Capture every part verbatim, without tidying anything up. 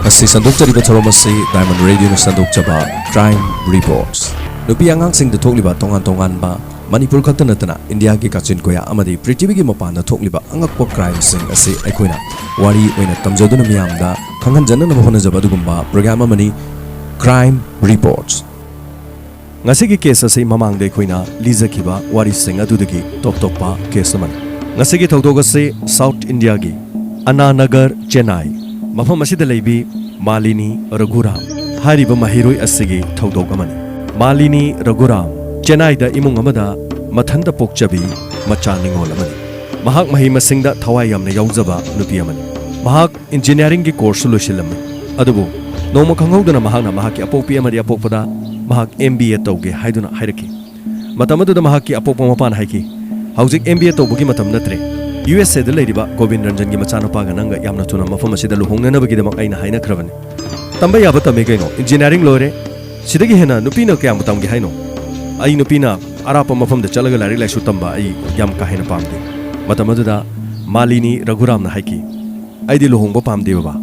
ꯑꯁꯤ ꯁꯟꯗꯣꯛꯆꯔꯤꯕ ꯊꯧꯔꯝ ꯑꯁꯤ Diamond Radioꯅ ꯁꯟꯗꯣꯛꯆꯕ Crime Reports꯫ ꯅꯨꯄꯤ ꯑꯉꯥꯡꯁꯤꯡꯗ ꯊꯣꯛꯂꯤꯕ ꯇꯣꯉꯥꯟ ꯇꯣꯉꯥꯟꯕ, ꯃꯅꯤꯄꯨꯔ ꯈꯛꯇ ꯅꯠꯇꯅ ꯏꯟꯗꯤꯌꯥꯒꯤ ꯀꯥꯆꯤꯟ ꯀꯣꯌꯥ ꯑꯃꯗꯤ ꯄ꯭ꯔꯤꯊꯤꯕꯤꯒꯤ ꯃꯄꯥꯟꯗ ꯊꯣꯛꯂꯤꯕ ꯑꯉꯛꯄ crimeꯁꯤꯡ ꯑꯁꯤ ꯑꯩꯈꯣꯏꯅ ꯋꯥꯔꯤ ꯑꯣꯏꯅ ꯇꯝꯖꯗꯨꯅ ꯃꯤꯌꯥꯝꯗ ꯈꯪꯍꯟꯖꯅꯅꯕ ꯍꯣꯠꯅꯖꯕ ꯑꯗꯨꯒꯨꯝꯕ program ꯑꯃꯅꯤ Crime Reports꯫ ꯉꯁꯤꯒꯤ case ꯑꯁꯤ ꯃꯃꯥꯡꯗ ꯑꯩꯈꯣꯏꯅ ꯂꯤꯖꯈꯤꯕ ꯋꯥꯔꯤꯁꯤꯡ ꯑꯗꯨꯗꯒꯤ ꯇꯣꯞ ꯇꯣꯞꯄ case ꯑꯃꯅꯤ꯫ ꯉꯁꯤꯒꯤ ꯊꯧꯗꯣꯛ ꯑꯁꯤ South Indiaꯒꯤ ꯑꯅꯥ ꯅꯒꯔ, ꯆꯦꯟꯅꯥꯏ ꯃꯐꯝ ꯑꯁꯤꯗ ꯂꯩꯕꯤ ꯃꯥꯂꯤꯅꯤ ꯔꯘꯨꯔꯥꯝ ꯍꯥꯏꯔꯤꯕ ꯃꯍꯩꯔꯣꯏ ꯑꯁꯤꯒꯤ ꯊꯧꯗꯣꯛ ꯑꯃꯅꯤ꯫ ꯃꯥꯂꯤꯅꯤ ꯔꯘꯨꯔꯥꯝ ꯆꯦꯟꯅꯥꯏꯗ ꯏꯃꯨꯡ ꯑꯃꯗ ꯃꯊꯟꯇ ꯄꯣꯛꯆꯕꯤ ꯃꯆꯥ ꯅꯤꯉꯣꯜ ꯑꯃꯅꯤ꯫ ꯃꯍꯥꯛ ꯃꯍꯩ ꯃꯁꯤꯡꯗ ꯊꯋꯥꯏ ꯌꯥꯝꯅ ꯌꯥꯎꯖꯕ ꯅꯨꯄꯤ ꯑꯃꯅꯤ꯫ ꯃꯍꯥꯛ engineeringꯒꯤ courseꯁꯨ ꯂꯣꯏꯁꯤꯜꯂꯝꯃꯤ꯫ ꯑꯗꯨꯕꯨ ꯅꯣꯡꯃ ꯈꯪꯍꯧꯗꯅ ꯃꯍꯥꯛꯅ ꯃꯍꯥꯛꯀꯤ ꯑꯄꯣꯛꯄꯤ ꯑꯃꯗꯤ ꯑꯄꯣꯛꯄꯗ ꯃꯍꯥꯛ M B A ꯇꯧꯒꯦ ꯍꯥꯏꯗꯨꯅ ꯍꯥꯏꯔꯛꯈꯤ꯫ ꯃꯇꯝ ꯑꯗꯨꯗ ꯃꯍꯥꯛꯀꯤ ꯑꯄꯣꯛꯄ ꯃꯄꯥꯅ ꯍꯥꯏꯈꯤ, "ꯍꯧꯖꯤꯛ M B A ꯇꯧꯕꯒꯤ ꯃꯇꯝ ꯅꯠꯇ꯭ꯔꯦ꯫ U S Aꯗ ꯂꯩꯔꯤꯕ ꯒꯣꯕꯤꯟ ꯔꯟꯖꯟꯒꯤ ꯃꯆꯥꯅꯨꯄꯥꯒ ꯅꯪꯒ ꯌꯥꯝꯅ ꯊꯨꯅ ꯃꯐꯝ ꯑꯁꯤꯗ ꯂꯨꯍꯣꯡꯅꯅꯕꯒꯤꯗꯃꯛ ꯑꯩꯅ ꯍꯥꯏꯅꯈ꯭ꯔꯕꯅꯤ꯫ ꯇꯝꯕ ꯌꯥꯕ ꯇꯝꯃꯦ ꯀꯩꯅꯣ, engineering ꯂꯣꯏꯔꯦ꯫ ꯁꯤꯗꯒꯤ ꯍꯦꯟꯅ ꯅꯨꯄꯤꯅ ꯀꯌꯥꯝꯕꯨ ꯇꯝꯒꯦ ꯍꯥꯏꯅꯣ? ꯑꯩ ꯅꯨꯄꯤꯅ ꯑꯔꯥꯞꯄ ꯃꯐꯝꯗ ꯆꯠꯂꯒ ꯂꯥꯏꯔꯤꯛ ꯂꯥꯏꯁꯨ ꯇꯝꯕ ꯑꯩ ꯌꯥꯝ ꯀꯥ ꯍꯦꯟꯅ ꯄꯥꯝꯗꯦ"꯫ ꯃꯇꯝ ꯑꯗꯨꯗ ꯃꯥꯂꯤꯅꯤ ꯔꯘꯨꯔꯥꯝꯅ ꯍꯥꯏꯈꯤ, "ꯑꯩꯗꯤ ꯂꯨꯍꯣꯡꯕ ꯄꯥꯝꯗꯦ ꯕꯕꯥ꯫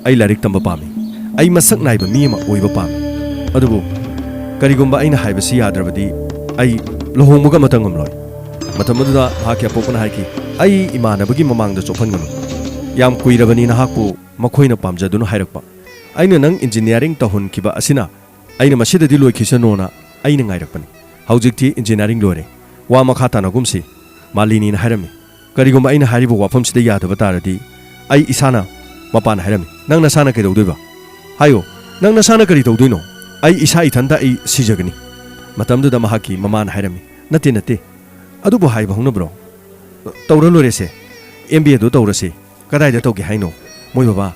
ꯑꯩ ꯂꯥꯏꯔꯤꯛ ꯇꯝꯕ ꯄꯥꯝꯃꯤ꯫ ꯑꯩ ꯃꯁꯛ ꯅꯥꯏꯕ ꯃꯤ ꯑꯃ ꯑꯣꯏꯕ ꯄꯥꯝꯃꯤ꯫ ꯑꯗꯨꯕꯨ ꯀꯔꯤꯒꯨꯝꯕ ꯑꯩꯅ ꯍꯥꯏꯕꯁꯤ ꯌꯥꯗ꯭ꯔꯕꯗꯤ ꯑꯩ ꯂꯨꯍꯣꯡꯕꯒ ꯑꯃꯇ ꯉꯝꯂꯣꯏ"꯫ ꯃꯇꯝ ꯑꯗꯨꯗ ꯃꯍꯥꯛꯀꯤ ꯑꯄꯣꯛꯄꯅ ꯍꯥꯏꯈꯤ, "ꯑꯩ ꯏꯃꯥꯟꯅꯕꯒꯤ ꯃꯃꯥꯡꯗ ꯆꯣꯞꯍꯟꯒꯅꯨ꯫ ꯌꯥꯝ ꯀꯨꯏꯔꯕꯅꯤ ꯅꯍꯥꯛꯄꯨ ꯃꯈꯣꯏꯅ ꯄꯥꯝꯖꯗꯨꯅ ꯍꯥꯏꯔꯛꯄ꯫ ꯑꯩꯅ ꯅꯪ engineering ꯇꯧꯍꯟꯈꯤꯕ ꯑꯁꯤꯅ ꯑꯩꯅ ꯃꯁꯤꯗꯗꯤ ꯂꯣꯏꯈꯤꯁꯅꯣꯅ ꯑꯩꯅ ꯉꯥꯏꯔꯛꯄꯅꯤ꯫ ꯍꯧꯖꯤꯛꯇꯤ engineering ꯂꯣꯏꯔꯦ꯫ ꯋꯥ ꯃꯈꯥ ꯇꯥꯅꯒꯨꯝꯁꯤ"꯫ ꯃꯥꯂꯤꯅꯤꯅ ꯍꯥꯏꯔꯝꯃꯤ꯫ "ꯀꯔꯤꯒꯨꯝꯕ ꯑꯩꯅ ꯍꯥꯏꯔꯤꯕ ꯋꯥꯐꯝꯁꯤꯗ ꯌꯥꯗꯕ ꯇꯥꯔꯗꯤ ꯑꯩ ꯏꯁꯥꯅ"꯫ ꯃꯄꯥꯅ ꯍꯥꯏꯔꯝꯃꯤ꯫ "ꯅꯪ ꯅꯁꯥꯅ ꯀꯩꯗꯧꯗꯣꯏꯕ? ꯍꯥꯏꯌꯣ, ꯅꯪ ꯅꯁꯥꯅ ꯀꯔꯤ ꯇꯧꯗꯣꯏꯅꯣ? ꯑꯩ ꯏꯁꯥ ꯏꯊꯟꯇ ꯑꯩ ꯁꯤꯖꯒꯅꯤ"꯫ ꯃꯇꯝꯗꯨꯗ ꯃꯍꯥꯛꯀꯤ ꯃꯃꯥꯅ ꯍꯥꯏꯔꯝꯃꯤ, "ꯅꯠꯇꯦ, ꯅꯠꯇꯦ, ꯑꯗꯨꯕꯨ ꯍꯥꯏꯕ ꯍꯧꯅꯕ꯭ꯔꯣ? ꯇꯧꯔ ꯂꯣꯏꯔꯦꯁꯦ, M B Aꯗꯨ ꯇꯧꯔꯁꯤ"꯫ "ꯀꯗꯥꯏꯗ ꯇꯧꯒꯦ ꯍꯥꯏꯅꯣ?" "ꯃꯣꯏ ꯕꯕꯥ,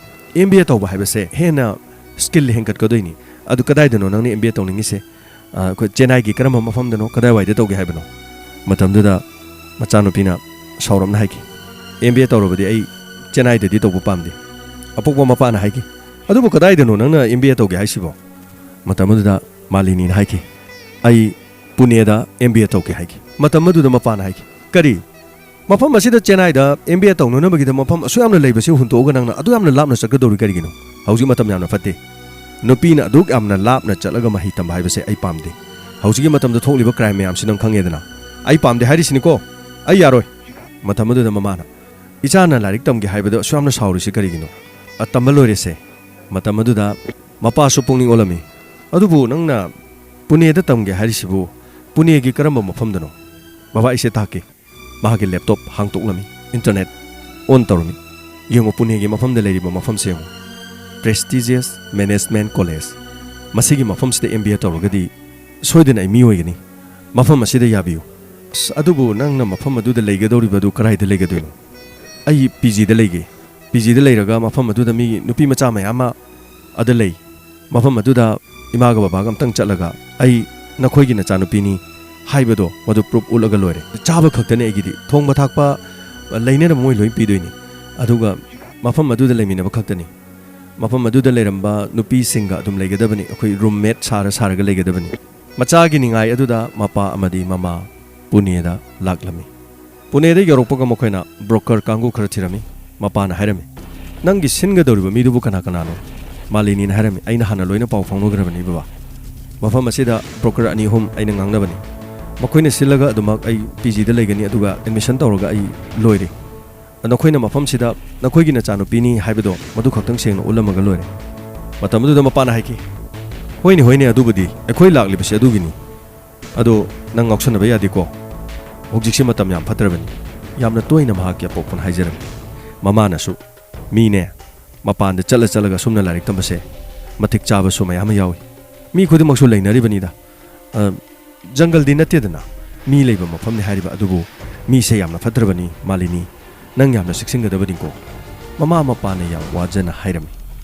M B A ꯇꯧꯕ ꯍꯥꯏꯕꯁꯦ ꯍꯦꯟꯅ skill ꯍꯦꯟꯒꯠꯀꯗꯣꯏꯅꯤ꯫ ꯑꯗꯨ ꯀꯗꯥꯏꯗꯅꯣ ꯅꯪꯅ M B A ꯇꯧꯅꯤꯡꯉꯤꯁꯦ? ꯑ, ꯑꯩꯈꯣꯏ ꯆꯦꯟꯅꯥꯏꯒꯤ ꯀꯔꯝꯕ ꯃꯐꯝꯗꯅꯣ? ꯀꯗꯥꯏꯋꯥꯏꯗ ꯇꯧꯒꯦ ꯍꯥꯏꯕꯅꯣ?" ꯃꯇꯝꯗꯨꯗ ꯃꯆꯥꯅꯨꯄꯤꯅ ꯁꯥꯎꯔꯞꯅ ꯍꯥꯏꯈꯤ, "M B A ꯇꯧꯔꯕꯗꯤ ꯑꯩ ꯆꯦꯟꯅꯥꯏꯗꯗꯤ ꯇꯧꯕ ꯄꯥꯝꯗꯦ"꯫ ꯑꯄꯣꯛꯄ ꯃꯄꯥꯅ ꯍꯥꯏꯈꯤ, "ꯑꯗꯨꯕꯨ ꯀꯗꯥꯏꯗꯅꯣ ꯅꯪꯅ M B A ꯇꯧꯒꯦ ꯍꯥꯏꯁꯤꯕꯣ?" ꯃꯇꯝ ꯑꯗꯨꯗ ꯃꯥꯂꯤꯅꯤꯅ ꯍꯥꯏꯈꯤ, "ꯑꯩ ꯄꯨꯅꯦꯗ M B A ꯇꯧꯒꯦ" ꯍꯥꯏꯈꯤ꯫ ꯃꯇꯝ ꯑꯗꯨꯗ ꯃꯄꯥꯅ ꯍꯥꯏꯈꯤ, "ꯀꯔꯤ? ꯃꯐꯝ ꯑꯁꯤꯗ ꯆꯦꯟꯅꯥꯏꯗ M B A ꯇꯧꯅꯅꯕꯒꯤꯗꯃꯛ ꯃꯐꯝ ꯑꯁꯨꯛ ꯌꯥꯝꯅ ꯂꯩꯕꯁꯤ ꯍꯨꯟꯗꯣꯛꯑꯒ ꯅꯪꯅ ꯑꯗꯨ ꯌꯥꯝꯅ ꯂꯥꯞꯅ ꯆꯠꯀꯗꯧꯔꯤ ꯀꯔꯤꯒꯤꯅꯣ? ꯍꯧꯖꯤꯛ ꯃꯇꯝ ꯌꯥꯝꯅ ꯐꯠꯇꯦ꯫ ꯅꯨꯄꯤꯅ ꯑꯗꯨꯛ ꯌꯥꯝꯅ ꯂꯥꯞꯅ ꯆꯠꯂꯒ ꯃꯍꯩ ꯇꯝꯕ ꯍꯥꯏꯕꯁꯦ ꯑꯩ ꯄꯥꯝꯗꯦ꯫ ꯍꯧꯖꯤꯛꯀꯤ ꯃꯇꯝꯗ ꯊꯣꯛꯂꯤꯕ ꯀ꯭ꯔꯥꯏꯝ ꯃꯌꯥꯝꯁꯤ ꯅꯪ ꯈꯪꯉꯦꯗꯅ꯫ ꯑꯩ ꯄꯥꯝꯗꯦ ꯍꯥꯏꯔꯤꯁꯤꯅꯤꯀꯣ꯫ ꯑꯩ ꯌꯥꯔꯣꯏ꯫ ꯃꯇꯝ ꯑꯗꯨꯗ ꯃꯃꯥꯅ, "ꯏꯆꯥꯅ ꯂꯥꯏꯔꯤꯛ ꯇꯝꯒꯦ ꯍꯥꯏꯕꯗꯣ ꯑꯁꯨꯛ ꯌꯥꯝꯅ ꯁꯥꯎꯔꯤꯁꯤ ꯀꯔꯤꯒꯤꯅꯣ? ꯑ, ꯇꯝꯕ ꯂꯣꯏꯔꯦꯁꯦ꯫" ꯃꯇꯝ ꯑꯗꯨꯗ ꯃꯄꯥꯁꯨ ꯄꯨꯛꯅꯤꯡ ꯑꯣꯜꯂꯝꯃꯤ꯫ "ꯑꯗꯨꯕꯨ ꯅꯪꯅ ꯄꯨꯅꯦꯗ ꯇꯝꯒꯦ ꯍꯥꯏꯔꯤꯁꯤꯕꯨ ꯄꯨꯅꯦꯒꯤ ꯀꯔꯝꯕ ꯃꯐꯝꯗꯅꯣ?" "ꯕꯕꯥ, ꯑꯩꯁꯦ ꯇꯥꯛꯀꯦ꯫" ꯃꯍꯥꯛꯀꯤ ꯂꯦꯞꯇꯣꯞ ꯍꯥꯡꯇꯣꯛꯂꯝꯃꯤ, ꯏꯟꯇꯔꯅꯦꯠ ꯑꯣꯟ ꯇꯧꯔꯝꯃꯤ꯫ "ꯌꯦꯡꯉꯨ, ꯄꯨꯅꯦꯒꯤ ꯃꯐꯝꯗ ꯂꯩꯔꯤꯕ ꯃꯐꯝꯁꯦ ꯌꯦꯡꯉꯨ꯫ Prestigious Management College꯫ ꯃꯁꯤꯒꯤ ꯃꯐꯝꯁꯤꯗ ꯑꯦꯝ ꯕꯤ ꯑꯦ ꯇꯧꯔꯒꯗꯤ ꯁꯣꯏꯗꯅ ꯑꯩ ꯃꯤ ꯑꯣꯏꯒꯅꯤ꯫ ꯃꯐꯝ ꯑꯁꯤꯗ ꯌꯥꯕꯤꯌꯨ꯫" "ꯑꯁ, ꯑꯗꯨꯕꯨ ꯅꯪꯅ ꯃꯐꯝ ꯑꯗꯨꯗ ꯂꯩꯒꯗꯧꯔꯤꯕꯗꯨ ꯀꯗꯥꯏꯗ ꯂꯩꯒꯗꯣꯏꯅꯣ?" "ꯑꯩ ꯄꯤ ꯖꯤꯗ ꯂꯩꯒꯦ꯫ ꯄꯤ ꯖꯤꯗ ꯂꯩꯔꯒ ꯃꯐꯝ ꯑꯗꯨꯗ ꯃꯤ ꯅꯨꯄꯤ ꯃꯆꯥ ꯃꯌꯥꯝ ꯑꯃ ꯑꯗ ꯂꯩ꯫ ꯃꯐꯝ ꯑꯗꯨꯗ ꯏꯃꯥꯒ ꯕꯕꯥꯒ ꯑꯝꯇꯪ ꯆꯠꯂꯒ ꯑꯩ ꯅꯈꯣꯏꯒꯤ ꯅꯆꯥꯅꯨꯄꯤꯅꯤ ꯍꯥꯏꯕꯗꯣ ꯃꯗꯨ ꯄ꯭ꯔꯨꯞ ꯎꯠꯂꯒ ꯂꯣꯏꯔꯦ꯫ ꯆꯥꯕ ꯈꯛꯇꯅꯤ ꯑꯩꯒꯤꯗꯤ, ꯊꯣꯡꯕ ꯊꯥꯛꯄ ꯂꯩꯅꯅꯕ ꯃꯣꯏ ꯂꯣꯏ ꯄꯤꯗꯣꯏꯅꯤ꯫ ꯑꯗꯨꯒ ꯃꯐꯝ ꯑꯗꯨꯗ ꯂꯩꯃꯤꯟꯅꯕ ꯈꯛꯇꯅꯤ꯫ ꯃꯐꯝ ꯑꯗꯨꯗ ꯂꯩꯔꯝꯕ ꯅꯨꯄꯤꯁꯤꯡꯒ ꯑꯗꯨꯝ ꯂꯩꯒꯗꯕꯅꯤ꯫ ꯑꯩꯈꯣꯏ ꯔꯨꯝꯃꯦꯠ ꯁꯥꯔ ꯁꯥꯔꯒ ꯂꯩꯒꯗꯕꯅꯤ꯫" ꯃꯆꯥꯒꯤ ꯅꯤꯡꯉꯥꯏ ꯑꯗꯨꯗ ꯃꯄꯥ ꯑꯃꯗꯤ ꯃꯃꯥ ꯄꯨꯅꯦꯗ ꯂꯥꯛꯂꯝꯃꯤ꯫ ꯄꯨꯅꯦꯗ ꯌꯧꯔꯛꯄꯒ ꯃꯈꯣꯏꯅ ꯕ꯭ꯔꯣꯀꯔ ꯀꯥꯡꯕꯨ ꯈꯔ ꯊꯤꯔꯝꯃꯤ꯫ ꯃꯄꯥꯅ ꯍꯥꯏꯔꯝꯃꯤ, "ꯅꯪꯒꯤ ꯁꯤꯟꯒꯗꯧꯔꯤꯕ ꯃꯤꯗꯨꯕꯨ ꯀꯅꯥ ꯀꯅꯥꯅꯣ?" ꯃꯥꯂꯤꯅꯤꯅ ꯍꯥꯏꯔꯝꯃꯤ, "ꯑꯩꯅ ꯍꯥꯟꯅ ꯂꯣꯏꯅ ꯄꯥꯎ ꯐꯥꯎꯅꯈ꯭ꯔꯕꯅꯤ ꯕꯕꯥ꯫ ꯃꯐꯝ ꯑꯁꯤꯗ ꯕ꯭ꯔꯣꯀꯔ ꯑꯅꯤ ꯑꯍꯨꯝ ꯑꯩꯅ ꯉꯥꯡꯅꯕꯅꯤ꯫ ꯃꯈꯣꯏꯅ ꯁꯤꯜꯂꯒ ꯑꯗꯨꯃꯛ ꯑꯩ ꯄꯤ ꯖꯤꯗ ꯂꯩꯒꯅꯤ, ꯑꯗꯨꯒ ꯑꯦꯗꯃꯤꯁꯟ ꯇꯧꯔꯒ ꯑꯩ ꯂꯣꯏꯔꯦ꯫ ꯅꯈꯣꯏꯅ ꯃꯐꯝꯁꯤꯗ ꯅꯈꯣꯏꯒꯤ ꯅꯆꯥꯅꯨꯄꯤꯅꯤ ꯍꯥꯏꯕꯗꯣ ꯃꯗꯨ ꯈꯛꯇꯪ ꯁꯦꯡꯅ ꯎꯠꯂꯝꯃꯒ ꯂꯣꯏꯔꯦ꯫" ꯃꯇꯝ ꯑꯗꯨꯗ ꯃꯄꯥꯅ ꯍꯥꯏꯈꯤ, "ꯍꯣꯏꯅꯦ, ꯍꯣꯏꯅꯦ, ꯑꯗꯨꯕꯨꯗꯤ ꯑꯩꯈꯣꯏ ꯂꯥꯛꯂꯤꯕꯁꯤ ꯑꯗꯨꯒꯤꯅꯤ꯫ ꯑꯗꯣ ꯅꯪ ꯉꯥꯎꯁꯟꯅꯕ ꯌꯥꯗꯦꯀꯣ꯫ ꯍꯧꯖꯤꯛꯁꯦ ꯃꯇꯝ ꯌꯥꯝ ꯐꯠꯇ꯭ꯔꯕꯅꯤ꯫ ꯌꯥꯝꯅ ꯇꯣꯏꯅ ꯃꯍꯥꯛꯀꯤ ꯑꯄꯣꯛꯄꯅ ꯍꯥꯏꯖꯔꯝꯃꯤ꯫" ꯃꯃꯥꯅꯁꯨ, "ꯃꯤꯅꯦ, ꯃꯄꯥꯟꯗ ꯆꯠꯂ ꯆꯠꯂꯒ ꯁꯨꯝꯅ ꯂꯥꯏꯔꯤꯛ ꯇꯝꯕꯁꯦ ꯃꯇꯤꯛ ꯆꯥꯕꯁꯨ ꯃꯌꯥꯝ ꯑꯃ ꯌꯥꯎꯏ꯫ ꯃꯤ ꯈꯨꯗꯤꯡꯃꯛꯁꯨ ꯂꯩꯅꯔꯤꯕꯅꯤꯗ꯫ ꯑ, ꯖꯪꯒꯜꯗꯤ ꯅꯠꯇꯦꯗꯅ, ꯃꯤ ꯂꯩꯕ ꯃꯐꯝꯅꯤ ꯍꯥꯏꯔꯤꯕ, ꯑꯗꯨꯕꯨ ꯃꯤꯁꯦ ꯌꯥꯝꯅ ꯐꯠꯇ꯭ꯔꯕꯅꯤ, ꯃꯥꯂꯤꯅꯤ꯫ ꯅꯪ ꯌꯥꯝꯅ ꯆꯦꯛꯁꯤꯟꯒꯗꯕꯅꯤꯀꯣ꯫" ꯃꯃꯥ ꯃꯄꯥꯅ ꯌꯥꯝ ꯋꯥꯖꯅ ꯍꯥꯏꯔꯝꯃꯤ꯫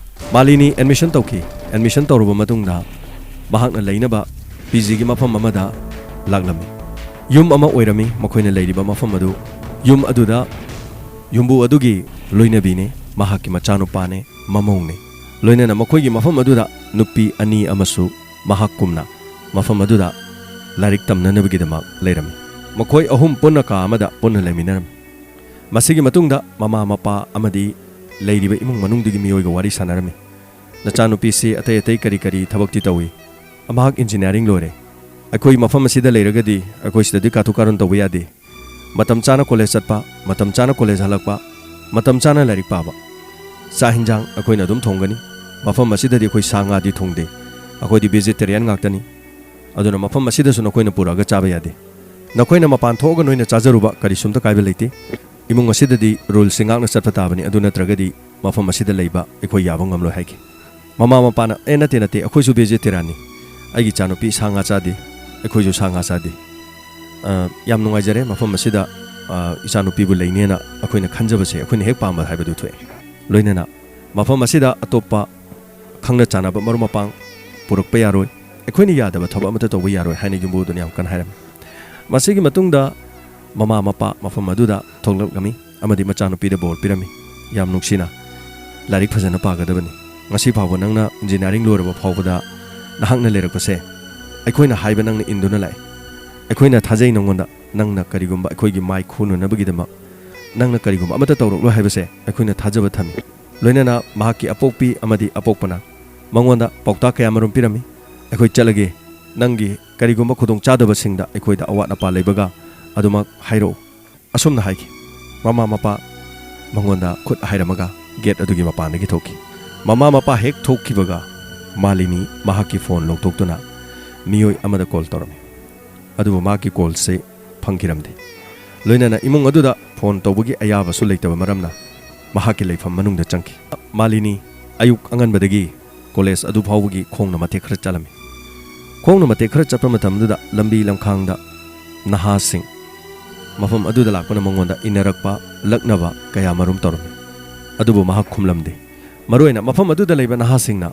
ꯃꯥꯂꯤꯅꯤ ꯑꯦꯗꯃꯤꯁꯟ ꯇꯧꯈꯤ꯫ ꯑꯦꯗꯃꯤꯁꯟ ꯇꯧꯔꯕ ꯃꯇꯨꯡꯗ ꯃꯍꯥꯛꯅ ꯂꯩꯅꯕ ꯄꯤ ꯖꯤꯒꯤ ꯃꯐꯝ ꯑꯃꯗ ꯂꯥꯛꯂꯝꯃꯤ꯫ ꯌꯨꯝ ꯑꯃ ꯑꯣꯏꯔꯝꯃꯤ ꯃꯈꯣꯏꯅ ꯂꯩꯔꯤꯕ ꯃꯐꯝ ꯑꯗꯨ꯫ ꯌꯨꯝ ꯑꯗꯨꯗ ꯌꯨꯝꯕꯨ ꯑꯗꯨꯒꯤ ꯂꯣꯏꯅꯕꯤꯅꯤ, ꯃꯍꯥꯛꯀꯤ ꯃꯆꯥꯅꯨꯄꯥꯅꯤ, ꯃꯃꯧꯅꯤ꯫ ꯂꯣꯏꯅꯅ ꯃꯈꯣꯏꯒꯤ ꯃꯐꯝ ꯑꯗꯨꯗ ꯅꯨꯄꯤ ꯑꯅꯤ ꯑꯃꯁꯨ ꯃꯍꯥꯛꯀꯨꯝꯅ ꯃꯐꯝ ꯑꯗꯨꯗ ꯂꯥꯏꯔꯤꯛ ꯇꯝꯅꯅꯕꯒꯤꯗꯃꯛ ꯂꯩꯔꯝꯃꯤ꯫ ꯃꯈꯣꯏ ꯑꯍꯨꯝ ꯄꯨꯟꯅ ꯀꯥ ꯑꯃꯗ ꯄꯨꯟꯅ ꯂꯩꯃꯤꯟꯅꯔꯝꯃꯤ꯫ ꯃꯁꯤꯒꯤ ꯃꯇꯨꯡꯗ ꯃꯃꯥ ꯃꯄꯥ ꯑꯃꯗꯤ ꯂꯩꯔꯤꯕ ꯏꯃꯨꯡ ꯃꯅꯨꯡꯗꯨꯒꯤ ꯃꯤꯑꯣꯏꯒ ꯋꯥꯔꯤ ꯁꯥꯟꯅꯔꯝꯃꯤ꯫ ꯅꯆꯥꯅꯨꯄꯤꯁꯤ ꯑꯇꯩ ꯑꯇꯩ ꯀꯔꯤ ꯀꯔꯤ ꯊꯕꯛꯇꯤ ꯇꯧꯏ? "ꯃꯍꯥꯛ ꯏꯟꯖꯤꯅꯤꯌꯥꯔꯤꯡ ꯂꯣꯏꯔꯦ꯫ ꯑꯩꯈꯣꯏ ꯃꯐꯝ ꯑꯁꯤꯗ ꯂꯩꯔꯒꯗꯤ ꯑꯩꯈꯣꯏ ꯁꯤꯗꯗꯤ ꯀꯥꯊꯣꯛ ꯀꯥꯔꯣꯟ ꯇꯧꯕ ꯌꯥꯗꯦ꯫ ꯃꯇꯝ ꯆꯥꯅ ꯀꯣꯂꯦꯖ ꯆꯠꯄ, ꯃꯇꯝ ꯆꯥꯅ ꯀꯣꯂꯦꯖ ꯍꯜꯂꯛꯄ, ꯃꯇꯝ ꯆꯥꯅ ꯂꯥꯏꯔꯤꯛ ꯄꯥꯕ꯫ ꯆꯥꯛ ꯍꯤꯟꯖꯥꯡ ꯑꯩꯈꯣꯏꯅ ꯑꯗꯨꯝ ꯊꯣꯡꯒꯅꯤ꯫ ꯃꯐꯝ ꯑꯁꯤꯗꯗꯤ ꯑꯩꯈꯣꯏ ꯁꯥ ꯉꯥꯗꯤ ꯊꯣꯡꯗꯦ꯫ ꯑꯩꯈꯣꯏꯗꯤ ꯚꯦꯖꯤꯇꯦꯔꯤꯌꯟ ꯉꯥꯛꯇꯅꯤ꯫ ꯑꯗꯨꯅ ꯃꯐꯝ ꯑꯁꯤꯗꯁꯨ ꯅꯈꯣꯏꯅ ꯄꯨꯔꯛꯑꯒ ꯆꯥꯕ ꯌꯥꯗꯦ꯫ ꯅꯈꯣꯏꯅ ꯃꯄꯥꯟ ꯊꯣꯛꯑꯒ ꯅꯣꯏꯅ ꯆꯥꯖꯔꯨꯕ ꯀꯔꯤꯁꯨꯝꯇ ꯀꯥꯏꯕ ꯂꯩꯇꯦ꯫ ꯏꯃꯨꯡ ꯑꯁꯤꯗꯗꯤ ꯔꯨꯜꯁꯤ ꯉꯥꯛꯅ ꯆꯠꯄ ꯇꯥꯕꯅꯤ, ꯑꯗꯨ ꯅꯠꯇ꯭ꯔꯒꯗꯤ ꯃꯐꯝ ꯑꯁꯤꯗ ꯂꯩꯕ ꯑꯩꯈꯣꯏ ꯌꯥꯕ ꯉꯝꯂꯣꯏ" ꯍꯥꯏꯈꯤ꯫ ꯃꯃꯥ ꯃꯄꯥꯅ, "ꯑꯦ, ꯅꯠꯇꯦ, ꯅꯠꯇꯦ, ꯑꯩꯈꯣꯏꯁꯨ ꯚꯦꯖꯤꯇꯦꯔꯤꯌꯟꯅꯤ꯫ ꯑꯩꯒꯤ ꯏꯆꯥꯅꯨꯄꯤ ꯁꯥ ꯉꯥ ꯆꯥꯗꯦ, ꯑꯩꯈꯣꯏꯁꯨ ꯁꯥ ꯉꯥ ꯆꯥꯗꯦ꯫ ꯑ, ꯌꯥꯝ ꯅꯨꯡꯉꯥꯏꯖꯔꯦ, ꯃꯐꯝ ꯑꯁꯤꯗ, ꯑ, ꯏꯆꯥꯅꯨꯄꯤꯕꯨ ꯂꯩꯅꯦꯅ ꯑꯩꯈꯣꯏꯅ ꯈꯟꯖꯕꯁꯦ ꯑꯩꯈꯣꯏꯅ ꯍꯦꯛ ꯄꯥꯝꯕ ꯍꯥꯏꯕꯗꯨ ꯊꯣꯛꯑꯦ꯫ ꯂꯣꯏꯅꯅ ꯃꯐꯝ ꯑꯁꯤꯗ ꯑꯇꯣꯞꯄ ꯈꯪꯅ ꯆꯥꯟꯅꯕ ꯃꯔꯨꯞ ꯃꯄꯥꯡ ꯄꯨꯔꯛꯄ ꯌꯥꯔꯣꯏ, ꯑꯩꯈꯣꯏꯅ ꯌꯥꯗꯕ ꯊꯕꯛ ꯑꯃꯠꯇ ꯇꯧꯕ ꯌꯥꯔꯣꯏ" ꯍꯥꯏꯅ ꯌꯨꯝꯕꯨꯗꯨꯅ ꯌꯥꯝ ꯀꯟꯅ ꯍꯥꯏꯔꯝꯃꯤ꯫ ꯃꯁꯤꯒꯤ ꯃꯇꯨꯡꯗ ꯃꯃꯥ ꯃꯄꯥ ꯃꯐꯝ ꯑꯗꯨꯗ ꯊꯣꯛꯂꯛꯂꯝꯃꯤ ꯑꯃꯗꯤ ꯃꯆꯥꯅꯨꯄꯤꯗ ꯕꯣꯔ ꯄꯤꯔꯝꯃꯤ, "ꯌꯥꯝ ꯅꯨꯡꯁꯤꯅ ꯂꯥꯏꯔꯤꯛ ꯐꯖꯅ ꯄꯥꯒꯗꯕꯅꯤ꯫ ꯉꯁꯤ ꯐꯥꯎꯕ ꯅꯪꯅ ꯏꯟꯖꯤꯅꯤꯌꯥꯔꯤꯡ ꯂꯣꯏꯔꯕ ꯐꯥꯎꯕꯗ ꯅꯍꯥꯛꯅ ꯂꯩꯔꯛꯄꯁꯦ, ꯑꯩꯈꯣꯏꯅ ꯍꯥꯏꯕ ꯅꯪꯅ ꯏꯟꯗꯨꯅ ꯂꯥꯛꯑꯦ꯫ ꯑꯩꯈꯣꯏꯅ ꯊꯥꯖꯩ ꯅꯪꯉꯣꯟꯗ꯫ ꯅꯪꯅ ꯀꯔꯤꯒꯨꯝꯕ ꯑꯩꯈꯣꯏꯒꯤ ꯃꯥꯏ ꯈꯨꯅꯅꯕꯒꯤꯗꯃꯛ ꯅꯪꯅ ꯀꯔꯤꯒꯨꯝꯕ ꯑꯃꯠꯇ ꯇꯧꯔꯛꯂꯣꯏ ꯍꯥꯏꯕꯁꯦ ꯑꯩꯈꯣꯏꯅ ꯊꯥꯖꯕ ꯊꯝꯃꯤ"꯫ ꯂꯣꯏꯅꯅ ꯃꯍꯥꯛꯀꯤ ꯑꯄꯣꯛꯄꯤ ꯑꯃꯗꯤ ꯑꯄꯣꯛꯄꯅ ꯃꯉꯣꯟꯗ ꯄꯥꯎꯇꯥꯛ ꯀꯌꯥ ꯃꯔꯨꯝ ꯄꯤꯔꯝꯃꯤ꯫ "ꯑꯩꯈꯣꯏ ꯆꯠꯂꯒꯦ, ꯅꯪꯒꯤ ꯀꯔꯤꯒꯨꯝꯕ ꯈꯨꯗꯣꯡꯆꯥꯗꯕꯁꯤꯡꯗ ꯑꯩꯈꯣꯏꯗ ꯑꯋꯥꯠ ꯑꯄꯥ ꯂꯩꯕꯒ ꯑꯗꯨꯃꯛ ꯍꯥꯏꯔꯛꯎ" ꯑꯁꯨꯝꯅ ꯍꯥꯏꯈꯤ꯫ ꯃꯃꯥ ꯃꯄꯥ ꯃꯉꯣꯟꯗ ꯈꯨꯠ ꯍꯥꯏꯔꯝꯃꯒ ꯒꯦꯠ ꯑꯗꯨꯒꯤ ꯃꯄꯥꯟꯗꯒꯤ ꯊꯣꯛꯈꯤ꯫ ꯃꯃꯥ ꯃꯄꯥ ꯍꯦꯛ ꯊꯣꯛꯈꯤꯕꯒ ꯃꯥꯂꯤꯅꯤ ꯃꯍꯥꯛꯀꯤ ꯐꯣꯟ ꯂꯧꯊꯣꯛꯇꯨꯅ ꯃꯤꯑꯣꯏ ꯑꯃꯗ ꯀꯣꯜ ꯇꯧꯔꯝꯃꯤ꯫ ꯑꯗꯨꯕꯨ ꯃꯍꯥꯛꯀꯤ ꯀꯣꯜꯁꯦ ꯐꯪꯈꯤꯔꯝꯗꯦ꯫ ꯂꯣꯏꯅꯅ ꯏꯃꯨꯡ ꯑꯗꯨꯗ ꯐꯣꯟ ꯇꯧꯕꯒꯤ ꯑꯌꯥꯕꯁꯨ ꯂꯩꯇꯕ ꯃꯔꯝꯅ ꯃꯍꯥꯛꯀꯤ ꯂꯩꯐꯝ ꯃꯅꯨꯡꯗ ꯆꯪꯈꯤ꯫ ꯃꯥꯂꯤꯅꯤ ꯑꯌꯨꯛ ꯑꯉꯟꯕꯗꯒꯤ ꯀꯣꯂꯦꯖ ꯑꯗꯨ ꯐꯥꯎꯕꯒꯤ ꯈꯣꯡꯅ ꯃꯇꯦꯛ ꯈꯔ ꯆꯠꯂꯝꯃꯤ꯫ ꯈꯣꯡꯅ ꯃꯇꯦꯛ ꯈꯔ ꯆꯠꯄ ꯃꯇꯝꯗꯨꯗ ꯂꯝꯕꯤ ꯂꯝꯈꯥꯡꯗ ꯅꯍꯥꯁꯤꯡ ꯃꯐꯝ ꯑꯗꯨꯗ ꯂꯥꯛꯄꯅ ꯃꯉꯣꯟꯗ ꯏꯟꯅꯔꯛꯄ, ꯂꯛꯅꯕ ꯀꯌꯥ ꯃꯔꯨꯝ ꯇꯧꯔꯝꯃꯤ꯫ ꯑꯗꯨꯕꯨ ꯃꯍꯥꯛ ꯈꯨꯝꯂꯝꯗꯦ꯫ ꯃꯔꯨꯑꯣꯏꯅ ꯃꯐꯝ ꯑꯗꯨꯗ ꯂꯩꯕ ꯅꯍꯥꯁꯤꯡꯅ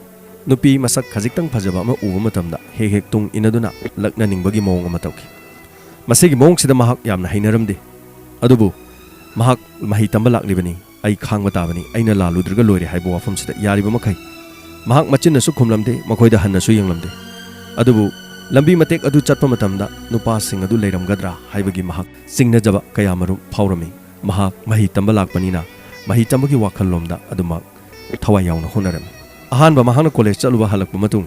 ꯅꯨꯄꯤ ꯃꯁꯛ ꯈꯖꯤꯛꯇꯪ ꯐꯖꯕ ꯑꯃ ꯎꯕ ꯃꯇꯝꯗ ꯍꯦꯛ ꯍꯦꯛ ꯇꯨꯡ ꯏꯟꯅꯗꯨꯅ ꯂꯛꯅꯅꯤꯡꯕꯒꯤ ꯃꯑꯣꯡ ꯑꯃ ꯇꯧꯈꯤ꯫ ꯃꯁꯤꯒꯤ ꯃꯑꯣꯡꯁꯤꯗ ꯃꯍꯥꯛ ꯌꯥꯝꯅ ꯍꯩꯅꯔꯝꯗꯦ꯫ ꯑꯗꯨꯕꯨ ꯃꯍꯥꯛ ꯃꯍꯩ ꯇꯝꯕ ꯂꯥꯛꯂꯤꯕꯅꯤ, "ꯑꯩ ꯈꯥꯡꯕ ꯇꯥꯕꯅꯤ, ꯑꯩꯅ ꯂꯥꯜꯂꯨꯗ꯭ꯔꯒ ꯂꯣꯏꯔꯦ" ꯍꯥꯏꯕ ꯋꯥꯐꯝꯁꯤꯗ ꯌꯥꯔꯤꯕ ꯃꯈꯩ ꯃꯍꯥꯛ ꯃꯆꯤꯟꯅꯁꯨ ꯈꯨꯝꯂꯝꯗꯦ, ꯃꯈꯣꯏꯗ ꯍꯟꯅꯁꯨ ꯌꯦꯡꯂꯝꯗꯦ꯫ ꯑꯗꯨꯕꯨ ꯂꯝꯕꯤ ꯃꯇꯦꯛ ꯑꯗꯨ ꯆꯠꯄ ꯃꯇꯝꯗ ꯅꯨꯄꯥꯁꯤꯡ ꯑꯗꯨ ꯂꯩꯔꯝꯒꯗ꯭ꯔꯥ ꯍꯥꯏꯕꯒꯤ ꯃꯍꯥꯛ ꯆꯤꯡꯅꯖꯕ ꯀꯌꯥꯃꯔꯨꯝ ꯐꯥꯎꯔꯝꯃꯤ꯫ ꯃꯍꯥꯛ ꯃꯍꯩ ꯇꯝꯕ ꯂꯥꯛꯄꯅꯤꯅ ꯃꯍꯩ ꯇꯝꯕꯒꯤ ꯋꯥꯈꯜꯂꯣꯝꯗ ꯑꯗꯨꯃꯛ ꯊꯋꯥꯏ ꯌꯥꯎꯅ ꯍꯣꯠꯅꯔꯝꯃꯤ꯫ ꯑꯍꯥꯟꯕ ꯃꯍꯥꯛꯅ ꯀꯣꯂꯦꯖ ꯆꯠꯂꯨꯕ ꯍꯜꯂꯛꯄ ꯃꯇꯨꯡ,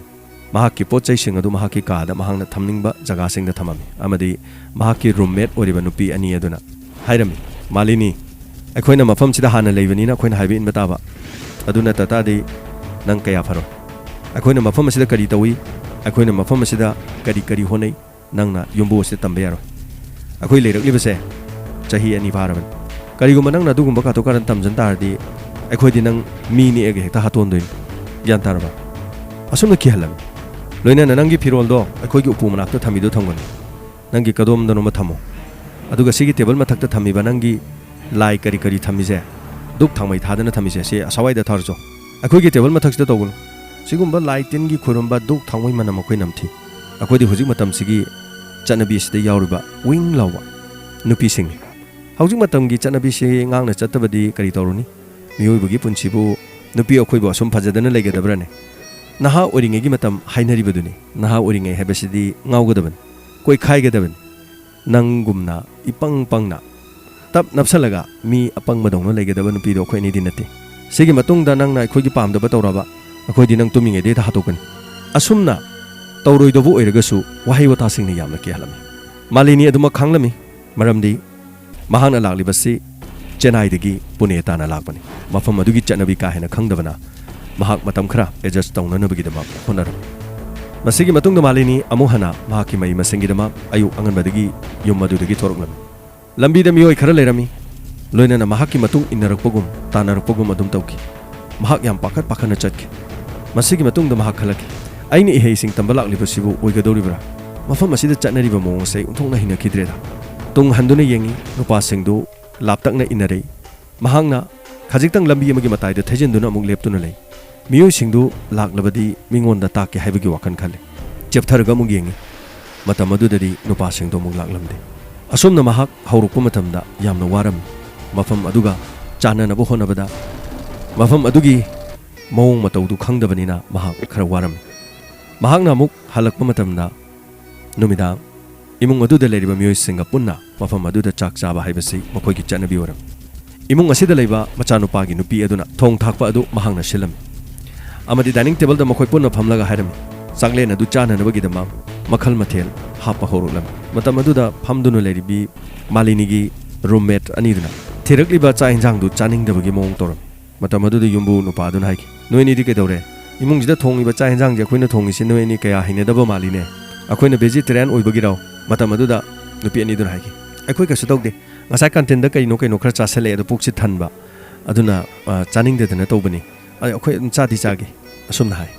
ꯃꯍꯥꯛꯀꯤ ꯄꯣꯠ ꯆꯩꯁꯤꯡ ꯑꯗꯨ ꯃꯍꯥꯛꯀꯤ ꯀꯥꯗ ꯃꯍꯥꯛꯅ ꯊꯝꯅꯤꯡꯕ ꯖꯒꯥꯁꯤꯡꯗ ꯊꯝꯃꯝꯃꯤ, ꯑꯃꯗꯤ ꯃꯍꯥꯛꯀꯤ ꯔꯨꯝꯃꯦꯠ ꯑꯣꯏꯔꯤꯕ ꯅꯨꯄꯤ ꯑꯅꯤ ꯑꯗꯨꯅ ꯍꯥꯏꯔꯝꯃꯤ, "ꯃꯥꯂꯤꯅꯤ, ꯑꯩꯈꯣꯏꯅ ꯃꯐꯝꯁꯤꯗ ꯍꯥꯟꯅ ꯂꯩꯕꯅꯤꯅ ꯑꯩꯈꯣꯏꯅ ꯍꯥꯏꯕ ꯏꯟꯕ ꯇꯥꯕ꯫ ꯑꯗꯨ ꯅꯠꯇ ꯇꯥꯔꯗꯤ ꯅꯪ ꯀꯌꯥ ꯐꯔꯣꯏ꯫ ꯑꯩꯈꯣꯏꯅ ꯃꯐꯝ ꯑꯁꯤꯗ ꯀꯔꯤ ꯇꯧꯏ? ꯑꯩꯈꯣꯏꯅ ꯃꯐꯝ ꯑꯁꯤꯗ ꯀꯔꯤ ꯀꯔꯤ ꯍꯣꯠꯅꯩ? ꯅꯪꯅ ꯌꯨꯝꯕꯨ ꯑꯁꯤꯗ ꯇꯝꯕ ꯌꯥꯔꯣꯏ꯫ ꯑꯩꯈꯣꯏ ꯂꯩꯔꯛꯂꯤꯕꯁꯦ ꯆꯍꯤ ꯑꯅꯤ ꯐꯥꯔꯕꯅꯤ꯫ ꯀꯔꯤꯒꯨꯝꯕ ꯅꯪꯅ ꯑꯗꯨꯒꯨꯝꯕ ꯀꯥꯇꯨ ꯀꯥꯔꯟ ꯇꯝꯖꯟ ꯇꯥꯔꯗꯤ ꯑꯩꯈꯣꯏꯗꯤ ꯅꯪ ꯃꯤ ꯅꯦꯛꯑꯒ ꯍꯦꯛꯇ ꯍꯥꯠꯇꯣꯛꯑꯝꯗꯣꯏꯅꯤ꯫ ꯒ꯭ꯌꯥꯟ ꯇꯥꯔꯕ?" ꯑꯁꯨꯝꯅ ꯀꯤꯍꯜꯂꯝꯃꯤ꯫ ꯂꯣꯏꯅꯅ ꯅꯪꯒꯤ ꯐꯤꯔꯣꯜꯗꯣ ꯑꯩꯈꯣꯏꯒꯤ ꯎꯄꯨ ꯃꯅꯥꯛꯇ ꯊꯝꯃꯤꯗꯣ ꯊꯝꯒꯅꯨ꯫ ꯅꯪꯒꯤ ꯀꯗꯣꯝꯗꯅꯣꯃ ꯊꯝꯃꯣ꯫ ꯑꯗꯨꯒ ꯁꯤꯒꯤ ꯇꯦꯕꯜ ꯃꯊꯛꯇ ꯊꯝꯃꯤꯕ ꯅꯪꯒꯤ ꯂꯥꯏ ꯀꯔꯤ ꯀꯔꯤ ꯊꯝꯃꯤꯁꯦ, ꯙꯨꯛ ꯊꯥꯎꯃꯩ ꯊꯥꯗꯅ ꯊꯝꯃꯤꯁꯦ, ꯁꯤ ꯑꯁꯋꯥꯏꯗ ꯊꯥꯔꯨꯆꯣ꯫ ꯑꯩꯈꯣꯏꯒꯤ ꯇꯦꯕꯜ ꯃꯊꯛꯁꯤꯗ ꯇꯧꯒꯅꯨ꯫ ꯁꯤꯒꯨꯝꯕ ꯂꯥꯏ ꯇꯤꯟꯒꯤ ꯈꯣꯏꯔꯨꯝꯕ ꯙꯨꯛ ꯊꯥꯎꯃꯩ ꯃꯅꯝ ꯑꯩꯈꯣꯏ ꯅꯝꯊꯤ꯫ ꯑꯩꯈꯣꯏꯗꯤ ꯍꯧꯖꯤꯛ ꯃꯇꯝꯁꯤꯒꯤ ꯆꯠꯅꯕꯤ ꯑꯁꯤꯗ ꯌꯥꯎꯔꯤꯕ ꯋꯤꯡ ꯂꯥꯎꯕ ꯅꯨꯄꯤꯁꯤꯡꯅꯤ꯫ ꯍꯧꯖꯤꯛ ꯃꯇꯝꯒꯤ ꯆꯠꯅꯕꯤꯁꯤ ꯉꯥꯛꯅ ꯆꯠꯇꯕꯗꯤ ꯀꯔꯤ ꯇꯧꯔꯨꯅꯤ? ꯃꯤꯑꯣꯏꯕꯒꯤ ꯄꯨꯟꯁꯤꯕꯨ ꯅꯨꯄꯤ ꯑꯩꯈꯣꯏꯕꯨ ꯑꯁꯨꯝ ꯐꯖꯗꯅ ꯂꯩꯒꯗꯕ꯭ꯔꯅꯦ? ꯅꯍꯥ ꯑꯣꯏꯔꯤꯉꯩꯒꯤ ꯃꯇꯝ ꯍꯥꯏꯅꯔꯤꯕꯗꯨꯅꯤ꯫ ꯅꯍꯥ ꯑꯣꯏꯔꯤꯉꯩ ꯍꯥꯏꯕꯁꯤꯗꯤ ꯉꯥꯎꯒꯗꯕꯅꯤ, ꯀꯣꯏꯈꯥꯏꯒꯗꯕꯅꯤ꯫ ꯅꯪꯒꯨꯝꯅ ꯏꯄꯪ ꯄꯪꯅ ꯇꯞ ꯅꯞꯁꯜꯂꯒ ꯃꯤ ꯑꯄꯪꯕꯗꯧꯅ ꯂꯩꯒꯗꯕ ꯅꯨꯄꯤꯗꯣ ꯑꯩꯈꯣꯏ ꯑꯅꯤꯗꯤ ꯅꯠꯇꯦ꯫ ꯁꯤꯒꯤ ꯃꯇꯨꯡꯗ ꯅꯪꯅ ꯑꯩꯈꯣꯏꯒꯤ ꯄꯥꯝꯗꯕ ꯇꯧꯔꯕ, ꯑꯩꯈꯣꯏꯗꯤ ꯅꯪ ꯇꯨꯝꯃꯤꯉꯩꯗ ꯍꯦꯛꯇ ꯍꯥꯠꯇꯣꯛꯀꯅꯤ꯫ ꯑꯁꯨꯝꯅ ꯇꯧꯔꯣꯏꯗꯧꯕ ꯑꯣꯏꯔꯒꯁꯨ ꯋꯥꯍꯩ ꯋꯥꯇꯥꯁꯤꯡꯅ ꯌꯥꯝꯅ ꯀꯤꯍꯜꯂꯝꯃꯤ꯫ ꯃꯥꯂꯤꯅꯤ ꯑꯗꯨꯃꯛ ꯈꯥꯡꯂꯝꯃꯤ, ꯃꯔꯝꯗꯤ ꯃꯍꯥꯛꯅ ꯂꯥꯛꯂꯤꯕꯁꯤ ꯆꯦꯟꯅꯥꯏꯗꯒꯤ ꯄꯨꯅꯦ ꯇꯥꯟꯅ ꯂꯥꯛꯄꯅꯤ꯫ ꯃꯐꯝ ꯑꯗꯨꯒꯤ ꯆꯠꯅꯕꯤ ꯀꯥ ꯍꯦꯟꯅ ꯈꯪꯗꯕꯅ ꯃꯍꯥꯛ ꯃꯇꯝ ꯈꯔ ꯑꯦꯗꯖꯁ ꯇꯧꯅꯅꯕꯒꯤꯗꯃꯛ ꯍꯣꯠꯅꯔꯝꯃꯤ꯫ ꯃꯁꯤꯒꯤ ꯃꯇꯨꯡꯗ ꯃꯥꯂꯤꯅꯤ ꯑꯃꯨꯛ ꯍꯟꯅ ꯃꯍꯥꯛꯀꯤ ꯃꯍꯩ ꯃꯁꯤꯡꯒꯤꯗꯃꯛ ꯑꯌꯨꯛ ꯑꯉꯟꯕꯗꯒꯤ ꯌꯨꯝ ꯑꯗꯨꯗꯒꯤ ꯊꯣꯔꯛꯂꯝꯃꯤ꯫ ꯂꯝꯕꯤꯗ ꯃꯤꯑꯣꯏ ꯈꯔ ꯂꯩꯔꯝꯃꯤ, ꯂꯣꯏꯅꯅ ꯃꯍꯥꯛꯀꯤ ꯃꯇꯨꯡ ꯏꯟꯅꯔꯛꯄꯒꯨꯝ ꯇꯥꯟꯅꯔꯛꯄꯒꯨꯝ ꯑꯗꯨꯝ ꯇꯧꯈꯤ꯫ ꯃꯍꯥꯛ ꯌꯥꯝ ꯄꯥꯈꯠ ꯄꯥꯈꯠꯅ ꯆꯠꯈꯤ꯫ ꯃꯁꯤꯒꯤ ꯃꯇꯨꯡꯗ ꯃꯍꯥꯛ ꯈꯜꯂꯛꯈꯤ, "ꯑꯩꯅ ꯏꯍꯩꯁꯤꯡ ꯇꯝꯕ ꯂꯥꯛꯂꯤꯕꯁꯤꯕꯨ ꯑꯣꯏꯒꯗꯧꯔꯤꯕ꯭ꯔꯥ? ꯃꯐꯝ ꯑꯁꯤꯗ ꯆꯠꯅꯔꯤꯕ ꯃꯑꯣꯡ ꯑꯁꯤ ꯑꯩ ꯑꯣꯟꯊꯣꯛꯅ ꯍꯩꯅꯈꯤꯗ꯭ꯔꯦꯗ"꯫ ꯇꯨꯡ ꯍꯟꯗꯨꯅ ꯌꯦꯡꯉꯤ, ꯅꯨꯄꯥꯁꯤꯡꯗꯨ ꯂꯥꯞꯇꯛꯅ ꯏꯟꯅꯔꯛꯏ꯫ ꯃꯍꯥꯛꯅ ꯈꯖꯤꯛꯇꯪ ꯂꯝꯕꯤ ꯑꯃꯒꯤ ꯃꯇꯥꯏꯗ ꯊꯩꯖꯤꯟꯗꯨꯅ ꯑꯃꯨꯛ ꯂꯦꯞꯇꯨꯅ ꯂꯩ꯫ ꯃꯤꯑꯣꯏꯁꯤꯡꯗꯨ ꯂꯥꯛꯂꯕꯗꯤ ꯃꯤꯉꯣꯟꯗ ꯇꯥꯛꯀꯦ ꯍꯥꯏꯕꯒꯤ ꯋꯥꯈꯜ ꯈꯜꯂꯤ꯫ ꯆꯦꯞꯊꯔꯒ ꯑꯃꯨꯛ ꯌꯦꯡꯉꯤ꯫ ꯃꯇꯝ ꯑꯗꯨꯗꯗꯤ ꯅꯨꯄꯥꯁꯤꯡꯗꯨ ꯑꯃꯨꯛ ꯂꯥꯛꯂꯝꯗꯦ꯫ ꯑꯁꯨꯝꯅ ꯃꯍꯥꯛ ꯍꯧꯔꯛꯄ ꯃꯇꯝꯗ ꯌꯥꯝꯅ ꯋꯥꯔꯝꯃꯤ꯫ ꯃꯐꯝ ꯑꯗꯨꯒ ꯆꯥꯟꯅꯅꯕ ꯍꯣꯠꯅꯕꯗ ꯃꯐꯝ ꯑꯗꯨꯒꯤ ꯃꯑꯣꯡ ꯃꯇꯧꯗꯨ ꯈꯪꯗꯕꯅꯤꯅ ꯃꯍꯥꯛ ꯈꯔ ꯋꯥꯔꯝꯃꯤ꯫ ꯃꯍꯥꯛꯅ ꯑꯃꯨꯛ ꯍꯜꯂꯛꯄ ꯃꯇꯝꯗ ꯅꯨꯃꯤꯗꯥꯡ ꯏꯃꯨꯡ ꯑꯗꯨꯗ ꯂꯩꯔꯤꯕ ꯃꯤꯑꯣꯏꯁꯤꯡꯒ ꯄꯨꯟꯅ ꯃꯐꯝ ꯑꯗꯨꯗ ꯆꯥꯛ ꯆꯥꯕ ꯍꯥꯏꯕꯁꯤ ꯃꯈꯣꯏꯒꯤ ꯆꯠꯅꯕꯤ ꯑꯣꯏꯔꯝꯃꯤ꯫ ꯏꯃꯨꯡ ꯑꯁꯤꯗ ꯂꯩꯕ ꯃꯆꯥꯅꯨꯄꯥꯒꯤ ꯅꯨꯄꯤ ꯑꯗꯨꯅ ꯊꯣꯡ ꯊꯥꯛꯄ ꯑꯗꯨ ꯃꯍꯥꯛꯅ ꯁꯤꯜꯂꯝꯃꯤ꯫ ꯑꯃꯗꯤ dining tableꯗ ꯃꯈꯣꯏ ꯄꯨꯟꯅ ꯐꯝꯂꯒ ꯍꯥꯏꯔꯝꯃꯤ꯫ ꯆꯥꯛꯂꯦꯟ ꯑꯗꯨ ꯆꯥꯅꯅꯕꯒꯤꯗꯃꯛ ꯃꯈꯜ ꯃꯊꯦꯜ ꯍꯥꯞꯄ ꯍꯧꯔꯛꯂꯝꯃꯤ꯫ ꯃꯇꯝ ꯑꯗꯨꯗ ꯐꯝꯗꯨꯅ ꯂꯩꯔꯤꯕꯤ ꯃꯥꯂꯤꯅꯤꯒꯤ roommate ꯑꯅꯤꯗꯨꯅ ꯊꯤꯔꯛꯂꯤꯕ ꯆꯥꯛ ꯏꯟꯖꯥꯡꯗꯨ ꯆꯥꯅꯤꯡꯗꯕꯒꯤ ꯃꯑꯣꯡ ꯇꯧꯔꯝꯃꯤ꯫ ꯃꯇꯝ ꯑꯗꯨꯗ ꯌꯨꯝꯕꯨ ꯅꯨꯄꯥꯗꯨꯅ ꯍꯥꯏꯈꯤ, "ꯅꯣꯏ ꯑꯅꯤꯗꯤ ꯀꯩꯗꯧꯔꯦ? ꯏꯃꯨꯡꯁꯤꯗ ꯊꯣꯡꯉꯤꯕ ꯆꯥꯛ ꯏꯟꯖꯥꯡꯁꯦ ꯑꯩꯈꯣꯏꯅ ꯊꯣꯡꯉꯤꯁꯤ ꯅꯣꯏ ꯑꯅꯤ ꯀꯌꯥ ꯍꯩꯅꯗꯕ ꯃꯥꯜꯂꯤꯅꯦ꯫ ꯑꯩꯈꯣꯏꯅ vegetarian ꯑꯣꯏꯕꯒꯤꯔꯣ?" ꯃꯇꯝ ꯑꯗꯨꯗ ꯅꯨꯄꯤ ꯑꯅꯤꯗꯨꯅ ꯍꯥꯏꯈꯤ, "ꯑꯩꯈꯣꯏ ꯀꯩꯁꯨ ꯇꯧꯗꯦ꯫ ꯉꯁꯥꯏ canteen ꯀꯩꯅꯣ ꯀꯩꯅꯣ ꯈꯔ ꯆꯥꯁꯜꯂꯛꯑꯦ, ꯑꯗꯣ ꯄꯨꯛꯁꯤ ꯊꯟꯕ꯫ ꯑꯗꯨꯅ, ꯑ, ꯆꯥꯅꯤꯡꯗꯗꯅ ꯇꯧꯕꯅꯤ꯫ ꯑꯩ, ꯑꯩꯈꯣꯏ ꯑꯗꯨꯝ ꯆꯥꯗꯤ ꯆꯥꯒꯦ," ꯑꯁꯨꯝꯅ ꯍꯥꯏ꯫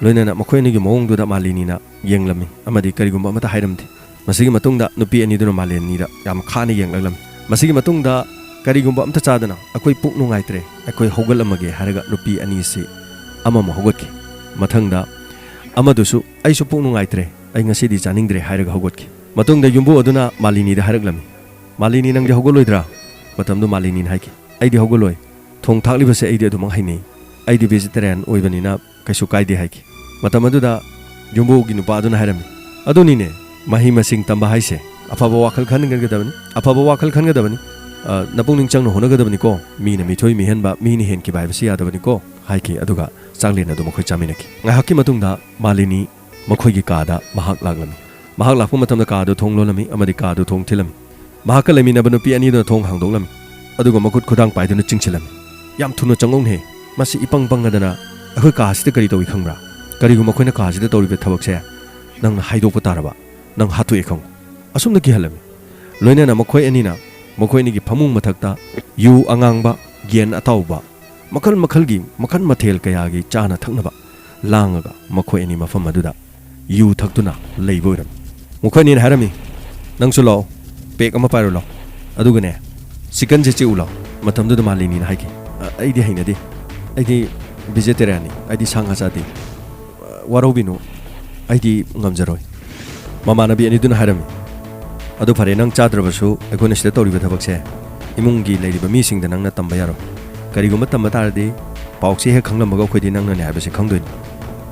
ꯂꯣꯏꯅꯅ ꯃꯈꯣꯏ ꯑꯅꯤꯒꯤ ꯃꯑꯣꯡꯗꯨꯗ ꯃꯥꯂꯤꯅꯤꯅ ꯌꯦꯡꯂꯝꯃꯤ ꯑꯃꯗꯤ ꯀꯔꯤꯒꯨꯝꯕ ꯑꯃꯠꯇ ꯍꯥꯏꯔꯝꯗꯦ꯫ ꯃꯁꯤꯒꯤ ꯃꯇꯨꯡꯗ ꯅꯨꯄꯤ ꯑꯅꯤꯗꯨꯅ ꯃꯥꯂꯦꯅꯤꯗ ꯌꯥꯝ ꯈꯥꯅ ꯌꯦꯡꯂꯛꯂꯝꯃꯤ꯫ ꯃꯁꯤꯒꯤ ꯃꯇꯨꯡꯗ ꯀꯔꯤꯒꯨꯝꯕ ꯑꯝꯇ ꯆꯥꯗꯅ, "ꯑꯩꯈꯣꯏ ꯄꯨꯛ ꯅꯨꯡꯉꯥꯏꯇ꯭ꯔꯦ, ꯑꯩꯈꯣꯏ ꯍꯧꯒꯠꯂꯝꯃꯒꯦ" ꯍꯥꯏꯔꯒ ꯅꯨꯄꯤ ꯑꯅꯤꯁꯤ ꯑꯃꯃꯨꯛ ꯍꯧꯒꯠꯈꯤ꯫ ꯃꯊꯪꯗ ꯑꯃꯗꯨꯁꯨ, "ꯑꯩꯁꯨ ꯄꯨꯛ ꯅꯨꯡꯉꯥꯏꯇ꯭ꯔꯦ, ꯑꯩ ꯉꯁꯤꯗꯤ ꯆꯥꯅꯤꯡꯗ꯭ꯔꯦ" ꯍꯥꯏꯔꯒ ꯍꯧꯒꯠꯈꯤ꯫ ꯃꯇꯨꯡꯗ ꯌꯨꯝꯕꯨ ꯑꯗꯨꯅ ꯃꯥꯂꯤꯅꯤꯗ ꯍꯥꯏꯔꯛꯂꯝꯃꯤ, "ꯃꯥꯂꯤꯅꯤ, ꯅꯪꯗꯤ ꯍꯧꯒꯠꯂꯣꯏꯗ꯭ꯔꯥ?" ꯃꯇꯝꯗꯨ ꯃꯥꯂꯤꯅꯤꯅ ꯍꯥꯏꯈꯤ, "ꯑꯩꯗꯤ ꯍꯧꯒꯠꯂꯣꯏ꯫ ꯊꯣꯡ ꯊꯥꯛꯂꯤꯕꯁꯦ ꯑꯩꯗꯤ ꯑꯗꯨꯃꯛ ꯍꯩꯅꯩ꯫ ꯑꯩꯗꯤ vegetarian ꯑꯣꯏꯕꯅꯤꯅ ꯀꯩꯁꯨ ꯀꯥꯏꯗꯦ" ꯍꯥꯏꯈꯤ꯫ ꯃꯇꯝ ꯑꯗꯨꯗ ꯌꯨꯝꯕꯨꯒꯤ ꯅꯨꯄꯥ ꯑꯗꯨꯅ ꯍꯥꯏꯔꯝꯃꯤ, "ꯑꯗꯨꯅꯤꯅꯦ, ꯃꯍꯩ ꯃꯁꯤꯡ ꯇꯝꯕ ꯍꯥꯏꯁꯦ꯫ ꯑꯐꯕ ꯋꯥꯈꯜ ꯈꯟꯒꯗꯕꯅꯤ, ꯑꯐꯕ ꯋꯥꯈꯜ ꯈꯟꯒꯗꯕꯅꯤ꯫ ꯑ, ꯅꯄꯨꯛꯅꯤꯡ ꯆꯪꯅ ꯍꯣꯠꯅꯒꯗꯕꯅꯤꯀꯣ꯫ ꯃꯤꯅ ꯃꯤꯊꯣꯏ ꯃꯤꯍꯦꯟꯕ, ꯃꯤꯅ ꯍꯦꯟꯈꯤꯕ ꯍꯥꯏꯕꯁꯤ ꯌꯥꯗꯕꯅꯤꯀꯣ" ꯍꯥꯏꯈꯤ꯫ ꯑꯗꯨꯒ ꯆꯥꯛꯂꯦꯟ ꯑꯗꯨ ꯃꯈꯣꯏ ꯆꯥꯃꯤꯟꯅꯈꯤ꯫ ꯉꯥꯏꯍꯥꯛꯀꯤ ꯃꯇꯨꯡꯗ ꯃꯥꯂꯤꯅꯤ ꯃꯈꯣꯏꯒꯤ ꯀꯥꯗ ꯃꯍꯥꯛ ꯂꯥꯛꯂꯝꯃꯤ꯫ ꯃꯍꯥꯛ ꯂꯥꯛꯄ ꯃꯇꯝꯗ ꯀꯥ ꯑꯗꯨ ꯊꯣꯡ ꯂꯣꯜꯂꯝꯃꯤ ꯑꯃꯗꯤ ꯀꯥ ꯑꯗꯨ ꯊꯣꯡ ꯊꯤꯜꯂꯝꯃꯤ꯫ ꯃꯍꯥꯛꯀ ꯂꯩꯃꯤꯟꯅꯕ ꯅꯨꯄꯤ ꯑꯅꯤꯗꯨꯅ ꯊꯣꯡ ꯍꯥꯡꯗꯣꯛꯂꯝꯃꯤ, ꯑꯗꯨꯒ ꯃꯈꯨꯠ ꯈꯨꯗꯥꯡ ꯄꯥꯏꯗꯨꯅ ꯆꯤꯡꯁꯤꯜꯂꯝꯃꯤ꯫ "ꯌꯥꯝ ꯊꯨꯅ ꯆꯪꯉꯧꯅꯦ, ꯃꯁꯤ ꯏꯄꯪ ꯄꯪꯉꯗꯅ ꯑꯩꯈꯣꯏ ꯀꯥꯁꯤꯗ ꯀꯔꯤ ꯇꯧꯏ ꯈꯪꯕ꯭ꯔꯥ? ꯀꯔꯤꯒꯨꯝꯕ ꯑꯩꯈꯣꯏꯅ ꯀꯥꯁꯤꯗ ꯇꯧꯔꯤꯕ ꯊꯕꯛꯁꯦ ꯅꯪꯅ ꯍꯥꯏꯗꯣꯛꯄ ꯇꯥꯔꯕ, ꯅꯪ ꯍꯥꯠꯇꯣꯛꯑꯦ ꯈꯪꯉꯨ"꯫ ꯑꯁꯨꯝꯅ ꯀꯤꯍꯜꯂꯝꯃꯤ꯫ ꯂꯣꯏꯅꯅ ꯃꯈꯣꯏ ꯑꯅꯤꯅ ꯃꯈꯣꯏ ꯑꯅꯤꯒꯤ ꯐꯃꯨꯡ ꯃꯊꯛꯇ ꯌꯨ ꯑꯉꯥꯡꯕ, ꯌꯦꯟ ꯑꯇꯥꯎꯕ, ꯃꯈꯜ ꯃꯈꯜꯒꯤ, ꯃꯈꯜ ꯃꯊꯦꯜ ꯀꯌꯥꯒꯤ ꯆꯥꯅ ꯊꯛꯅꯕ ꯂꯥꯡꯉꯒ ꯃꯈꯣꯏ ꯑꯅꯤ ꯃꯐꯝ ꯑꯗꯨꯗ ꯌꯨ ꯊꯛꯇꯨꯅ ꯂꯩꯕ ꯑꯣꯏꯔꯝꯃꯤ꯫ ꯃꯈꯣꯏ ꯑꯅꯤꯅ ꯍꯥꯏꯔꯝꯃꯤ, "ꯅꯪꯁꯨ ꯂꯥꯛꯑꯣ, ꯄꯦꯛ ꯑꯃ ꯄꯥꯏꯔꯨ ꯂꯥꯛꯑꯣ, ꯑꯗꯨꯒꯅꯦ, ꯆꯤꯛꯀꯟꯁꯦ ꯆꯤꯛꯎ ꯂꯥꯛꯑꯣ"꯫ ꯃꯇꯝꯗꯨꯗ ꯃꯥꯂꯤꯅꯤꯅ ꯍꯥꯏꯈꯤ, "ꯑ, ꯑꯩꯗꯤ ꯍꯩꯅꯗꯦ, ꯑꯩꯗꯤ ꯚꯦꯖꯤꯇꯦꯔꯤꯌꯥꯟꯅꯤ, ꯑꯩꯗꯤ ꯁꯥ ꯉꯥ ꯆꯥꯗꯦ꯫ ꯑ, ꯋꯥꯔꯧꯕꯤꯅꯨ, ꯑꯩꯗꯤ ꯉꯝꯖꯔꯣꯏ"꯫ ꯃꯃꯥꯟꯅꯕꯤ ꯑꯅꯤꯗꯨꯅ ꯍꯥꯏꯔꯝꯃꯤ, "ꯑꯗꯨ ꯐꯔꯦ, ꯅꯪ ꯆꯥꯗ꯭ꯔꯕꯁꯨ ꯑꯩꯈꯣꯏꯅ ꯁꯤꯗ ꯇꯧꯔꯤꯕ ꯊꯕꯛꯁꯦ ꯏꯃꯨꯡꯒꯤ ꯂꯩꯔꯤꯕ ꯃꯤꯁꯤꯡꯗ ꯅꯪꯅ ꯇꯝꯕ ꯌꯥꯔꯣꯏ꯫ ꯀꯔꯤꯒꯨꯝꯕ ꯇꯝꯕ ꯇꯥꯔꯗꯤ ꯄꯥꯎꯁꯦ ꯍꯦꯛ ꯈꯪꯂꯝꯕꯒ ꯑꯩꯈꯣꯏꯗꯤ ꯅꯪꯅꯅꯦ ꯍꯥꯏꯕꯁꯦ ꯈꯪꯗꯣꯏꯅꯤ"꯫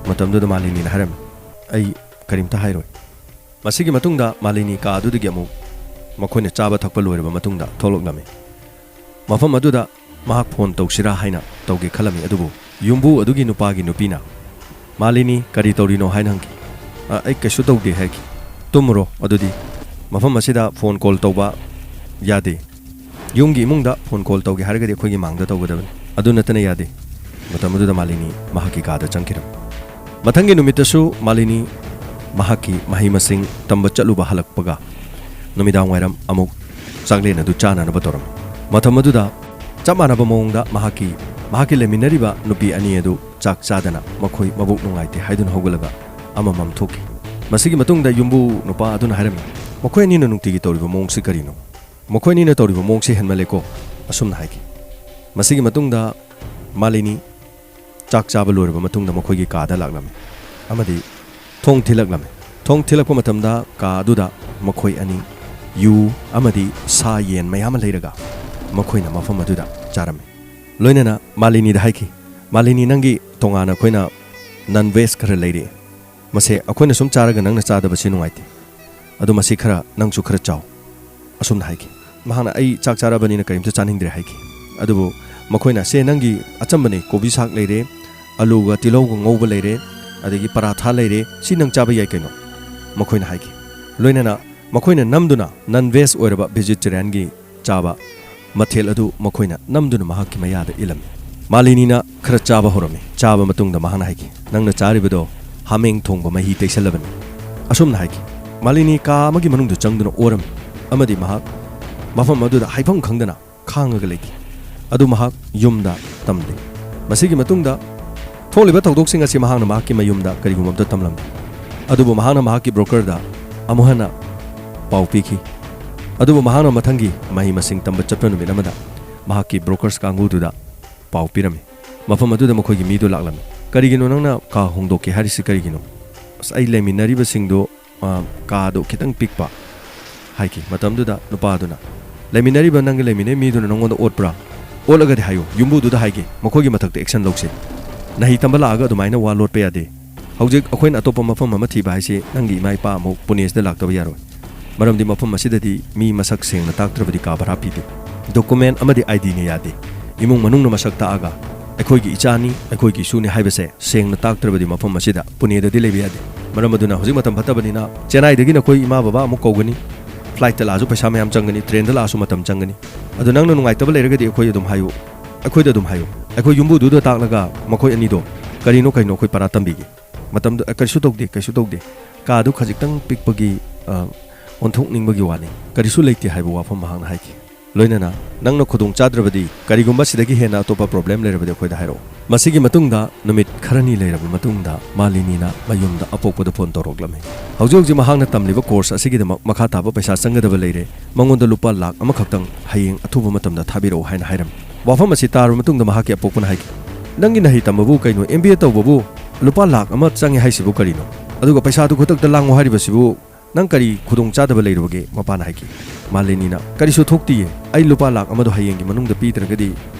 ꯃꯇꯝꯗꯨꯗ ꯃꯥꯂꯤꯅꯤꯅ ꯍꯥꯏꯔꯝꯃꯤ, "ꯑꯩ ꯀꯔꯤꯝꯇ ꯍꯥꯏꯔꯣꯏ"꯫ ꯃꯁꯤꯒꯤ ꯃꯇꯨꯡꯗ ꯃꯥꯂꯤꯅꯤ ꯀꯥ ꯑꯗꯨꯗꯒꯤ ꯑꯃꯨꯛ ꯃꯈꯣꯏꯅ ꯆꯥꯕ ꯊꯛꯄ ꯂꯣꯏꯔꯕ ꯃꯇꯨꯡꯗ ꯊꯣꯛꯂꯛꯂꯝꯃꯤ꯫ ꯃꯐꯝ ꯑꯗꯨꯗ ꯃꯍꯥꯛ ꯐꯣꯟ ꯇꯧꯁꯤꯔꯥ ꯍꯥꯏꯅ ꯇꯧꯒꯦ ꯈꯜꯂꯝꯃꯤ, ꯑꯗꯨꯕꯨ ꯌꯨꯝꯕꯨ ꯑꯗꯨꯒꯤ ꯅꯨꯄꯥꯒꯤ ꯅꯨꯄꯤꯅ, "ꯃꯥꯂꯤꯅꯤ, ꯀꯔꯤ ꯇꯧꯔꯤꯅꯣ?" ꯍꯥꯏꯅ ꯍꯪꯈꯤ꯫ "ꯑ, ꯑꯩ ꯀꯩꯁꯨ ꯇꯧꯗꯦ" ꯍꯥꯏꯈꯤ꯫ "ꯇꯨꯝꯃꯨꯔꯣ ꯑꯗꯨꯗꯤ, ꯃꯐꯝ ꯑꯁꯤꯗ ꯐꯣꯟ ꯀꯣꯜ ꯇꯧꯕ ꯌꯥꯗꯦ꯫ ꯌꯨꯝꯒꯤ ꯏꯃꯨꯡꯗ ꯐꯣꯟ ꯀꯣꯜ ꯇꯧꯒꯦ ꯍꯥꯏꯔꯒꯗꯤ ꯑꯩꯈꯣꯏꯒꯤ ꯃꯥꯡꯗ ꯇꯧꯒꯗꯕꯅꯤ꯫ ꯑꯗꯨ ꯅꯠꯇꯅ ꯌꯥꯗꯦ"꯫ ꯃꯇꯝ ꯑꯗꯨꯗ ꯃꯥꯂꯤꯅꯤ ꯃꯍꯥꯛꯀꯤ ꯀꯥꯗ ꯆꯪꯈꯤꯔꯝꯃꯤ꯫ ꯃꯊꯪꯒꯤ ꯅꯨꯃꯤꯠꯇꯁꯨ ꯃꯥꯂꯤꯅꯤ ꯃꯍꯥꯛꯀꯤ ꯃꯍꯩ ꯃꯁꯤꯡ ꯇꯝꯕ ꯆꯠꯂꯨꯕ ꯍꯜꯂꯛꯄꯒ ꯅꯨꯃꯤꯗꯥꯡ ꯋꯥꯏꯔꯝ ꯑꯃꯨꯛ ꯆꯥꯛꯂꯦꯟ ꯑꯗꯨ ꯆꯥꯅꯅꯕ ꯇꯧꯔꯝꯃꯤ꯫ ꯃꯇꯝ ꯑꯗꯨꯗ ꯆꯞ ꯃꯥꯟꯅꯕ ꯃꯑꯣꯡꯗ ꯃꯍꯥꯛꯀꯤ, ꯃꯍꯥꯛꯀꯤ ꯂꯩꯃꯤꯟꯅꯔꯤꯕ ꯅꯨꯄꯤ ꯑꯅꯤ ꯑꯗꯨ ꯆꯥꯛ ꯆꯥꯗꯅ ꯃꯈꯣꯏ ꯃꯕꯨꯛ ꯅꯨꯡꯉꯥꯏꯇꯦ ꯍꯥꯏꯗꯨꯅ ꯍꯧꯒꯠꯂꯒ ꯑꯃꯃꯝ ꯊꯣꯛꯈꯤ꯫ ꯃꯁꯤꯒꯤ ꯃꯇꯨꯡꯗ ꯌꯨꯝꯕꯨ ꯅꯨꯄꯥ ꯑꯗꯨꯅ ꯍꯥꯏꯔꯝꯃꯤ, "ꯃꯈꯣꯏ ꯑꯅꯤꯅ ꯅꯨꯡꯇꯤꯒꯤ ꯇꯧꯔꯤꯕ ꯃꯑꯣꯡꯁꯤ ꯀꯔꯤꯅꯣ? ꯃꯈꯣꯏ ꯑꯅꯤꯅ ꯇꯧꯔꯤꯕ ꯃꯑꯣꯡꯁꯤ ꯍꯦꯟꯃꯜꯂꯦꯀꯣ"꯫ ꯑꯁꯨꯝꯅ ꯍꯥꯏꯈꯤ꯫ ꯃꯁꯤꯒꯤ ꯃꯇꯨꯡꯗ ꯃꯥꯂꯤꯅꯤ ꯆꯥꯛ ꯆꯥꯕ ꯂꯣꯏꯔꯕ ꯃꯇꯨꯡꯗ ꯃꯈꯣꯏꯒꯤ ꯀꯥꯗ ꯂꯥꯛꯂꯝꯃꯤ ꯑꯃꯗꯤ ꯊꯣꯡ ꯊꯤꯜꯂꯛꯂꯝꯃꯤ꯫ ꯊꯣꯡ ꯊꯤꯜꯂꯛꯄ ꯃꯇꯝꯗ ꯀꯥ ꯑꯗꯨꯗ ꯃꯈꯣꯏ ꯑꯅꯤ ꯌꯨ ꯑꯃꯗꯤ ꯁꯥ ꯌꯦꯟ ꯃꯌꯥꯝ ꯑꯃ ꯂꯩꯔꯒ ꯃꯈꯣꯏꯅ ꯃꯐꯝ ꯑꯗꯨꯗ ꯆꯥꯔꯝꯃꯤ꯫ ꯂꯣꯏꯅꯅ ꯃꯥꯂꯤꯅꯤꯗ ꯍꯥꯏꯈꯤ, "ꯃꯥꯂꯤꯅꯤ, ꯅꯪꯒꯤ ꯇꯣꯉꯥꯟꯅ ꯑꯩꯈꯣꯏꯅ ꯅꯟ ꯚꯦꯖ ꯈꯔ ꯂꯩꯔꯛꯑꯦ꯫ ꯃꯁꯦ ꯑꯩꯈꯣꯏꯅ ꯁꯨꯝ ꯆꯥꯔꯒ ꯅꯪꯅ ꯆꯥꯗꯕꯁꯤ ꯅꯨꯡꯉꯥꯏꯇꯦ꯫ ꯑꯗꯨ ꯃꯁꯤ ꯈꯔ, ꯅꯪꯁꯨ ꯈꯔ ꯆꯥꯎ"꯫ ꯑꯁꯨꯝꯅ ꯍꯥꯏꯈꯤ꯫ ꯃꯍꯥꯛꯅ, "ꯑꯩ ꯆꯥꯛ ꯆꯥꯔꯕꯅꯤꯅ ꯀꯔꯤꯝꯇ ꯆꯥꯅꯤꯡꯗ꯭ꯔꯦ" ꯍꯥꯏꯈꯤ꯫ ꯑꯗꯨꯕꯨ ꯃꯈꯣꯏꯅ, "ꯁꯦ, ꯅꯪꯒꯤ ꯑꯆꯝꯕꯅꯦ, ꯀꯣꯕꯤ ꯁꯥꯛ ꯂꯩꯔꯦ, ꯑꯂꯨꯒ ꯇꯤꯜꯍꯧꯒ ꯉꯧꯕ ꯂꯩꯔꯦ, ꯑꯗꯒꯤ ꯄꯔꯥꯊꯥ ꯂꯩꯔꯦ, ꯁꯤ ꯅꯪ ꯆꯥꯕ ꯌꯥꯏ ꯀꯩꯅꯣ"꯫ ꯃꯈꯣꯏꯅ ꯍꯥꯏꯈꯤ꯫ ꯂꯣꯏꯅꯅ ꯃꯈꯣꯏꯅ ꯅꯝꯗꯨꯅ ꯅꯟ ꯚꯦꯖ ꯑꯣꯏꯔꯕ ꯚꯦꯖꯤꯇꯦꯔꯤꯌꯟꯒꯤ ꯆꯥꯕ ꯃꯊꯦꯜ ꯑꯗꯨ ꯃꯈꯣꯏꯅ ꯅꯝꯗꯨꯅ ꯃꯍꯥꯛꯀꯤ ꯃꯌꯥꯗ ꯏꯜꯂꯝꯃꯤ꯫ ꯃꯥꯂꯤꯅꯤꯅ ꯈꯔ ꯆꯥꯕ ꯍꯧꯔꯝꯃꯤ꯫ ꯆꯥꯕ ꯃꯇꯨꯡꯗ ꯃꯍꯥꯛꯅ ꯍꯥꯏꯈꯤ, "ꯅꯪꯅ ꯆꯥꯔꯤꯕꯗꯣ ꯍꯥꯃꯦꯡ ꯊꯣꯡꯕ ꯃꯍꯤ ꯇꯩꯁꯜꯂꯕꯅꯤ"꯫ ꯑꯁꯨꯝꯅ ꯍꯥꯏꯈꯤ꯫ ꯃꯥꯂꯤꯅꯤ ꯀꯥ ꯑꯃꯒꯤ ꯃꯅꯨꯡꯗ ꯆꯪꯗꯨꯅ ꯑꯣꯔꯝꯃꯤ ꯑꯃꯗꯤ ꯃꯍꯥꯛ ꯃꯐꯝ ꯑꯗꯨꯗ ꯍꯥꯏꯐꯝ ꯈꯪꯗꯅ ꯈꯥꯡꯉꯒ ꯂꯩꯈꯤ꯫ ꯑꯗꯨ ꯃꯍꯥꯛ ꯌꯨꯝꯗ ꯇꯝꯗꯦ꯫ ꯃꯁꯤꯒꯤ ꯃꯇꯨꯡꯗ ꯊꯣꯛꯂꯤꯕ ꯊꯧꯗꯣꯛꯁꯤꯡ ꯑꯁꯤ ꯃꯍꯥꯛꯅ ꯃꯍꯥꯛꯀꯤ ꯃꯌꯨꯝꯗ ꯀꯔꯤꯒꯨꯝꯕ ꯑꯃꯠꯇ ꯇꯝꯂꯝꯗꯦ꯫ ꯑꯗꯨꯕꯨ ꯃꯍꯥꯛꯅ ꯃꯍꯥꯛꯀꯤ ꯕ꯭ꯔꯣꯀꯔꯗ ꯑꯃꯨꯛ ꯍꯟꯅ ꯄꯥꯎ ꯄꯤꯈꯤ꯫ ꯑꯗꯨꯕꯨ ꯃꯍꯥꯛꯅ ꯃꯊꯪꯒꯤ ꯃꯍꯩ ꯃꯁꯤꯡ ꯇꯝꯕ ꯆꯠꯄ ꯅꯨꯃꯤꯠ ꯑꯃꯗ ꯃꯍꯥꯛꯀꯤ ꯕ꯭ꯔꯣꯀꯔꯁ ꯀꯥꯡꯕꯨꯗꯨꯗ ꯄꯥꯎ ꯄꯤꯔꯝꯃꯤ꯫ ꯃꯐꯝ ꯑꯗꯨꯗ ꯃꯈꯣꯏꯒꯤ ꯃꯤꯗꯨ ꯂꯥꯛꯂꯝꯃꯤ꯫ "ꯀꯔꯤꯒꯤꯅꯣ ꯅꯪꯅ ꯀꯥ ꯍꯣꯡꯗꯣꯛꯀꯦ ꯍꯥꯏꯔꯤꯁꯤ ꯀꯔꯤꯒꯤꯅꯣ?" "ꯑꯁ, ꯑꯩ ꯂꯩꯃꯤꯟꯅꯔꯤꯕꯁꯤꯡꯗꯨ, ꯑ, ꯀꯥꯗꯨ ꯈꯤꯇꯪ ꯄꯤꯛꯄ" ꯍꯥꯏꯈꯤ꯫ ꯃꯇꯝꯗꯨꯗ ꯅꯨꯄꯥꯗꯨꯅ, "ꯂꯩꯃꯤꯟꯅꯔꯤꯕ, ꯅꯪꯒ ꯂꯩꯃꯤꯟꯅꯩ ꯃꯤꯗꯨꯅ ꯅꯪꯉꯣꯟꯗ ꯑꯣꯠꯄ꯭ꯔꯥ? ꯑꯣꯠꯂꯒꯗꯤ ꯍꯥꯏꯌꯨ, ꯌꯨꯝꯕꯨꯗꯨꯗ ꯍꯥꯏꯒꯦ, ꯃꯈꯣꯏꯒꯤ ꯃꯊꯛꯇ ꯑꯦꯛꯁꯟ ꯂꯧꯁꯦ꯫ ꯅꯍꯩ ꯇꯝꯕ ꯂꯥꯛꯑꯒ ꯑꯗꯨꯃꯥꯏꯅ ꯋꯥ ꯂꯣꯠꯄ ꯌꯥꯗꯦ꯫ ꯍꯧꯖꯤꯛ ꯑꯩꯈꯣꯏꯅ ꯑꯇꯣꯞꯄ ꯃꯐꯝ ꯑꯃ ꯊꯤꯕ ꯍꯥꯏꯁꯤ ꯅꯪꯒꯤ ꯏꯃꯥ ꯏꯄꯥ ꯑꯃꯨꯛ ꯄꯨꯅꯦꯁꯤꯗ ꯂꯥꯛꯇꯕ ꯌꯥꯔꯣꯏ꯫ ꯃꯔꯝꯗꯤ ꯃꯐꯝ ꯑꯁꯤꯗꯗꯤ ꯃꯤ ꯃꯁꯛ ꯁꯦꯡꯅ ꯇꯥꯛꯇ꯭ꯔꯕꯗꯤ ꯀꯥ ꯚꯔꯥ ꯄꯤꯗꯦ꯫ ꯗꯣꯀꯨꯃꯦꯟ ꯑꯃꯗꯤ ꯑꯥꯏ ꯗꯤꯅ ꯌꯥꯗꯦ꯫ ꯏꯃꯨꯡ ꯃꯅꯨꯡꯅ ꯃꯁꯛ ꯇꯥꯛꯑꯒ ꯑꯩꯈꯣꯏꯒꯤ ꯏꯆꯥꯅꯤ, ꯑꯩꯈꯣꯏꯒꯤ ꯏꯁꯨꯅꯤ ꯍꯥꯏꯕꯁꯦ ꯁꯦꯡꯅ ꯇꯥꯛꯇ꯭ꯔꯕꯗꯤ ꯃꯐꯝ ꯑꯁꯤꯗ ꯄꯨꯅꯦꯗꯗꯤ ꯂꯩꯕ ꯌꯥꯗꯦ꯫ ꯃꯔꯝ ꯑꯗꯨꯅ ꯍꯧꯖꯤꯛ ꯃꯇꯝ ꯐꯠꯇꯕꯅꯤꯅ ꯆꯦꯟꯅꯥꯏꯗꯒꯤ ꯅꯈꯣꯏ ꯏꯃꯥ ꯕꯕꯥ ꯑꯃꯨꯛ ꯀꯧꯒꯅꯤ, ꯐ꯭ꯂꯥꯏꯠꯇ ꯂꯥꯛꯑꯁꯨ ꯄꯩꯁꯥ ꯃꯌꯥꯝ ꯆꯪꯒꯅꯤ, ꯇ꯭ꯔꯦꯟꯗ ꯂꯥꯛꯑꯁꯨ ꯃꯇꯝ ꯆꯪꯒꯅꯤ꯫ ꯑꯗꯨ ꯅꯪꯅ ꯅꯨꯡꯉꯥꯏꯇꯕ ꯂꯩꯔꯒꯗꯤ ꯑꯩꯈꯣꯏ ꯑꯗꯨꯝ ꯍꯥꯏꯌꯨ, ꯑꯩꯈꯣꯏꯗ ꯑꯗꯨꯝ ꯍꯥꯏꯌꯨ꯫ ꯑꯩꯈꯣꯏ ꯌꯨꯝꯕꯨꯗꯨꯗ ꯇꯥꯛꯂꯒ ꯃꯈꯣꯏ ꯑꯅꯤꯗꯣ ꯀꯔꯤꯅꯣ ꯀꯩꯅꯣ ꯑꯩꯈꯣꯏ ꯄꯔꯥ ꯇꯝꯕꯤꯒꯦ꯫ ꯃꯇꯝꯗꯨ "ꯑꯦ, ꯀꯔꯤꯁꯨ ꯇꯧꯗꯦ, ꯀꯔꯤꯁꯨ ꯇꯧꯗꯦ, ꯀꯥꯗꯨ ꯈꯖꯤꯛꯇꯪ ꯄꯤꯛꯄꯒꯤ, ꯑ, ꯑꯣꯟꯊꯣꯛꯅꯤꯡꯕꯒꯤ ꯋꯥꯅꯤ, ꯀꯔꯤꯁꯨ ꯂꯩꯇꯦ" ꯍꯥꯏꯕ ꯋꯥꯐꯝ ꯃꯍꯥꯛꯅ ꯍꯥꯏꯈꯤ꯫ ꯂꯣꯏꯅꯅ ꯅꯪꯅ ꯈꯨꯗꯣꯡ ꯆꯥꯗ꯭ꯔꯕꯗꯤ ꯀꯔꯤꯒꯨꯝꯕ ꯁꯤꯗꯒꯤ ꯍꯦꯟꯅ ꯑꯇꯣꯞꯄ ꯄ꯭ꯔꯣꯕ꯭ꯂꯦꯝ ꯂꯩꯔꯕꯗꯤ ꯑꯩꯈꯣꯏꯗ ꯍꯥꯏꯔꯛꯎ꯫ ꯃꯁꯤꯒꯤ ꯃꯇꯨꯡꯗ ꯅꯨꯃꯤꯠ ꯈꯔꯅꯤ ꯂꯩꯔꯕ ꯃꯇꯨꯡꯗ ꯃꯥꯂꯤꯅꯤꯅ ꯃꯌꯨꯝꯗ ꯑꯄꯣꯛꯄꯗ ꯐꯣꯟ ꯇꯧꯔꯛꯂꯝꯃꯤ꯫ ꯍꯧꯖꯤꯛ ꯍꯧꯖꯤꯛ ꯃꯍꯥꯛꯅ ꯇꯝꯂꯤꯕ ꯀꯣꯔꯁ ꯑꯁꯤꯒꯤꯗꯃꯛ ꯃꯈꯥ ꯇꯥꯕ ꯄꯩꯁꯥ ꯆꯪꯒꯗꯕ ꯂꯩꯔꯦ, ꯃꯉꯣꯟꯗ ꯂꯨꯄꯥ ꯂꯥꯈ ꯑꯃꯈꯛꯇꯪ ꯍꯌꯦꯡ ꯑꯊꯨꯕ ꯃꯇꯝꯗ ꯊꯥꯕꯤꯔꯛꯎ ꯍꯥꯏꯅ ꯍꯥꯏꯔꯝꯃꯤ꯫ ꯋꯥꯐꯝ ꯑꯁꯤ ꯇꯥꯔꯕ ꯃꯇꯨꯡꯗ ꯃꯍꯥꯛꯀꯤ ꯑꯄꯣꯛꯄꯅ ꯍꯥꯏꯈꯤ, "ꯅꯪꯒꯤ ꯅꯍꯩ ꯇꯝꯕꯕꯨ ꯀꯩꯅꯣ, ꯑꯦꯝ ꯕꯤ ꯑꯦ ꯇꯧꯕꯕꯨ ꯂꯨꯄꯥ ꯂꯥꯈ ꯑꯃ ꯆꯪꯉꯦ ꯍꯥꯏꯁꯤꯕꯨ ꯀꯔꯤꯅꯣ? ꯑꯗꯨꯒ ꯄꯩꯁꯥꯗꯨ ꯈꯨꯗꯛꯇ ꯂꯥꯡꯉꯨ ꯍꯥꯏꯔꯤꯕꯁꯤꯕꯨ ꯅꯪ ꯀꯔꯤ ꯈꯨꯗꯣꯡ ꯆꯥꯗꯕ ꯂꯩꯔꯨꯕꯒꯦ?" ꯃꯄꯥꯅ ꯍꯥꯏꯈꯤ꯫ ꯃꯥꯂꯤꯅꯤꯅ, "ꯀꯔꯤꯁꯨ ꯊꯣꯛꯇꯤꯌꯦ, ꯑꯩ ꯂꯨꯄꯥ ꯂꯥꯈ ꯑꯃꯗꯣ ꯍꯌꯦꯡꯒꯤ ꯃꯅꯨꯡꯗ ꯄꯤꯗ꯭ꯔꯒꯗꯤ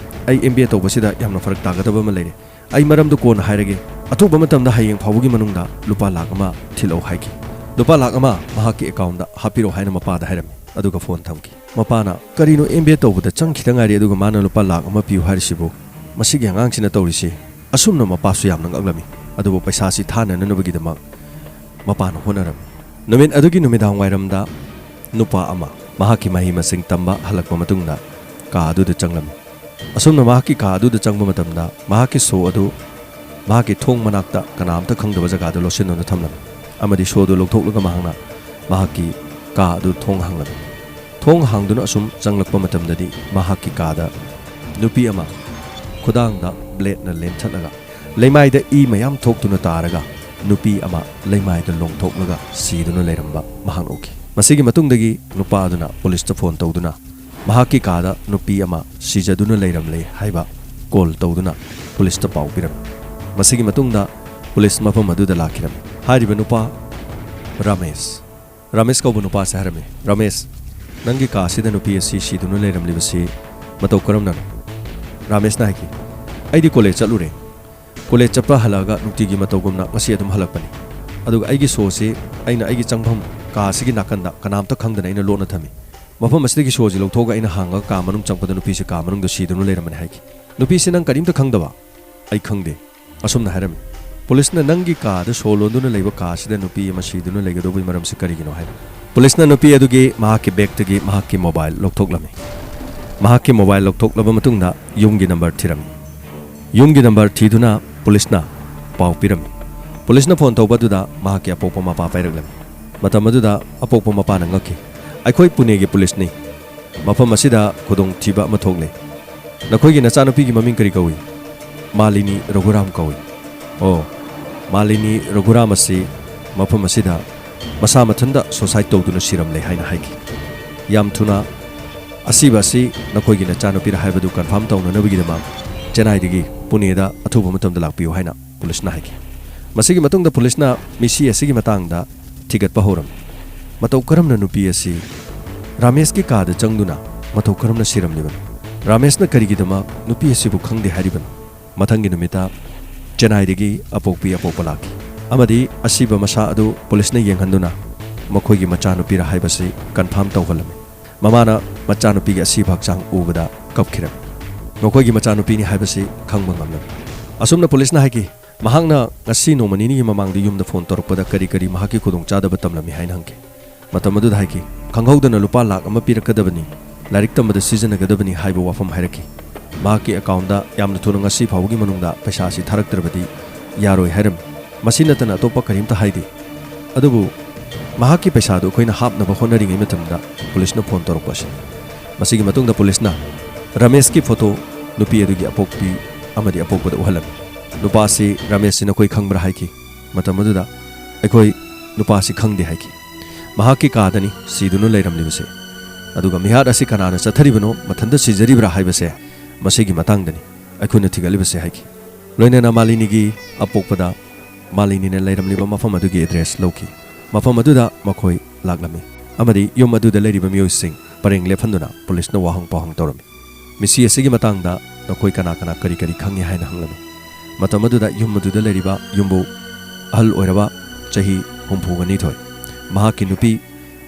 ꯑꯩ ꯑꯦꯝ ꯕꯤ ꯑꯦ ꯇꯧꯕꯁꯤꯗ ꯌꯥꯝꯅ ꯐꯔꯛ ꯇꯥꯒꯗꯕ ꯑꯃ ꯂꯩꯔꯦ꯫ ꯑꯩ ꯃꯔꯝꯗꯣ ꯀꯣꯟꯅ ꯍꯥꯏꯔꯒꯦ, ꯑꯊꯨꯕ ꯃꯇꯝꯗ ꯍꯌꯦꯡ ꯐꯥꯎꯕꯒꯤ ꯃꯅꯨꯡꯗ ꯂꯨꯄꯥ ꯂꯥꯈ ꯑꯃ ꯊꯤꯜꯂꯛꯎ" ꯍꯥꯏꯈꯤ꯫ ꯂꯨꯄꯥ ꯂꯥꯈ ꯑꯃ ꯃꯍꯥꯛꯀꯤ ꯑꯦꯀꯥꯎꯟꯗ ꯍꯥꯞꯄꯤꯔꯛꯑꯣ ꯍꯥꯏꯅ ꯃꯄꯥꯗ ꯍꯥꯏꯔꯝꯃꯤ, ꯑꯗꯨꯒ ꯐꯣꯟ ꯊꯝꯈꯤ꯫ ꯃꯄꯥꯅ, "ꯀꯔꯤꯅꯣ, ꯑꯦꯝ ꯕꯤ ꯑꯦ ꯇꯧꯕꯗ ꯆꯪꯈꯤꯗ ꯉꯥꯏꯔꯤ, ꯑꯗꯨꯒ ꯃꯥꯅ ꯂꯨꯄꯥ ꯂꯥꯈ ꯑꯃ ꯄꯤꯌꯨ ꯍꯥꯏꯔꯤꯁꯤꯕꯨ? ꯃꯁꯤꯒꯤ ꯑꯉꯥꯡꯁꯤꯅ ꯇꯧꯔꯤꯁꯤ?" ꯑꯁꯨꯝꯅ ꯃꯄꯥꯁꯨ ꯌꯥꯝꯅ ꯉꯛꯂꯝꯃꯤ꯫ ꯑꯗꯨꯕꯨ ꯄꯩꯁꯥꯁꯤ ꯊꯥꯅꯅꯕꯒꯤꯗꯃꯛ ꯃꯄꯥꯅ ꯍꯣꯠꯅꯔꯝꯃꯤ꯫ ꯅꯨꯃꯤꯠ ꯑꯗꯨꯒꯤ ꯅꯨꯃꯤꯗꯥꯡ ꯋꯥꯏꯔꯝꯗ ꯅꯨꯄꯥ ꯑꯃ ꯃꯍꯥꯛꯀꯤ ꯃꯍꯩ ꯃꯁꯤꯡ ꯇꯝꯕ ꯍꯜꯂꯛꯄ ꯃꯇꯨꯡꯗ ꯀꯥ ꯑꯗꯨꯗ ꯆꯪꯂꯝꯃꯤ꯫ ꯑꯁꯨꯝꯅ ꯃꯍꯥꯛꯀꯤ ꯀꯥ ꯑꯗꯨꯗ ꯆꯪꯕ ꯃꯇꯝꯗ ꯃꯍꯥꯛꯀꯤ ꯁꯣ ꯑꯗꯨ ꯃꯍꯥꯛꯀꯤ ꯊꯣꯡ ꯃꯅꯥꯛꯇ ꯀꯅꯥꯝꯇ ꯈꯪꯗꯕ ꯖꯒꯥꯗ ꯂꯣꯠꯁꯤꯟꯗꯨꯅ ꯊꯝꯂꯝꯃꯤ ꯑꯃꯗꯤ ꯁꯣꯗꯨ ꯂꯧꯊꯣꯛꯂꯒ ꯃꯍꯥꯛꯅ ꯃꯍꯥꯛꯀꯤ ꯀꯥ ꯑꯗꯨ ꯊꯣꯡ ꯍꯥꯡꯂꯝꯃꯤ꯫ ꯊꯣꯡ ꯍꯥꯡꯗꯨꯅ ꯑꯁꯨꯝ ꯆꯪꯂꯛꯄ ꯃꯇꯝꯗꯗꯤ ꯃꯍꯥꯛꯀꯤ ꯀꯥꯗ ꯅꯨꯄꯤ ꯑꯃ ꯈꯨꯗꯥꯡꯗ ꯕ꯭ꯂꯦꯗꯅ ꯂꯦꯟꯊꯠꯂꯒ ꯂꯩꯃꯥꯏꯗ ꯏ ꯃꯌꯥꯝ ꯊꯣꯛꯇꯨꯅ ꯇꯥꯔꯒ ꯅꯨꯄꯤ ꯑꯃ ꯂꯩꯃꯥꯏꯗ ꯂꯣꯡꯊꯣꯛꯂꯒ ꯁꯤꯗꯨꯅ ꯂꯩꯔꯝꯕ ꯃꯍꯥꯛꯅ ꯎꯈꯤ꯫ ꯃꯁꯤꯒꯤ ꯃꯇꯨꯡꯗꯒꯤ ꯅꯨꯄꯥ ꯑꯗꯨꯅ ꯄꯨꯂꯤꯁꯇ ꯐꯣꯟ ꯇꯧꯗꯨꯅ ꯃꯍꯥꯛꯀꯤ ꯀꯥꯗ ꯅꯨꯄꯤ ꯑꯃ ꯁꯤꯖꯗꯨꯅ ꯂꯩꯔꯝꯂꯦ ꯍꯥꯏꯕ ꯀꯣꯜ ꯇꯧꯗꯨꯅ ꯄꯨꯂꯤꯁꯇ ꯄꯥꯎ ꯄꯤꯔꯝꯃꯤ꯫ ꯃꯁꯤꯒꯤ ꯃꯇꯨꯡꯗ ꯄꯨꯂꯤꯁ ꯃꯐꯝ ꯑꯗꯨꯗ ꯂꯥꯛꯈꯤꯔꯝꯃꯤ꯫ ꯍꯥꯏꯔꯤꯕ ꯅꯨꯄꯥ ꯔꯥꯃꯦꯁ, ꯔꯥꯃꯦꯁ ꯀꯧꯕ ꯅꯨꯄꯥꯁꯦ ꯍꯥꯏꯔꯝꯃꯤ, "ꯔꯥꯃꯦꯁ, ꯅꯪꯒꯤ ꯀꯥ ꯑꯁꯤꯗ ꯅꯨꯄꯤ ꯑꯁꯤ ꯁꯤꯗꯨꯅ ꯂꯩꯔꯝꯂꯤꯕꯁꯤ ꯃꯇꯧ ꯀꯔꯝꯅꯅꯣ?" ꯔꯥꯃꯦꯁꯅ ꯍꯥꯏꯈꯤ, "ꯑꯩꯗꯤ ꯀꯣꯂꯦꯖ ꯆꯠꯂꯨꯔꯦ꯫ ꯀꯣꯂꯦꯖ ꯆꯠꯄ ꯍꯜꯂꯛꯑꯒ ꯅꯨꯡꯇꯤꯒꯤ ꯃꯇꯧꯒꯨꯝꯅ ꯉꯁꯤ ꯑꯗꯨꯝ ꯍꯜꯂꯛꯄꯅꯤ꯫ ꯑꯗꯨꯒ ꯑꯩꯒꯤ ꯁꯣꯁꯤ ꯑꯩꯅ ꯑꯩꯒꯤ ꯆꯪꯐꯝ ꯀꯥ ꯑꯁꯤꯒꯤ ꯅꯥꯀꯟꯗ ꯀꯅꯥꯝꯇ ꯈꯪꯗꯅ ꯑꯩꯅ ꯂꯣꯠꯅ ꯊꯝꯃꯤ꯫ ꯃꯐꯝ ꯑꯁꯤꯗꯒꯤ ꯁꯣꯁꯤ ꯂꯧꯊꯣꯛꯑꯒ ꯑꯩꯅ ꯍꯥꯡꯉꯒ ꯀꯥ ꯃꯅꯨꯡ ꯆꯪꯉꯛꯄꯗ ꯅꯨꯄꯤꯁꯤ ꯀꯥ ꯃꯅꯨꯡꯗ ꯁꯤꯗꯨꯅ ꯂꯩꯔꯝꯕꯅꯤ" ꯍꯥꯏꯈꯤ꯫ "ꯅꯨꯄꯤꯁꯤ ꯅꯪ ꯀꯔꯤꯝꯇ ꯈꯪꯗꯕ?" "ꯑꯩ ꯈꯪꯗꯦ꯫" ꯑꯁꯨꯝꯅ ꯍꯥꯏꯔꯝꯃꯤ꯫ ꯄꯨꯂꯤꯁꯅ, "ꯅꯪꯒꯤ ꯀꯥꯗ ꯁꯣ ꯂꯣꯟꯗꯨꯅ ꯂꯩꯕ ꯀꯥ ꯑꯁꯤꯗ ꯅꯨꯄꯤ ꯑꯃ ꯁꯤꯗꯨꯅ ꯂꯩꯒꯗꯧꯕꯒꯤ ꯃꯔꯝꯁꯤ ꯀꯔꯤꯒꯤꯅꯣ?" ꯍꯥꯏꯔꯤ꯫ ꯄꯨꯂꯤꯁꯅ ꯅꯨꯄꯤ ꯑꯗꯨꯒꯤ ꯃꯍꯥꯛꯀꯤ ꯕꯦꯒꯇꯒꯤ ꯃꯍꯥꯛꯀꯤ ꯃꯣꯕꯥꯏꯜ ꯂꯧꯊꯣꯛꯂꯝꯃꯤ꯫ ꯃꯍꯥꯛꯀꯤ ꯃꯣꯕꯥꯏꯜ ꯂꯧꯊꯣꯛꯂꯕ ꯃꯇꯨꯡꯗ ꯌꯨꯝꯒꯤ ꯅꯝꯕꯔ ꯊꯤꯔꯝꯃꯤ꯫ ꯌꯨꯝꯒꯤ ꯅꯝꯕꯔ ꯊꯤꯗꯨꯅ ꯄꯨꯂꯤꯁꯅ ꯄꯥꯎ ꯄꯤꯔꯝꯃꯤ꯫ ꯄꯨꯂꯤꯁꯅ ꯐꯣꯟ ꯇꯧꯕ ꯑꯗꯨꯗ ꯃꯍꯥꯛꯀꯤ ꯑꯄꯣꯛꯄ ꯃꯄꯥ ꯄꯥꯏꯔꯛꯂꯝꯃꯤ꯫ ꯃꯇꯝ ꯑꯗꯨꯗ ꯑꯄꯣꯛꯄ ꯃꯄꯥꯅ ꯉꯛꯈꯤ꯫ "ꯑꯩꯈꯣꯏ ꯄꯨꯅꯦꯒꯤ ꯄꯨꯂꯤꯁꯅꯤ꯫ ꯃꯐꯝ ꯑꯁꯤꯗ ꯈꯨꯗꯣꯡꯊꯤꯕ ꯑꯃ ꯊꯣꯛꯂꯦ꯫ ꯅꯈꯣꯏꯒꯤ ꯅꯆꯥꯅꯨꯄꯤꯒꯤ ꯃꯃꯤꯡ ꯀꯔꯤ ꯀꯧꯏ?" "ꯃꯥꯂꯤꯅꯤ ꯔꯘꯨꯔꯥꯝ ꯀꯧꯏ꯫" "ꯑꯣ, ꯃꯥꯂꯤꯅꯤ ꯔꯘꯨꯔꯥꯝ ꯑꯁꯤ ꯃꯐꯝ ꯑꯁꯤꯗ ꯃꯁꯥ ꯃꯊꯟꯇ ꯁꯨꯁꯥꯏꯗ ꯇꯧꯗꯨꯅ ꯁꯤꯔꯝꯂꯦ" ꯍꯥꯏꯅ ꯍꯥꯏꯈꯤ꯫ "ꯌꯥꯝ ꯊꯨꯅ ꯑꯁꯤꯕ ꯑꯁꯤ ꯅꯈꯣꯏꯒꯤ ꯅꯆꯥꯅꯨꯄꯤꯔ ꯍꯥꯏꯕꯗꯨ ꯀꯟꯐꯥꯔꯝ ꯇꯧꯅꯅꯕꯒꯤꯗꯃꯛ ꯆꯦꯟꯅꯥꯏꯗꯒꯤ ꯄꯨꯅꯦꯗ ꯑꯊꯨꯕ ꯃꯇꯝꯗ ꯂꯥꯛꯄꯤꯌꯨ" ꯍꯥꯏꯅ ꯄꯨꯂꯤꯁꯅ ꯍꯥꯏꯈꯤ꯫ ꯃꯁꯤꯒꯤ ꯃꯇꯨꯡꯗ ꯄꯨꯂꯤꯁꯅ ꯃꯤꯁꯤ ꯑꯁꯤꯒꯤ ꯃꯇꯥꯡꯗ ꯊꯤꯒꯠꯄ ꯍꯧꯔꯝꯃꯤ꯫ ꯃꯇꯧ ꯀꯔꯝꯅ ꯅꯨꯄꯤ ꯑꯁꯤ ꯔꯥꯃꯦꯁꯀꯤ ꯀꯥꯗ ꯆꯪꯗꯨꯅ ꯃꯇꯧ ꯀꯔꯝꯅ ꯁꯤꯔꯝꯂꯤꯕꯅꯣ? ꯔꯥꯃꯦꯁꯅ ꯀꯔꯤꯒꯤꯗꯃꯛ ꯅꯨꯄꯤ ꯑꯁꯤꯕꯨ ꯈꯪꯗꯦ ꯍꯥꯏꯔꯤꯕꯅꯣ? ꯃꯊꯪꯒꯤ ꯅꯨꯃꯤꯠꯇ ꯆꯦꯟꯅꯥꯏꯗꯒꯤ ꯑꯄꯣꯛꯄꯤ ꯑꯄꯣꯛꯄ ꯂꯥꯛꯈꯤ ꯑꯃꯗꯤ ꯑꯁꯤꯕ ꯃꯁꯥ ꯑꯗꯨ ꯄꯨꯂꯤꯁꯅ ꯌꯦꯡꯍꯟꯗꯨꯅ ꯃꯈꯣꯏꯒꯤ ꯃꯆꯥꯅꯨꯄꯤꯔ ꯍꯥꯏꯕꯁꯤ ꯀꯟꯐꯥꯔꯝ ꯇꯧꯍꯜꯂꯝꯃꯤ꯫ ꯃꯃꯥꯅ ꯃꯆꯥꯅꯨꯄꯤꯒꯤ ꯑꯁꯤꯕ ꯍꯛꯆꯥꯡ ꯎꯕꯗ ꯀꯞꯈꯤꯔꯝꯃꯤ꯫ ꯃꯈꯣꯏꯒꯤ ꯃꯆꯥꯅꯨꯄꯤꯅꯤ ꯍꯥꯏꯕꯁꯤ ꯈꯪꯕ ꯉꯝꯂꯝꯃꯤ꯫ ꯑꯁꯨꯝꯅ ꯄꯨꯂꯤꯁꯅ ꯍꯥꯏꯈꯤ, "ꯃꯍꯥꯛꯅ ꯉꯁꯤ ꯅꯣꯡꯃ ꯅꯤꯅꯤꯒꯤ ꯃꯃꯥꯡꯗ ꯌꯨꯝꯗ ꯐꯣꯟ ꯇꯧꯔꯛꯄꯗ ꯀꯔꯤ ꯀꯔꯤ ꯃꯍꯥꯛꯀꯤ ꯈꯨꯗꯣꯡꯆꯥꯗꯕ ꯇꯝꯂꯝꯃꯤ ꯍꯥꯏꯅ ꯍꯪꯈꯤ꯫ ꯃꯇꯝ ꯑꯗꯨꯗ ꯍꯥꯏꯈꯤ, ꯈꯪꯍꯧꯗꯅ ꯂꯨꯄꯥ ꯂꯥꯈ ꯑꯃ ꯄꯤꯔꯛꯀꯗꯕꯅꯤ, ꯂꯥꯏꯔꯤꯛ ꯇꯝꯕꯗ ꯁꯤꯖꯤꯟꯅꯒꯗꯕꯅꯤ ꯍꯥꯏꯕ ꯋꯥꯐꯝ ꯍꯥꯏꯔꯛꯈꯤ꯫ ꯃꯍꯥꯛꯀꯤ ꯑꯦꯀꯥꯎꯟꯗ ꯌꯥꯝꯅ ꯊꯨꯅ ꯉꯁꯤ ꯐꯥꯎꯕꯒꯤ ꯃꯅꯨꯡꯗ ꯄꯩꯁꯥ ꯑꯁꯤ ꯊꯥꯔꯛꯇ꯭ꯔꯕꯗꯤ ꯌꯥꯔꯣꯏ ꯍꯥꯏꯔꯝꯃꯤ꯫ ꯃꯁꯤ ꯅꯠꯇꯅ ꯑꯇꯣꯞꯄ ꯀꯔꯤꯝꯇ ꯍꯥꯏꯗꯦ꯫ ꯑꯗꯨꯕꯨ ꯃꯍꯥꯛꯀꯤ ꯄꯩꯁꯥꯗꯨ ꯑꯩꯈꯣꯏꯅ ꯍꯥꯞꯅꯕ ꯍꯣꯠꯅꯔꯤꯉꯩ ꯃꯇꯝꯗ ꯄꯨꯂꯤꯁꯅ ꯐꯣꯟ ꯇꯧꯔꯛꯄ ꯑꯁꯤꯅꯤ꯫ ꯃꯁꯤꯒꯤ ꯃꯇꯨꯡꯗ ꯄꯨꯂꯤꯁꯅ ꯔꯥꯃꯦꯁꯀꯤ ꯐꯣꯇꯣ ꯅꯨꯄꯤ ꯑꯗꯨꯒꯤ ꯑꯄꯣꯛꯄꯤ ꯑꯃꯗꯤ ꯑꯄꯣꯛꯄꯗ ꯎꯍꯜꯂꯝꯃꯤ꯫ ꯅꯨꯄꯥ ꯑꯁꯤ ꯔꯥꯃꯦꯁꯁꯤ ꯅꯈꯣꯏ ꯈꯪꯕ꯭ꯔꯥ ꯍꯥꯏꯈꯤ꯫ ꯃꯇꯝ ꯑꯗꯨꯗ ꯑꯩꯈꯣꯏ ꯅꯨꯄꯥꯁꯤ ꯈꯪꯗꯦ ꯍꯥꯏꯈꯤ꯫ ꯃꯍꯥꯛꯀꯤ ꯀꯥꯗꯅꯤ ꯁꯤꯗꯨꯅ ꯂꯩꯔꯝꯂꯤꯕꯁꯦ꯫ ꯑꯗꯨꯒ ꯃꯤꯍꯥꯠ ꯑꯁꯤ ꯀꯅꯥꯅ ꯆꯠꯊꯔꯤꯕꯅꯣ, ꯃꯊꯟꯇ ꯁꯤꯖꯔꯤꯕ꯭ꯔꯥ ꯍꯥꯏꯕꯁꯦ ꯃꯁꯤꯒꯤ ꯃꯇꯥꯡꯗꯅꯤ ꯑꯩꯈꯣꯏꯅ ꯊꯤꯒꯠꯂꯤꯕꯁꯦ ꯍꯥꯏꯈꯤ꯫ ꯂꯣꯏꯅꯅ ꯃꯥꯂꯤꯅꯤꯒꯤ ꯑꯄꯣꯛꯄꯗ ꯃꯥꯂꯤꯅꯤꯅ ꯂꯩꯔꯝꯂꯤꯕ ꯃꯐꯝ ꯑꯗꯨꯒꯤ ꯑꯦꯗ꯭ꯔꯦꯁ ꯂꯧꯈꯤ꯫ ꯃꯐꯝ ꯑꯗꯨꯗ ꯃꯈꯣꯏ ꯂꯥꯛꯂꯝꯃꯤ ꯑꯃꯗꯤ ꯌꯨꯝ ꯑꯗꯨꯗ ꯂꯩꯔꯤꯕ ꯃꯤꯑꯣꯏꯁꯤꯡ ꯄꯔꯦꯡ ꯂꯦꯞꯍꯟꯗꯨꯅ ꯄꯨꯂꯤꯁꯅ ꯋꯥꯍꯪ ꯄꯥꯎꯍꯪ ꯇꯧꯔꯝꯃꯤ꯫ ꯃꯤꯁꯤ ꯑꯁꯤꯒꯤ ꯃꯇꯥꯡꯗ ꯅꯈꯣꯏ ꯀꯅꯥ ꯀꯅꯥ ꯀꯔꯤ ꯀꯔꯤ ꯈꯪꯉꯤ ꯍꯥꯏꯅ ꯍꯪꯂꯝꯃꯤ꯫ ꯃꯇꯝ ꯑꯗꯨꯗ ꯌꯨꯝ ꯑꯗꯨꯗ ꯂꯩꯔꯤꯕ ꯌꯨꯝꯕꯨ ꯑꯍꯜ ꯑꯣꯏꯔꯕ ꯆꯍꯤ ꯍꯨꯝꯐꯨꯒ ꯅꯤꯊꯣꯏ, ꯃꯍꯥꯛꯀꯤ ꯅꯨꯄꯤ,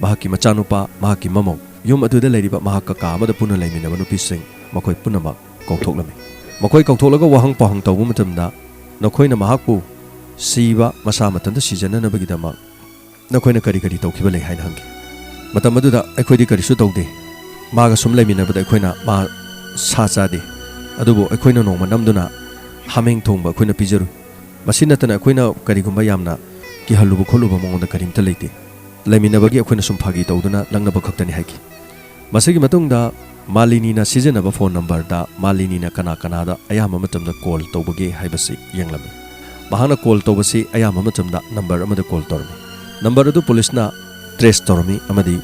ꯃꯍꯥꯛꯀꯤ ꯃꯆꯥꯅꯨꯄꯥ, ꯃꯍꯥꯛꯀꯤ ꯃꯃꯧ, ꯌꯨꯝ ꯑꯗꯨꯗ ꯂꯩꯔꯤꯕ ꯃꯍꯥꯛꯀ ꯀꯥ ꯑꯃꯗ ꯄꯨꯟꯅ ꯂꯩꯃꯤꯟꯅꯕ ꯅꯨꯄꯤꯁꯤꯡ, ꯃꯈꯣꯏ ꯄꯨꯝꯅꯃꯛ ꯀꯧꯊꯣꯛꯂꯝꯃꯤ꯫ ꯃꯈꯣꯏ ꯀꯧꯊꯣꯛꯂꯒ ꯋꯥꯍꯪ ꯄꯥꯎꯍꯪ ꯇꯧꯕ ꯃꯇꯝꯗ, "ꯅꯈꯣꯏꯅ ꯃꯍꯥꯛꯄꯨ ꯁꯤꯕ, ꯃꯁꯥ ꯃꯊꯟꯇ ꯁꯤꯖꯅꯅꯕꯒꯤꯗꯃꯛ ꯅꯈꯣꯏꯅ ꯀꯔꯤ ꯀꯔꯤ ꯇꯧꯈꯤꯕ ꯂꯩ?" ꯍꯥꯏꯅ ꯍꯪꯈꯤ꯫ ꯃꯇꯝ ꯑꯗꯨꯗ ꯑꯩꯈꯣꯏꯗꯤ ꯀꯔꯤꯁꯨ ꯇꯧꯗꯦ꯫ ꯃꯥꯒ ꯁꯨꯝ ꯂꯩꯃꯤꯟꯅꯕꯗ ꯑꯩꯈꯣꯏꯅ ꯃꯥ ꯁꯥ ꯆꯥꯗꯦ, ꯑꯗꯨꯕꯨ ꯑꯩꯈꯣꯏꯅ ꯅꯣꯡꯃ ꯅꯝꯗꯨꯅ ꯍꯥꯃꯦꯡ ꯊꯣꯡꯕ ꯑꯩꯈꯣꯏꯅ ꯄꯤꯖꯔꯨꯏ꯫ ꯃꯁꯤ ꯅꯠꯇꯅ ꯑꯩꯈꯣꯏꯅ ꯀꯔꯤꯒꯨꯝꯕ ꯌꯥꯝꯅ ꯀꯤꯍꯜꯂꯨꯕ ꯈꯣꯠꯂꯨꯕ ꯃꯉꯣꯟꯗ ꯀꯔꯤꯝꯇ ꯂꯩꯇꯦ꯫ ꯂꯩꯃꯤꯟꯅꯕꯒꯤ ꯑꯩꯈꯣꯏꯅ ꯁꯨꯝ ꯐꯥꯒꯤ ꯇꯧꯗꯨꯅ ꯂꯛꯅꯕ ꯈꯛꯇꯅꯤ ꯍꯥꯏꯈꯤ꯫ ꯃꯁꯤꯒꯤ ꯃꯇꯨꯡꯗ ꯃꯥꯂꯤꯅꯤꯅ ꯁꯤꯖꯤꯟꯅꯕ ꯐꯣꯟ ꯅꯝꯕꯔꯗ ꯃꯥꯂꯤꯅꯤꯅ ꯀꯅꯥ ꯀꯅꯥꯗ ꯑꯌꯥꯝꯕ ꯃꯇꯝꯗ ꯀꯣꯜ ꯇꯧꯕꯒꯦ ꯍꯥꯏꯕꯁꯤ ꯌꯦꯡꯂꯝꯃꯤ꯫ ꯃꯍꯥꯛꯅ ꯀꯣꯜ ꯇꯧꯕꯁꯤ ꯑꯌꯥꯝꯕ ꯃꯇꯝꯗ ꯅꯝꯕꯔ ꯑꯃꯗ ꯀꯣꯜ ꯇꯧꯔꯝꯃꯤ꯫ ꯅꯝꯕꯔ ꯑꯗꯨ ꯄꯨꯂꯤꯁꯅ ꯇ꯭ꯔꯦꯁ ꯇꯧꯔꯝꯃꯤ ꯑꯃꯗꯤ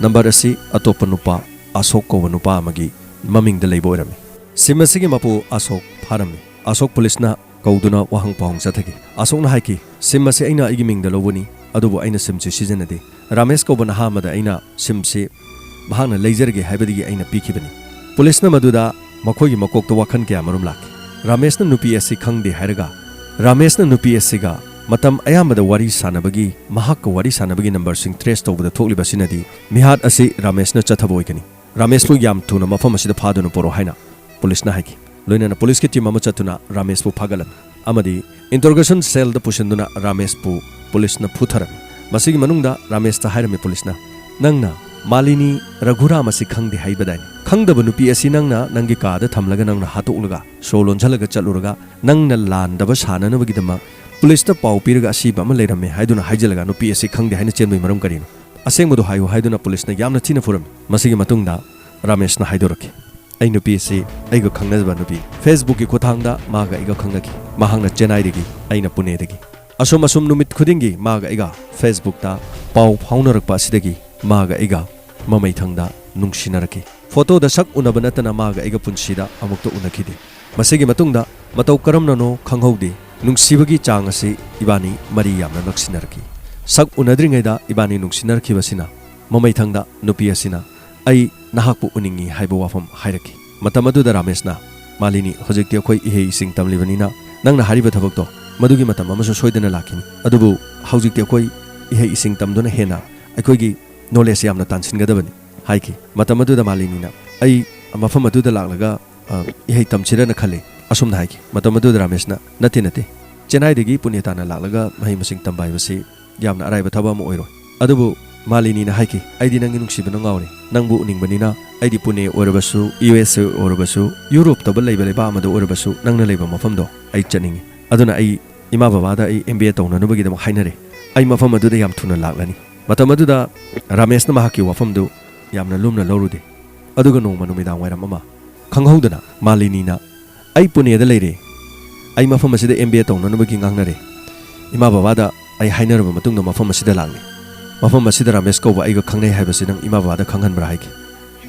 ꯅꯝꯕꯔ ꯑꯁꯤ ꯑꯇꯣꯞꯄ ꯅꯨꯄꯥ, ꯑꯁꯣꯛ ꯀꯧꯕ ꯅꯨꯄꯥ ꯑꯃꯒꯤ ꯃꯃꯤꯡꯗ ꯂꯩꯕ ꯑꯣꯏꯔꯝꯃꯤ꯫ ꯁꯤꯝ ꯑꯁꯤꯒꯤ ꯃꯄꯨ ꯑꯁꯣꯛ ꯐꯥꯔꯝꯃꯤ꯫ ꯑꯁꯣꯛ ꯄꯨꯂꯤꯁꯅ ꯀꯧꯗꯨꯅ ꯋꯥꯍꯪ ꯄꯥꯎꯍꯪ ꯆꯠꯊꯈꯤ꯫ ꯑꯁꯣꯛꯅ ꯍꯥꯏꯈꯤ, "ꯁꯤꯝ ꯑꯁꯤ ꯑꯩꯅ ꯑꯩꯒꯤ ꯃꯤꯡꯗ ꯂꯧꯕꯅꯤ, ꯑꯗꯨꯕꯨ ꯑꯩꯅ ꯁꯤꯝꯁꯤ ꯁꯤꯖꯤꯟꯅꯗꯦ꯫ ꯔꯥꯃꯦꯁ ꯀꯧꯕ ꯅꯍꯥ ꯑꯃꯗ ꯑꯩꯅ ꯁꯤꯝꯁꯤ ꯃꯍꯥꯛꯅ ꯂꯩꯖꯔꯒꯦ ꯍꯥꯏꯕꯗꯒꯤ ꯑꯩꯅ ꯄꯤꯈꯤꯕꯅꯤ꯫" ꯄꯨꯂꯤꯁꯅ ꯃꯗꯨꯗ ꯃꯈꯣꯏꯒꯤ ꯃꯀꯣꯛꯇ ꯋꯥꯈꯜ ꯀꯌꯥ ꯃꯔꯨꯝ ꯂꯥꯛꯈꯤ꯫ ꯔꯥꯃꯦꯁꯅ ꯅꯨꯄꯤ ꯑꯁꯤ ꯈꯪꯗꯦ ꯍꯥꯏꯔꯒ, ꯔꯥꯃꯦꯁꯅ ꯅꯨꯄꯤ ꯑꯁꯤꯒ ꯃꯇꯝ ꯑꯌꯥꯝꯕꯗ ꯋꯥꯔꯤ ꯁꯥꯟꯅꯕꯒꯤ, ꯃꯍꯥꯛꯀ ꯋꯥꯔꯤ ꯁꯥꯟꯅꯕꯒꯤ ꯅꯝꯕꯔꯁꯤꯡ ꯇ꯭ꯔꯦꯁ ꯇꯧꯕꯗ ꯊꯣꯛꯂꯤꯕ ꯑꯁꯤꯅꯗꯤ ꯃꯤꯍꯥꯠ ꯑꯁꯤ ꯔꯥꯃꯦꯁꯅ ꯆꯠꯊꯕ ꯑꯣꯏꯒꯅꯤ꯫ "ꯔꯥꯃꯦꯁꯄꯨ ꯌꯥꯝ ꯊꯨꯅ ꯃꯐꯝ ꯑꯁꯤꯗ ꯐꯥꯗꯨꯅ ꯄꯨꯔꯛꯑꯣ" ꯍꯥꯏꯅ ꯄꯨꯂꯤꯁꯅ ꯍꯥꯏꯈꯤ꯫ ꯂꯣꯏꯅꯅ ꯄꯨꯂꯤꯁꯀꯤ ꯇꯤꯝ ꯑꯃ ꯆꯠꯇꯨꯅ ꯔꯥꯃꯦꯁꯄꯨ ꯐꯥꯒꯠꯂꯝꯃꯤ ꯑꯃꯗꯤ ꯏꯟꯇꯔꯣꯒꯦꯁꯟ ꯁꯦꯜꯗ ꯄꯨꯁꯤꯟꯗꯨꯅ ꯔꯥꯃꯦꯁꯄꯨ ꯄꯨꯂꯤꯁꯅ ꯐꯨꯊꯔꯝꯃꯤ꯫ ꯃꯁꯤꯒꯤ ꯃꯅꯨꯡꯗ ꯔꯥꯃꯦꯁꯇ ꯍꯥꯏꯔꯝꯃꯤ ꯄꯨꯂꯤꯁꯅ, "ꯅꯪꯅ ꯃꯥꯂꯤꯅꯤ ꯔꯘꯨꯔꯥꯝ ꯑꯁꯤ ꯈꯪꯗꯦ ꯍꯥꯏꯕꯗꯥꯏꯅꯦ? ꯈꯪꯗꯕ ꯅꯨꯄꯤ ꯑꯁꯤ ꯅꯪꯅ ꯅꯪꯒꯤ ꯀꯥꯗ ꯊꯝꯂꯒ ꯅꯪꯅ ꯍꯥꯠꯇꯣꯛꯂꯒ ꯁꯣ ꯂꯣꯟꯁꯤꯜꯂꯒ ꯆꯠꯂꯨꯔꯒ ꯅꯪꯅ ꯂꯥꯟꯗꯕ ꯁꯥꯅꯅꯕꯒꯤꯗꯃꯛ ꯄꯨꯂꯤꯁꯇ ꯄꯥꯎ ꯄꯤꯔꯒ ꯑꯁꯤꯕ ꯑꯃ ꯂꯩꯔꯝꯃꯦ ꯍꯥꯏꯗꯨꯅ ꯍꯥꯏꯖꯤꯜꯂꯒ ꯅꯨꯄꯤ ꯑꯁꯤ ꯈꯪꯗꯦ ꯍꯥꯏꯅ ꯆꯦꯟꯕꯒꯤ ꯃꯔꯝ ꯀꯔꯤꯅꯣ? ꯑꯁꯦꯡꯕꯗꯨ ꯍꯥꯏꯌꯨ" ꯍꯥꯏꯗꯨꯅ ꯄꯨꯂꯤꯁꯅ ꯌꯥꯝꯅ ꯊꯤꯅ ꯐꯨꯔꯝꯃꯤ꯫ ꯃꯁꯤꯒꯤ ꯃꯇꯨꯡꯗ ꯔꯥꯃꯦꯁꯅ ꯍꯥꯏꯗꯣꯔꯛꯈꯤ, "ꯑꯩ ꯅꯨꯄꯤ ꯑꯁꯤ ꯑꯩꯒ ꯈꯪꯅꯖꯕ ꯅꯨꯄꯤ, ꯐꯦꯁꯕꯨꯛꯀꯤ ꯈꯨꯠꯊꯥꯡꯗ ꯃꯥꯒ ꯑꯩꯒ ꯈꯪꯅꯈꯤ꯫ ꯃꯍꯥꯛꯅ ꯆꯦꯟꯅꯥꯏꯗꯒꯤ, ꯑꯩꯅ ꯄꯨꯅꯦꯗꯒꯤ꯫ ꯑꯁꯨꯝ ꯑꯁꯨꯝ ꯅꯨꯃꯤꯠ ꯈꯨꯗꯤꯡꯒꯤ ꯃꯥꯒ ꯑꯩꯒ ꯐꯦꯁꯕꯨꯛꯇ ꯄꯥꯎ ꯐꯥꯎꯅꯔꯛꯄ ꯑꯁꯤꯗꯒꯤ ꯃꯥꯒ ꯑꯩꯒ ꯃꯃꯩꯊꯪꯗ ꯅꯨꯡꯁꯤꯅꯔꯛꯈꯤ꯫ ꯐꯣꯇꯣꯗ ꯁꯛ ꯎꯅꯕ ꯅꯠꯇꯅ ꯃꯥꯒ ꯑꯩꯒ ꯄꯨꯟꯁꯤꯗ ꯑꯃꯨꯛꯇ ꯎꯅꯈꯤꯗꯦ꯫ ꯃꯁꯤꯒꯤ ꯃꯇꯨꯡꯗ ꯃꯇꯧ ꯀꯔꯝꯅꯅꯣ ꯈꯪꯍꯧꯗꯦ, ꯅꯨꯡꯁꯤꯕꯒꯤ ꯆꯥꯡ ꯑꯁꯤ ꯏꯕꯥꯅꯤ ꯃꯔꯤ ꯌꯥꯝꯅ ꯅꯛꯁꯤꯟꯅꯔꯛꯈꯤ꯫ ꯁꯛ ꯎꯅꯗ꯭ꯔꯤꯉꯩꯗ ꯏꯕꯥꯅꯤ ꯅꯨꯡꯁꯤꯅꯔꯛꯈꯤꯕꯁꯤꯅ ꯃꯃꯩꯊꯪꯗ ꯅꯨꯄꯤ ꯑꯁꯤꯅ ꯑꯩ ꯅꯍꯥꯛꯄꯨ ꯎꯅꯤꯡꯏ ꯍꯥꯏꯕ ꯋꯥꯐꯝ ꯍꯥꯏꯔꯛꯈꯤ꯫ ꯃꯇꯝ ꯑꯗꯨꯗ ꯔꯥꯃꯦꯁꯅ, "ꯃꯥꯂꯤꯅꯤ, ꯍꯧꯖꯤꯛꯇꯤ ꯑꯩꯈꯣꯏ ꯏꯍꯩ ꯏꯁꯤꯡ ꯇꯝꯂꯤꯕꯅꯤꯅ ꯅꯪꯅ ꯍꯥꯏꯔꯤꯕ ꯊꯕꯛꯇꯣ ꯃꯗꯨꯒꯤ ꯃꯇꯝ ꯑꯃꯁꯨ ꯁꯣꯏꯗꯅ ꯂꯥꯛꯈꯤꯅꯤ꯫ ꯑꯗꯨꯕꯨ ꯍꯧꯖꯤꯛꯇꯤ ꯑꯩꯈꯣꯏ ꯏꯍꯩ ꯏꯁꯤꯡ ꯇꯝꯗꯨꯅ ꯍꯦꯟꯅ ꯑꯩꯈꯣꯏꯒꯤ ꯅꯣꯂꯦꯖ ꯌꯥꯝꯅ ꯇꯥꯟꯁꯤꯟꯒꯗꯕꯅꯤ" ꯍꯥꯏꯈꯤ꯫ ꯃꯇꯝ ꯑꯗꯨꯗ ꯃꯥꯂꯤꯅꯤꯅ, "ꯑꯩ ꯃꯐꯝ ꯑꯗꯨꯗ ꯂꯥꯛꯂꯒ ꯑ, ꯏꯍꯩ ꯇꯝꯁꯤꯔꯅ ꯈꯜꯂꯤ, ꯑꯁꯨꯝꯅ ꯍꯥꯏꯈꯤ꯫ ꯃꯇꯝ ꯑꯗꯨꯗ ꯔꯥꯃꯦꯁꯅ, "ꯅꯠꯇꯦ, ꯅꯠꯇꯦ, ꯆꯦꯟꯅꯥꯏꯗꯒꯤ ꯄꯨꯅꯦ ꯇꯥꯟꯅ ꯂꯥꯛꯂꯒ ꯃꯍꯩ ꯃꯁꯤꯡ ꯇꯝꯕ ꯍꯥꯏꯕꯁꯤ ꯌꯥꯝꯅ ꯑꯔꯥꯏꯕ ꯊꯕꯛ ꯑꯃ ꯑꯣꯏꯔꯣꯏ"꯫ ꯑꯗꯨꯕꯨ ꯃꯥꯂꯤꯅꯤꯅ ꯍꯥꯏꯈꯤ, "ꯑꯩꯗꯤ ꯅꯪꯒꯤ ꯅꯨꯡꯁꯤꯕꯅ ꯉꯥꯎꯔꯦ꯫ ꯅꯪꯕꯨ ꯎꯅꯤꯡꯕꯅꯤꯅ ꯑꯩꯗꯤ ꯄꯨꯅꯦ ꯑꯣꯏꯔꯕꯁꯨ, ꯌꯨ ꯑꯦꯁ ꯑꯦ ꯑꯣꯏꯔꯕꯁꯨ, ꯌꯨꯔꯣꯞꯇꯕꯨ ꯂꯩꯕ ꯂꯩꯕꯥꯛ ꯑꯃꯗ ꯑꯣꯏꯔꯕꯁꯨ, ꯅꯪꯅ ꯂꯩꯕ ꯃꯐꯝꯗꯣ ꯑꯩ ꯆꯠꯅꯤꯡꯏ꯫ ꯑꯗꯨꯅ ꯑꯩ ꯏꯃꯥ ꯕꯕꯥꯗ ꯑꯩ ꯑꯦꯝ ꯕꯤ ꯑꯦ ꯇꯧꯅꯅꯕꯒꯤꯗꯃꯛ ꯍꯥꯏꯅꯔꯦ꯫ ꯑꯩ ꯃꯐꯝ ꯑꯗꯨꯗ ꯌꯥꯝ ꯊꯨꯅ ꯂꯥꯛꯂꯅꯤ"꯫ ꯃꯇꯝ ꯑꯗꯨꯗ ꯔꯥꯃꯦꯁꯅ ꯃꯍꯥꯛꯀꯤ ꯋꯥꯐꯝꯗꯨ ꯌꯥꯝꯅ ꯂꯨꯝꯅ ꯂꯧꯔꯨꯗꯦ꯫ ꯑꯗꯨꯒ ꯅꯣꯡꯃ ꯅꯨꯃꯤꯗꯥꯡ ꯋꯥꯏꯔꯝ ꯑꯃ ꯈꯪꯍꯧꯗꯅ ꯃꯥꯂꯤꯅꯤꯅ, "ꯑꯩ ꯄꯨꯅꯦꯗ ꯂꯩꯔꯦ꯫ ꯑꯩ ꯃꯐꯝ ꯑꯁꯤꯗ ꯑꯦꯝ ꯕꯤ ꯑꯦ ꯇꯧꯅꯅꯕꯒꯤ ꯉꯥꯡꯅꯔꯦ꯫ ꯏꯃꯥ ꯕꯕꯥꯗ ꯑꯩ ꯍꯥꯏꯅꯔꯕ ꯃꯇꯨꯡꯗ ꯃꯐꯝ ꯑꯁꯤꯗ ꯂꯥꯛꯂꯦ꯫ ꯃꯐꯝ ꯑꯁꯤꯗ ꯔꯥꯃꯦꯁ ꯀꯧꯕ ꯑꯩꯒ ꯈꯪꯅꯩ ꯍꯥꯏꯕꯁꯤ ꯅꯪ ꯏꯃꯥ ꯕꯕꯥꯗ ꯈꯪꯍꯟꯕ꯭ꯔꯥ?" ꯍꯥꯏꯈꯤ꯫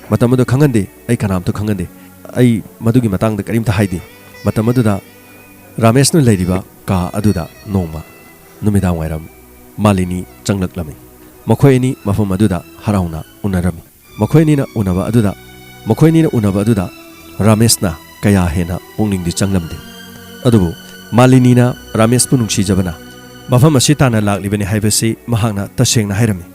ꯃꯇꯝ ꯑꯗꯨꯗ, "ꯈꯪꯍꯟꯗꯦ, ꯑꯩ ꯀꯅꯥꯝꯇ ꯈꯪꯍꯟꯗꯦ꯫ ꯑꯩ ꯃꯗꯨꯒꯤ ꯃꯇꯥꯡꯗ ꯀꯔꯤꯝꯇ ꯍꯥꯏꯗꯦ"꯫ ꯃꯇꯝ ꯑꯗꯨꯗ ꯔꯥꯃꯦꯁꯅ ꯂꯩꯔꯤꯕ ꯀꯥ ꯑꯗꯨꯗ ꯅꯣꯡꯃ ꯅꯨꯃꯤꯗꯥꯡ ꯋꯥꯏꯔꯝ ꯃꯥꯂꯤꯅꯤ ꯆꯪꯂꯛꯂꯝꯃꯤ꯫ ꯃꯈꯣꯏ ꯑꯅꯤ ꯃꯐꯝ ꯑꯗꯨꯗ ꯍꯔꯥꯎꯅ ꯎꯅꯔꯝꯃꯤ꯫ ꯃꯈꯣꯏ ꯑꯅꯤꯅ ꯎꯅꯕ ꯑꯗꯨꯗ, ꯃꯈꯣꯏ ꯑꯅꯤꯅ ꯎꯅꯕ ꯑꯗꯨꯗ ꯔꯥꯃꯦꯁꯅ ꯀꯌꯥ ꯍꯦꯟꯅ ꯄꯨꯛꯅꯤꯡꯗꯤ ꯆꯪꯂꯝꯗꯦ꯫ ꯑꯗꯨꯕꯨ ꯃꯥꯂꯤꯅꯤꯅ ꯔꯥꯃꯦꯁꯄꯨ ꯅꯨꯡꯁꯤꯖꯕꯅ ꯃꯐꯝ ꯑꯁꯤ ꯇꯥꯟꯅ ꯂꯥꯛꯂꯤꯕꯅꯤ ꯍꯥꯏꯕꯁꯤ ꯃꯍꯥꯛꯅ ꯇꯁꯦꯡꯅ ꯍꯥꯏꯔꯝꯃꯤ꯫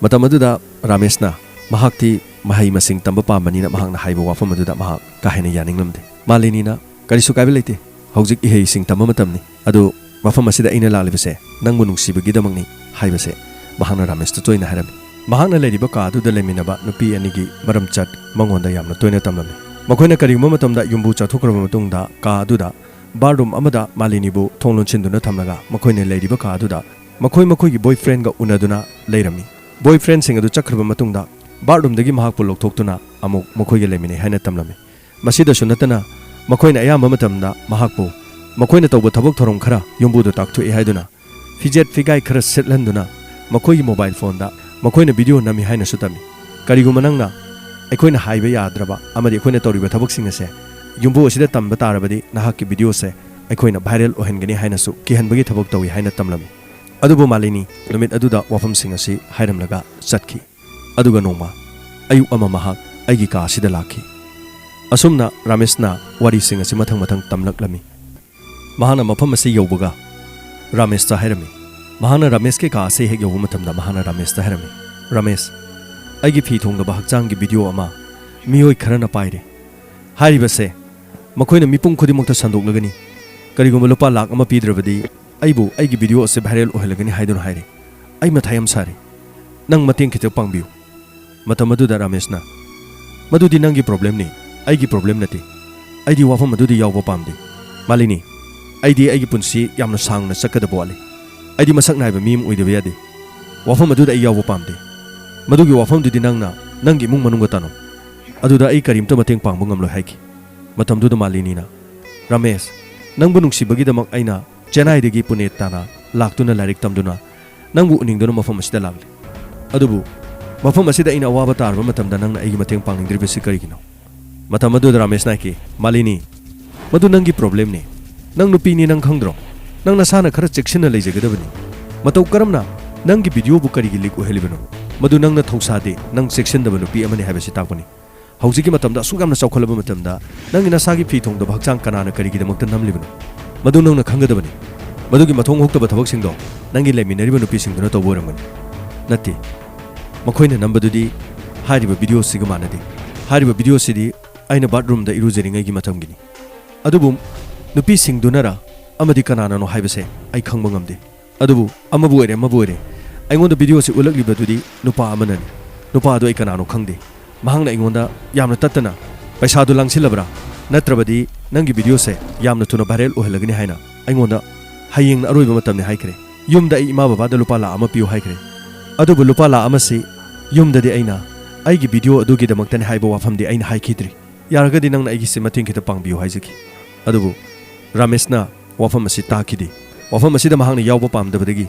ꯃꯇꯝ ꯑꯗꯨꯗ ꯔꯥꯃꯦꯁꯅ, ꯃꯍꯥꯛꯇꯤ ꯃꯍꯩ ꯃꯁꯤꯡ ꯇꯝꯕ ꯄꯥꯝꯕꯅꯤꯅ, ꯃꯍꯥꯛꯅ ꯍꯥꯏꯕ ꯋꯥꯐꯝ ꯑꯗꯨꯗ ꯃꯍꯥꯛ ꯀꯥ ꯍꯦꯟꯅ ꯌꯥꯅꯤꯡꯂꯝꯗꯦ꯫ ꯃꯥꯂꯤꯅꯤꯅ, "ꯀꯔꯤꯁꯨ ꯀꯥꯏꯕ ꯂꯩꯇꯦ, ꯍꯧꯖꯤꯛ ꯏꯍꯩꯁꯤꯡ ꯇꯝꯕ ꯃꯇꯝꯅꯤ꯫ ꯑꯗꯨ ꯃꯐꯝ ꯑꯁꯤꯗ ꯑꯩꯅ ꯂꯥꯛꯂꯤꯕꯁꯦ ꯅꯪꯕꯨ ꯅꯨꯡꯁꯤꯕꯒꯤꯗꯃꯛꯅꯤ" ꯍꯥꯏꯕꯁꯦ ꯃꯍꯥꯛꯅ ꯔꯥꯃꯦꯁꯇ ꯇꯣꯏꯅ ꯍꯥꯏꯔꯝꯃꯤ꯫ ꯃꯍꯥꯛꯅ ꯂꯩꯔꯤꯕ ꯀꯥ ꯑꯗꯨꯗ ꯂꯩꯃꯤꯟꯅꯕ ꯅꯨꯄꯤ ꯑꯅꯤꯒꯤ ꯃꯔꯝꯆꯠ ꯃꯉꯣꯟꯗ ꯌꯥꯝꯅ ꯇꯣꯏꯅ ꯇꯝꯂꯝꯃꯤ꯫ ꯃꯈꯣꯏꯅ ꯀꯔꯤꯒꯨꯝꯕ ꯃꯇꯝꯗ ꯌꯨꯝꯕꯨ ꯆꯠꯊꯣꯛꯈ꯭ꯔꯕ ꯃꯇꯨꯡꯗ ꯀꯥ ꯑꯗꯨꯗ, ꯕꯥꯠꯔꯨꯝ ꯑꯃꯗ ꯃꯥꯂꯤꯅꯤꯕꯨ ꯊꯣꯡ ꯂꯣꯟꯁꯤꯟꯗꯨꯅ ꯊꯝꯂꯒ ꯃꯈꯣꯏꯅ ꯂꯩꯔꯤꯕ ꯀꯥ ꯑꯗꯨꯗ ꯃꯈꯣꯏ ꯃꯈꯣꯏꯒꯤ ꯕꯣꯏꯐ꯭ꯔꯦꯟꯒ ꯎꯅꯗꯨꯅ ꯂꯩꯔꯝꯃꯤ꯫ ꯕꯣꯏꯐ꯭ꯔꯦꯟꯁꯤꯡ ꯑꯗꯨ ꯆꯠꯈ꯭ꯔꯕ ꯃꯇꯨꯡꯗ ꯕꯥꯠꯔꯨꯝꯗꯒꯤ ꯃꯍꯥꯛꯄꯨ ꯂꯧꯊꯣꯛꯇꯨꯅ ꯑꯃꯨꯛ ꯃꯈꯣꯏꯒ ꯂꯩꯃꯤꯟꯅꯩ ꯍꯥꯏꯅ ꯇꯝꯂꯝꯃꯤ꯫ ꯃꯁꯤꯗꯁꯨ ꯅꯠꯇꯅ ꯃꯈꯣꯏꯅ ꯑꯌꯥꯝꯕ ꯃꯇꯝꯗ ꯃꯍꯥꯛꯄꯨ ꯃꯈꯣꯏꯅ ꯇꯧꯕ ꯊꯕꯛ ꯊꯧꯔꯝ ꯈꯔ ꯌꯨꯝꯕꯨꯗ ꯇꯥꯛꯊꯣꯛꯏ ꯍꯥꯏꯗꯨꯅ ꯐꯤꯖꯦꯠ ꯐꯤꯒꯥꯏ ꯈꯔ ꯁꯦꯠꯍꯟꯗꯨꯅ ꯃꯈꯣꯏꯒꯤ ꯃꯣꯕꯥꯏꯜ ꯐꯣꯟꯗ ꯃꯈꯣꯏꯅ ꯚꯤꯗꯤꯑꯣ ꯅꯝꯃꯤ ꯍꯥꯏꯅꯁꯨ ꯇꯝꯃꯤ꯫ ꯀꯔꯤꯒꯨꯝꯕ ꯅꯪꯅ ꯑꯩꯈꯣꯏꯅ ꯍꯥꯏꯕ ꯌꯥꯗ꯭ꯔꯕ ꯑꯃꯗꯤ ꯑꯩꯈꯣꯏꯅ ꯇꯧꯔꯤꯕ ꯊꯕꯛꯁꯤꯡ ꯑꯁꯦ ꯌꯨꯝꯕꯨ ꯑꯁꯤꯗ ꯇꯝꯕ ꯇꯥꯔꯕꯗꯤ ꯅꯍꯥꯛꯀꯤ ꯚꯤꯗꯤꯑꯣꯁꯦ ꯑꯩꯈꯣꯏꯅ ꯚꯥꯏꯔꯦꯜ ꯑꯣꯏꯍꯟꯒꯅꯤ ꯍꯥꯏꯅꯁꯨ ꯀꯤꯍꯟꯕꯒꯤ ꯊꯕꯛ ꯇꯧꯏ ꯍꯥꯏꯅ ꯇꯝꯂꯝꯃꯤ꯫ ꯑꯗꯨꯕꯨ ꯃꯥꯂꯤꯅꯤ ꯅꯨꯃꯤꯠ ꯑꯗꯨꯗ ꯋꯥꯐꯝꯁꯤꯡ ꯑꯁꯤ ꯍꯥꯏꯔꯝꯂꯒ ꯆꯠꯈꯤ꯫ ꯑꯗꯨꯒ ꯅꯣꯡꯃ ꯑꯌꯨꯛ ꯑꯃ ꯃꯍꯥꯛ ꯑꯩꯒꯤ ꯀꯥ ꯑꯁꯤꯗ ꯂꯥꯛꯈꯤ꯫ ꯑꯁꯨꯝꯅ ꯔꯥꯃꯦꯁꯅ ꯋꯥꯔꯤꯁꯤꯡ ꯑꯁꯤ ꯃꯊꯪ ꯃꯊꯪ ꯇꯝꯂꯛꯂꯝꯃꯤ꯫ ꯃꯍꯥꯛꯅ ꯃꯐꯝ ꯑꯁꯤ ꯌꯧꯕꯒ ꯔꯥꯃꯦꯁꯇ ꯍꯥꯏꯔꯝꯃꯤ꯫ ꯃꯍꯥꯛꯅ ꯔꯥꯃꯦꯁꯀꯤ ꯀꯥ ꯑꯁꯤ ꯍꯦꯛ ꯌꯧꯕ ꯃꯇꯝꯗ ꯃꯍꯥꯛꯅ ꯔꯥꯃꯦꯁꯇ ꯍꯥꯏꯔꯝꯃꯤ, "ꯔꯥꯃꯦꯁ, ꯑꯩꯒꯤ ꯐꯤ ꯊꯣꯡꯗꯕ ꯍꯛꯆꯥꯡꯒꯤ ꯚꯤꯗꯤꯑꯣ ꯑꯃ ꯃꯤꯑꯣꯏ ꯈꯔꯅ ꯄꯥꯏꯔꯦ꯫ ꯍꯥꯏꯔꯤꯕꯁꯦ ꯃꯈꯣꯏꯅ ꯃꯤꯄꯨꯝ ꯈꯨꯗꯤꯡꯃꯛꯇ ꯁꯟꯗꯣꯛꯂꯒꯅꯤ꯫ ꯀꯔꯤꯒꯨꯝꯕ ꯂꯨꯄꯥ ꯂꯥꯈ ꯑꯃ ꯄꯤꯗ꯭ꯔꯕꯗꯤ ꯑꯩꯕꯨ ꯑꯩꯒꯤ ꯚꯤꯗꯤꯑꯣ ꯑꯁꯤ ꯚꯥꯏꯔꯦꯜ ꯑꯣꯏꯍꯜꯂꯒꯅꯤ ꯍꯥꯏꯗꯨꯅ ꯍꯥꯏꯔꯦ꯫ ꯑꯩ ꯃꯊꯥ ꯌꯥꯝ ꯁꯥꯔꯦ꯫ ꯅꯪ ꯃꯇꯦꯡ ꯈꯤꯇ ꯄꯥꯡꯕꯤꯌꯨ꯫ ꯃꯇꯝ ꯑꯗꯨꯗ ꯔꯥꯃꯦꯁꯅ, "ꯃꯗꯨꯗꯤ ꯅꯪꯒꯤ ꯄ꯭ꯔꯣꯕ꯭ꯂꯦꯝꯅꯤ, ꯑꯩꯒꯤ ꯄ꯭ꯔꯣꯕ꯭ꯂꯦꯝ ꯅꯠꯇꯦ꯫ ꯑꯩꯗꯤ ꯋꯥꯐꯝ ꯑꯗꯨꯗꯤ ꯌꯥꯎꯕ ꯄꯥꯝꯗꯦ꯫ ꯃꯥꯂꯤꯅꯤ, ꯑꯩꯗꯤ ꯑꯩꯒꯤ ꯄꯨꯟꯁꯤ ꯌꯥꯝꯅ ꯁꯥꯡꯅ ꯆꯠꯀꯗꯕ ꯋꯥꯠꯂꯤ꯫ ꯑꯩꯗꯤ ꯃꯁꯛ ꯅꯥꯏꯕ ꯃꯤ ꯑꯃ ꯑꯣꯏꯗꯕ ꯌꯥꯗꯦ꯫ ꯋꯥꯐꯝ ꯑꯗꯨꯗ ꯑꯩ ꯌꯥꯎꯕ ꯄꯥꯝꯗꯦ꯫ ꯃꯗꯨꯒꯤ ꯋꯥꯐꯝꯗꯨꯗꯤ ꯅꯪꯅ ꯅꯪꯒꯤ ꯏꯃꯨꯡ ꯃꯅꯨꯡꯒ ꯇꯥꯟꯅꯧ꯫ ꯑꯗꯨꯗ ꯑꯩ ꯀꯔꯤꯝꯇ ꯃꯇꯦꯡ ꯄꯥꯡꯕ ꯉꯝꯂꯣꯏ" ꯍꯥꯏꯈꯤ꯫ ꯃꯇꯝꯗꯨꯗ ꯃꯥꯂꯤꯅꯤꯅ, "ꯔꯥꯃꯦꯁ, ꯅꯪꯕꯨ ꯅꯨꯡꯁꯤꯕꯒꯤꯗꯃꯛ ꯑꯩꯅ ꯆꯦꯟꯅꯥꯏꯗꯒꯤ ꯄꯨꯅꯦ ꯇꯥꯅ ꯂꯥꯛꯇꯨꯅ ꯂꯥꯏꯔꯤꯛ ꯇꯝꯗꯨꯅ ꯅꯪꯕꯨ ꯎꯅꯤꯡꯗꯨꯅ ꯃꯐꯝ ꯑꯁꯤꯗ ꯂꯥꯛꯂꯤ꯫ ꯑꯗꯨꯕꯨ ꯃꯐꯝ ꯑꯁꯤꯗ ꯑꯩꯅ ꯑꯋꯥꯕ ꯇꯥꯔꯕ ꯃꯇꯝꯗ ꯅꯪꯅ ꯑꯩꯒꯤ ꯃꯇꯦꯡ ꯄꯥꯡꯅꯤꯡꯗ꯭ꯔꯤꯕꯁꯤ ꯀꯔꯤꯒꯤꯅꯣ?" ꯃꯇꯝ ꯑꯗꯨꯗ ꯔꯥꯃꯦꯁꯅ ꯍꯥꯏꯈꯤ, "ꯃꯥꯂꯤꯅꯤ, ꯃꯗꯨ ꯅꯪꯒꯤ ꯄ꯭ꯔꯣꯕ꯭ꯂꯦꯝꯅꯤ꯫ ꯅꯪ ꯅꯨꯄꯤꯅꯤ, ꯅꯪ ꯈꯪꯗ꯭ꯔꯣ? ꯅꯪ ꯅꯁꯥꯅ ꯈꯔ ꯆꯦꯛꯁꯤꯟꯅ ꯂꯩꯖꯒꯗꯕꯅꯤ꯫ ꯃꯇꯧ ꯀꯔꯝꯅ ꯅꯪꯒꯤ ꯚꯤꯗꯤꯑꯣꯕꯨ ꯀꯔꯤꯒꯤ ꯂꯤꯛ ꯑꯣꯏꯍꯜꯂꯤꯕꯅꯣ? ꯃꯗꯨ ꯅꯪꯅ ꯊꯧꯁꯥꯗꯦ, ꯅꯪ ꯆꯦꯛꯁꯤꯟꯗꯕ ꯅꯨꯄꯤ ꯑꯃꯅꯤ ꯍꯥꯏꯕꯁꯤ ꯇꯥꯛꯄꯅꯤ꯫ ꯍꯧꯖꯤꯛꯀꯤ ꯃꯇꯝꯗ ꯑꯁꯨꯛ ꯌꯥꯝꯅ ꯆꯥꯎꯈꯠꯂꯕ ꯃꯇꯝꯗ ꯅꯪꯒꯤ ꯅꯁꯥꯒꯤ ꯐꯤ ꯊꯣꯡꯗꯕ ꯍꯛꯆꯥꯡ ꯀꯅꯥꯅ ꯀꯔꯤꯒꯤꯗꯃꯛꯇ ꯅꯝꯂꯤꯕꯅꯣ? ꯃꯗꯨ ꯅꯪꯅ ꯈꯪꯒꯗꯕꯅꯤ꯫ ꯃꯗꯨꯒꯤ ꯃꯊꯣꯡ ꯍꯨꯛꯇꯕ ꯊꯕꯛꯁꯤꯡꯗꯣ ꯅꯪꯒꯤ ꯂꯩꯃꯤꯟꯅꯔꯤꯕ ꯅꯨꯄꯤꯁꯤꯡꯗꯨꯅ ꯇꯧꯕ ꯑꯣꯏꯔꯝꯒꯅꯤ꯫ ꯅꯠꯇꯦ, ꯃꯈꯣꯏꯅ ꯅꯝꯕꯗꯨꯗꯤ ꯍꯥꯏꯔꯤꯕ ꯚꯤꯗꯤꯑꯣꯁꯤꯒ ꯃꯥꯟꯅꯗꯦ꯫ ꯍꯥꯏꯔꯤꯕ ꯚꯤꯗꯤꯑꯣꯁꯤꯗꯤ ꯑꯩꯅ ꯕꯥꯠꯔꯨꯝꯗ ꯏꯔꯨꯖꯔꯤꯉꯩꯒꯤ ꯃꯇꯝꯒꯤꯅꯤ꯫ ꯑꯗꯨꯕꯨ ꯅꯨꯄꯤꯁꯤꯡꯗꯨꯅꯔ ꯑꯃꯗꯤ ꯀꯅꯥꯅꯅꯣ ꯍꯥꯏꯕꯁꯦ ꯑꯩ ꯈꯪꯕ ꯉꯝꯗꯦ꯫ ꯑꯗꯨꯕꯨ ꯑꯃꯕꯨ ꯑꯣꯏꯔꯦ, ꯑꯃꯕꯨ ꯑꯣꯏꯔꯦ, ꯑꯩꯉꯣꯟꯗ ꯚꯤꯗꯤꯑꯣꯁꯤ ꯎꯠꯂꯛꯂꯤꯕꯗꯨꯗꯤ ꯅꯨꯄꯥ ꯑꯃꯅꯅꯤ꯫ ꯅꯨꯄꯥ ꯑꯗꯨ ꯑꯩ ꯀꯅꯥꯅꯣ ꯈꯪꯗꯦ꯫ ꯃꯍꯥꯛꯅ ꯑꯩꯉꯣꯟꯗ ꯌꯥꯝꯅ ꯇꯠꯇꯅ, 'ꯄꯩꯁꯥꯗꯨ ꯂꯥꯡꯁꯤꯜꯂꯕ꯭ꯔꯥ? ꯅꯠꯇ꯭ꯔꯕꯗꯤ ꯅꯪꯒꯤ ꯚꯤꯗꯤꯑꯣꯁꯦ ꯌꯥꯝꯅ ꯊꯨꯅ ꯚꯥꯏꯔꯦꯜ ꯑꯣꯏꯍꯜꯂꯒꯅꯤ' ꯍꯥꯏꯅ ꯑꯩꯉꯣꯟꯗ ꯍꯌꯦꯡꯅ ꯑꯔꯣꯏꯕ ꯃꯇꯝꯅꯤ ꯍꯥꯏꯈ꯭ꯔꯦ꯫ ꯌꯨꯝꯗ ꯑꯩ ꯏꯃꯥ ꯕꯕꯥꯗ ꯂꯨꯄꯥ ꯂꯥꯈ ꯑꯃ ꯄꯤꯌꯨ ꯍꯥꯏꯈ꯭ꯔꯦ꯫ ꯑꯗꯨꯕꯨ ꯂꯨꯄꯥ ꯂꯥꯈ ꯑꯃꯁꯤ ꯌꯨꯝꯗꯗꯤ ꯑꯩꯅ ꯑꯩꯒꯤ ꯚꯤꯗꯤꯑꯣ ꯑꯗꯨꯒꯤꯗꯃꯛꯇꯅꯤ ꯍꯥꯏꯕ ꯋꯥꯐꯝꯗꯤ ꯑꯩꯅ ꯍꯥꯏꯈꯤꯗ꯭ꯔꯤ꯫ ꯌꯥꯔꯒꯗꯤ ꯅꯪꯅ ꯑꯩꯒꯤꯁꯤ ꯃꯇꯦꯡ ꯈꯤꯇ ꯄꯥꯡꯕꯤꯌꯨ ꯍꯥꯏꯖꯈꯤ꯫ ꯑꯗꯨꯕꯨ ꯔꯥꯃꯦꯁꯅ ꯋꯥꯐꯝ ꯑꯁꯤ ꯇꯥꯈꯤꯗꯦ꯫ ꯋꯥꯐꯝ ꯑꯁꯤꯗ ꯃꯍꯥꯛꯅ ꯌꯥꯎꯕ ꯄꯥꯝꯗꯕꯗꯒꯤ,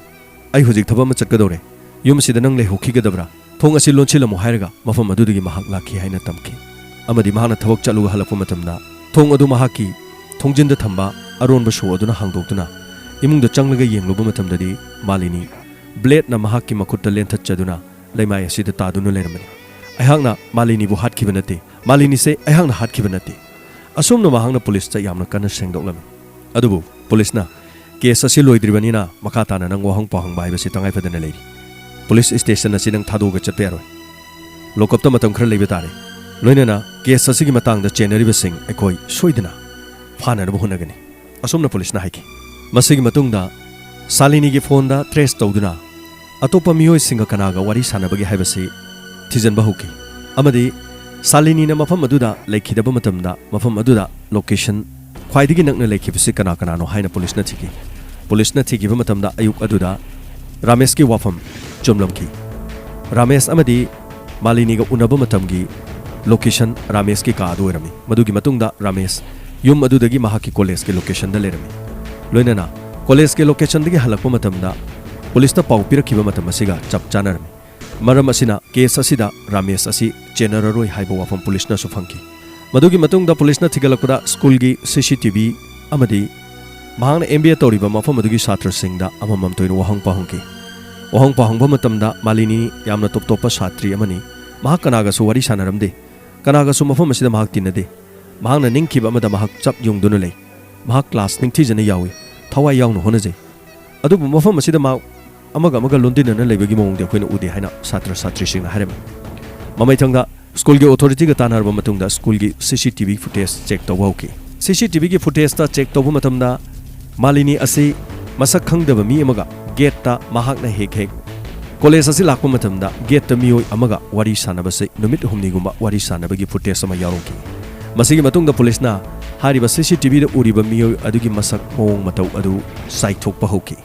"ꯑꯩ ꯍꯧꯖꯤꯛ ꯊꯕꯛ ꯑꯃ ꯆꯠꯀꯗꯧꯔꯦ꯫ ꯌꯨꯝ ꯑꯁꯤꯗ ꯅꯪ ꯂꯩꯍꯧꯈꯤꯒꯗꯕ꯭ꯔꯥ? ꯊꯣꯡ ꯑꯁꯤ ꯂꯣꯟꯁꯤꯜꯂꯝꯃꯨ" ꯍꯥꯏꯔꯒ ꯃꯐꯝ ꯑꯗꯨꯗꯒꯤ ꯃꯍꯥꯛ ꯂꯥꯛꯈꯤ ꯍꯥꯏꯅ ꯇꯝꯈꯤ꯫ ꯑꯃꯗꯤ ꯃꯍꯥꯛꯅ ꯊꯕꯛ ꯆꯠꯂꯨꯕ ꯍꯜꯂꯛꯄ ꯃꯇꯝꯗ ꯊꯣꯡ ꯑꯗꯨ ꯃꯍꯥꯛꯀꯤ ꯊꯣꯡꯖꯤꯟꯗ ꯊꯝꯕ ꯑꯔꯣꯟꯕ ꯁꯣ ꯑꯗꯨꯅ ꯍꯥꯡꯗꯣꯛꯇꯨꯅ ꯏꯃꯨꯡꯗ ꯆꯪꯂꯒ ꯌꯦꯡꯂꯨꯕ ꯃꯇꯝꯗꯗꯤ ꯃꯥꯂꯤꯅꯤ ꯕ꯭ꯂꯦꯗꯅ ꯃꯍꯥꯛꯀꯤ ꯃꯈꯨꯠꯇ ꯂꯦꯟꯊꯠꯆꯗꯨꯅ ꯂꯩꯃꯥꯏ ꯑꯁꯤꯗ ꯇꯥꯗꯨꯅ ꯂꯩꯔꯝꯕꯅꯤ꯫ ꯑꯩꯍꯥꯛꯅ ꯃꯥꯂꯤꯅꯤꯕꯨ ꯍꯥꯠꯈꯤꯕ ꯅꯠꯇꯦ꯫ ꯃꯥꯂꯤꯅꯤꯁꯦ ꯑꯩꯍꯥꯛꯅ ꯍꯥꯠꯈꯤꯕ ꯅꯠꯇꯦ꯫ ꯑꯁꯨꯝꯅ ꯃꯍꯥꯛꯅ ꯄꯨꯂꯤꯁꯇ ꯌꯥꯝꯅ ꯀꯟꯅ ꯁꯦꯡꯗꯣꯛꯂꯝꯃꯤ꯫ ꯑꯗꯨꯕꯨ ꯄꯨꯂꯤꯁꯅ ꯀꯦꯁ ꯑꯁꯤ ꯂꯣꯏꯗ꯭ꯔꯤꯕꯅꯤꯅ ꯃꯈꯥ ꯇꯥꯅ ꯅꯪ ꯋꯥꯍꯪ ꯄꯥꯎꯍꯪꯕ ꯍꯥꯏꯕꯁꯤ ꯇꯉꯥꯏ ꯐꯗꯅ ꯂꯩꯔꯤ꯫ ꯄꯨꯂꯤꯁ ꯁ꯭ꯇꯦꯁꯟ ꯑꯁꯤ ꯅꯪ ꯊꯥꯗꯣꯛꯑꯒ ꯆꯠꯄ ꯌꯥꯔꯣꯏ꯫ ꯂꯣꯀꯞꯇ ꯃꯇꯝ ꯈꯔ ꯂꯩꯕ ꯇꯥꯔꯦ꯫ ꯂꯣꯏꯅꯅ ꯀꯦꯁ ꯑꯁꯤꯒꯤ ꯃꯇꯥꯡꯗ ꯆꯦꯟꯅꯔꯤꯕꯁꯤꯡ ꯑꯩꯈꯣꯏ ꯁꯣꯏꯗꯅ ꯐꯥꯅꯅꯕ ꯍꯣꯠꯅꯒꯅꯤ, ꯑꯁꯨꯝꯅ ꯄꯨꯂꯤꯁꯅ ꯍꯥꯏꯈꯤ꯫ ꯃꯁꯤꯒꯤ ꯃꯇꯨꯡꯗ ꯁꯥꯂꯤꯅꯤꯒꯤ ꯐꯣꯟꯗ ꯇ꯭ꯔꯦꯁ ꯇꯧꯗꯨꯅ ꯑꯇꯣꯞꯄ ꯃꯤꯑꯣꯏꯁꯤꯡꯒ ꯀꯅꯥꯒ ꯋꯥꯔꯤ ꯁꯥꯟꯅꯕꯒꯦ ꯍꯥꯏꯕꯁꯤ ꯊꯤꯖꯤꯟꯕ ꯍꯧꯈꯤ, ꯑꯃꯗꯤ ꯁꯥꯂꯤꯅꯤꯅ ꯃꯐꯝ ꯑꯗꯨꯗ ꯂꯩꯈꯤꯗꯕ ꯃꯇꯝꯗ ꯃꯐꯝ ꯑꯗꯨꯗ ꯂꯣꯀꯦꯁꯟ ꯈ꯭ꯋꯥꯏꯗꯒꯤ ꯅꯛꯅ ꯂꯩꯈꯤꯕꯁꯤ ꯀꯅꯥ ꯀꯅꯥꯅꯣ ꯍꯥꯏꯅ ꯄꯨꯂꯤꯁꯅ ꯊꯤꯈꯤ꯫ ꯄꯨꯂꯤꯁꯅ ꯊꯤꯈꯤꯕ ꯃꯇꯝꯗ ꯑꯌꯨꯛ ꯑꯗꯨꯗ ꯔꯥꯃꯦꯁꯀꯤ ꯋꯥꯐꯝ ꯆꯨꯝꯂꯝꯈꯤ꯫ ꯔꯥꯃꯦꯁ ꯑꯃꯗꯤ ꯃꯥꯂꯤꯅꯤꯒ ꯎꯅꯕ ꯃꯇꯝꯒꯤ ꯂꯣꯀꯦꯁꯟ ꯔꯥꯃꯦꯁꯀꯤ ꯀꯥ ꯑꯗꯨ ꯑꯣꯏꯔꯝꯃꯤ꯫ ꯃꯗꯨꯒꯤ ꯃꯇꯨꯡꯗ ꯔꯥꯃꯦꯁ ꯌꯨꯝ ꯑꯗꯨꯗꯒꯤ ꯃꯍꯥꯛꯀꯤ ꯀꯣꯂꯦꯖꯀꯤ ꯂꯣꯀꯦꯁꯟꯗ ꯂꯩꯔꯝꯃꯤ꯫ ꯂꯣꯏꯅꯅ ꯀꯣꯂꯦꯖꯀꯤ ꯂꯣꯀꯦꯁꯟꯗꯒꯤ ꯍꯜꯂꯛꯄ ꯃꯇꯝꯗ ꯄꯨꯂꯤꯁꯇ ꯄꯥꯎ ꯄꯤꯔꯛꯈꯤꯕ ꯃꯇꯝ ꯑꯁꯤꯒ ꯆꯞ ꯆꯥꯅꯔꯝꯃꯤ꯫ ꯃꯔꯝ ꯑꯁꯤꯅ ꯀꯦꯁ ꯑꯁꯤꯗ ꯔꯥꯃꯦꯁ ꯑꯁꯤ ꯆꯦꯟꯅꯔꯔꯣꯏ ꯍꯥꯏꯕ ꯋꯥꯐꯝ ꯄꯨꯂꯤꯁꯅꯁꯨ ꯐꯪꯈꯤ꯫ ꯃꯗꯨꯒꯤ ꯃꯇꯨꯡꯗ ꯄꯨꯂꯤꯁꯅ ꯊꯤꯒꯠꯂꯛꯄꯗ ꯁ꯭ꯀꯨꯜꯒꯤ ꯁꯤ ꯁꯤ ꯇꯤ ꯚꯤ ꯑꯃꯗꯤ ꯃꯍꯥꯛꯅ ꯑꯦꯝ ꯕꯤ ꯑꯦ ꯇꯧꯔꯤꯕ ꯃꯐꯝ ꯑꯗꯨꯒꯤ ꯁꯥꯇ꯭ꯔꯁꯤꯡꯗ ꯑꯃꯃꯝꯇ ꯑꯣꯏꯅ ꯋꯥꯍꯪ ꯄꯥꯎꯍꯪꯈꯤ꯫ ꯋꯥꯍꯪ ꯄꯥꯎꯍꯪꯕ ꯃꯇꯝꯗ ꯃꯥꯂꯤꯅꯤ ꯌꯥꯝꯅ ꯇꯣꯞ ꯇꯣꯞꯄ ꯁꯥꯇ꯭ꯔꯤ ꯑꯃꯅꯤ꯫ ꯃꯍꯥꯛ ꯀꯅꯥꯒꯁꯨ ꯋꯥꯔꯤ ꯁꯥꯟꯅꯔꯝꯗꯦ꯫ ꯀꯅꯥꯒꯁꯨ ꯃꯐꯝ ꯑꯁꯤꯗ ꯃꯍꯥꯛ ꯇꯤꯟꯅꯗꯦ꯫ ꯃꯍꯥꯛꯅ ꯅꯤꯡꯈꯤꯕ ꯑꯃꯗ ꯃꯍꯥꯛ ꯆꯞ ꯌꯨꯡꯗꯨꯅ ꯂꯩ꯫ ꯃꯍꯥꯛ ꯀ꯭ꯂꯥꯁ ꯅꯤꯡꯊꯤꯖꯅ ꯌꯥꯎꯏ, ꯊꯋꯥꯏ ꯌꯥꯎꯅ ꯍꯣꯠꯅꯖꯩ꯫ ꯑꯗꯨꯕꯨ ꯃꯐꯝ ꯑꯁꯤꯗ ꯃꯍꯥꯛ ꯑꯃꯒ ꯑꯃꯒ ꯂꯣꯟꯗꯤꯟꯅꯅ ꯂꯩꯕꯒꯤ ꯃꯑꯣꯡꯗꯤ ꯑꯩꯈꯣꯏꯅ ꯎꯗꯦ ꯍꯥꯏꯅ ꯁꯥꯇ꯭ꯔ ꯁꯥꯇ꯭ꯔꯤꯁꯤꯡꯅ ꯍꯥꯏꯔꯝꯃꯤ꯫ ꯃꯃꯩꯊꯪꯗ ꯁ꯭ꯀꯨꯜꯒꯤ ꯑꯣꯊꯣꯔꯤꯇꯤꯒ ꯇꯥꯟꯅꯔꯕ ꯃꯇꯨꯡꯗ ꯁ꯭ꯀꯨꯜꯒꯤ ꯁꯤ C T V footage check ꯇꯧꯕ ꯍꯧꯈꯤ꯫ ꯁꯤ ꯁꯤ ꯇꯤ ꯚꯤꯒꯤ ꯐꯨꯇꯦꯖꯇ ꯆꯦꯛ ꯇꯧꯕ ꯃꯇꯝꯗ ꯃꯥꯂꯤꯅꯤ ꯑꯁꯤ ꯃꯁꯛ ꯈꯪꯗꯕ ꯃꯤ ꯑꯃꯒ ꯒꯦꯠꯇ ꯃꯍꯥꯛꯅ ꯍꯦꯛ ꯍꯦꯛ ꯀꯣꯂꯦꯖ ꯑꯁꯤ ꯂꯥꯛꯄ ꯃꯇꯝꯗ ꯒꯦꯠꯇ ꯃꯤꯑꯣꯏ ꯑꯃꯒ ꯋꯥꯔꯤ ꯁꯥꯟꯅꯕꯁꯤ ꯅꯨꯃꯤꯠ ꯍꯨꯝꯅꯤꯒꯨꯝꯕ ꯋꯥꯔꯤ ꯁꯥꯟꯅꯕꯒꯤ ꯐꯨꯇꯦꯖ ꯑꯃ ꯌꯥꯎꯔꯝꯈꯤ꯫ ꯃꯁꯤꯒꯤ ꯃꯇꯨꯡꯗ ꯄꯨꯂꯤꯁꯅ ꯍꯥꯏꯔꯤꯕ ꯁꯤ ꯁꯤ ꯇꯤ ꯚꯤꯗ ꯎꯔꯤꯕ ꯃꯤꯑꯣꯏ ꯑꯗꯨꯒꯤ ꯃꯁꯛ ꯃꯑꯣꯡ ꯃꯇꯧ ꯑꯗꯨ ꯆꯥꯏꯊꯣꯛꯄ ꯍꯧꯈꯤ꯫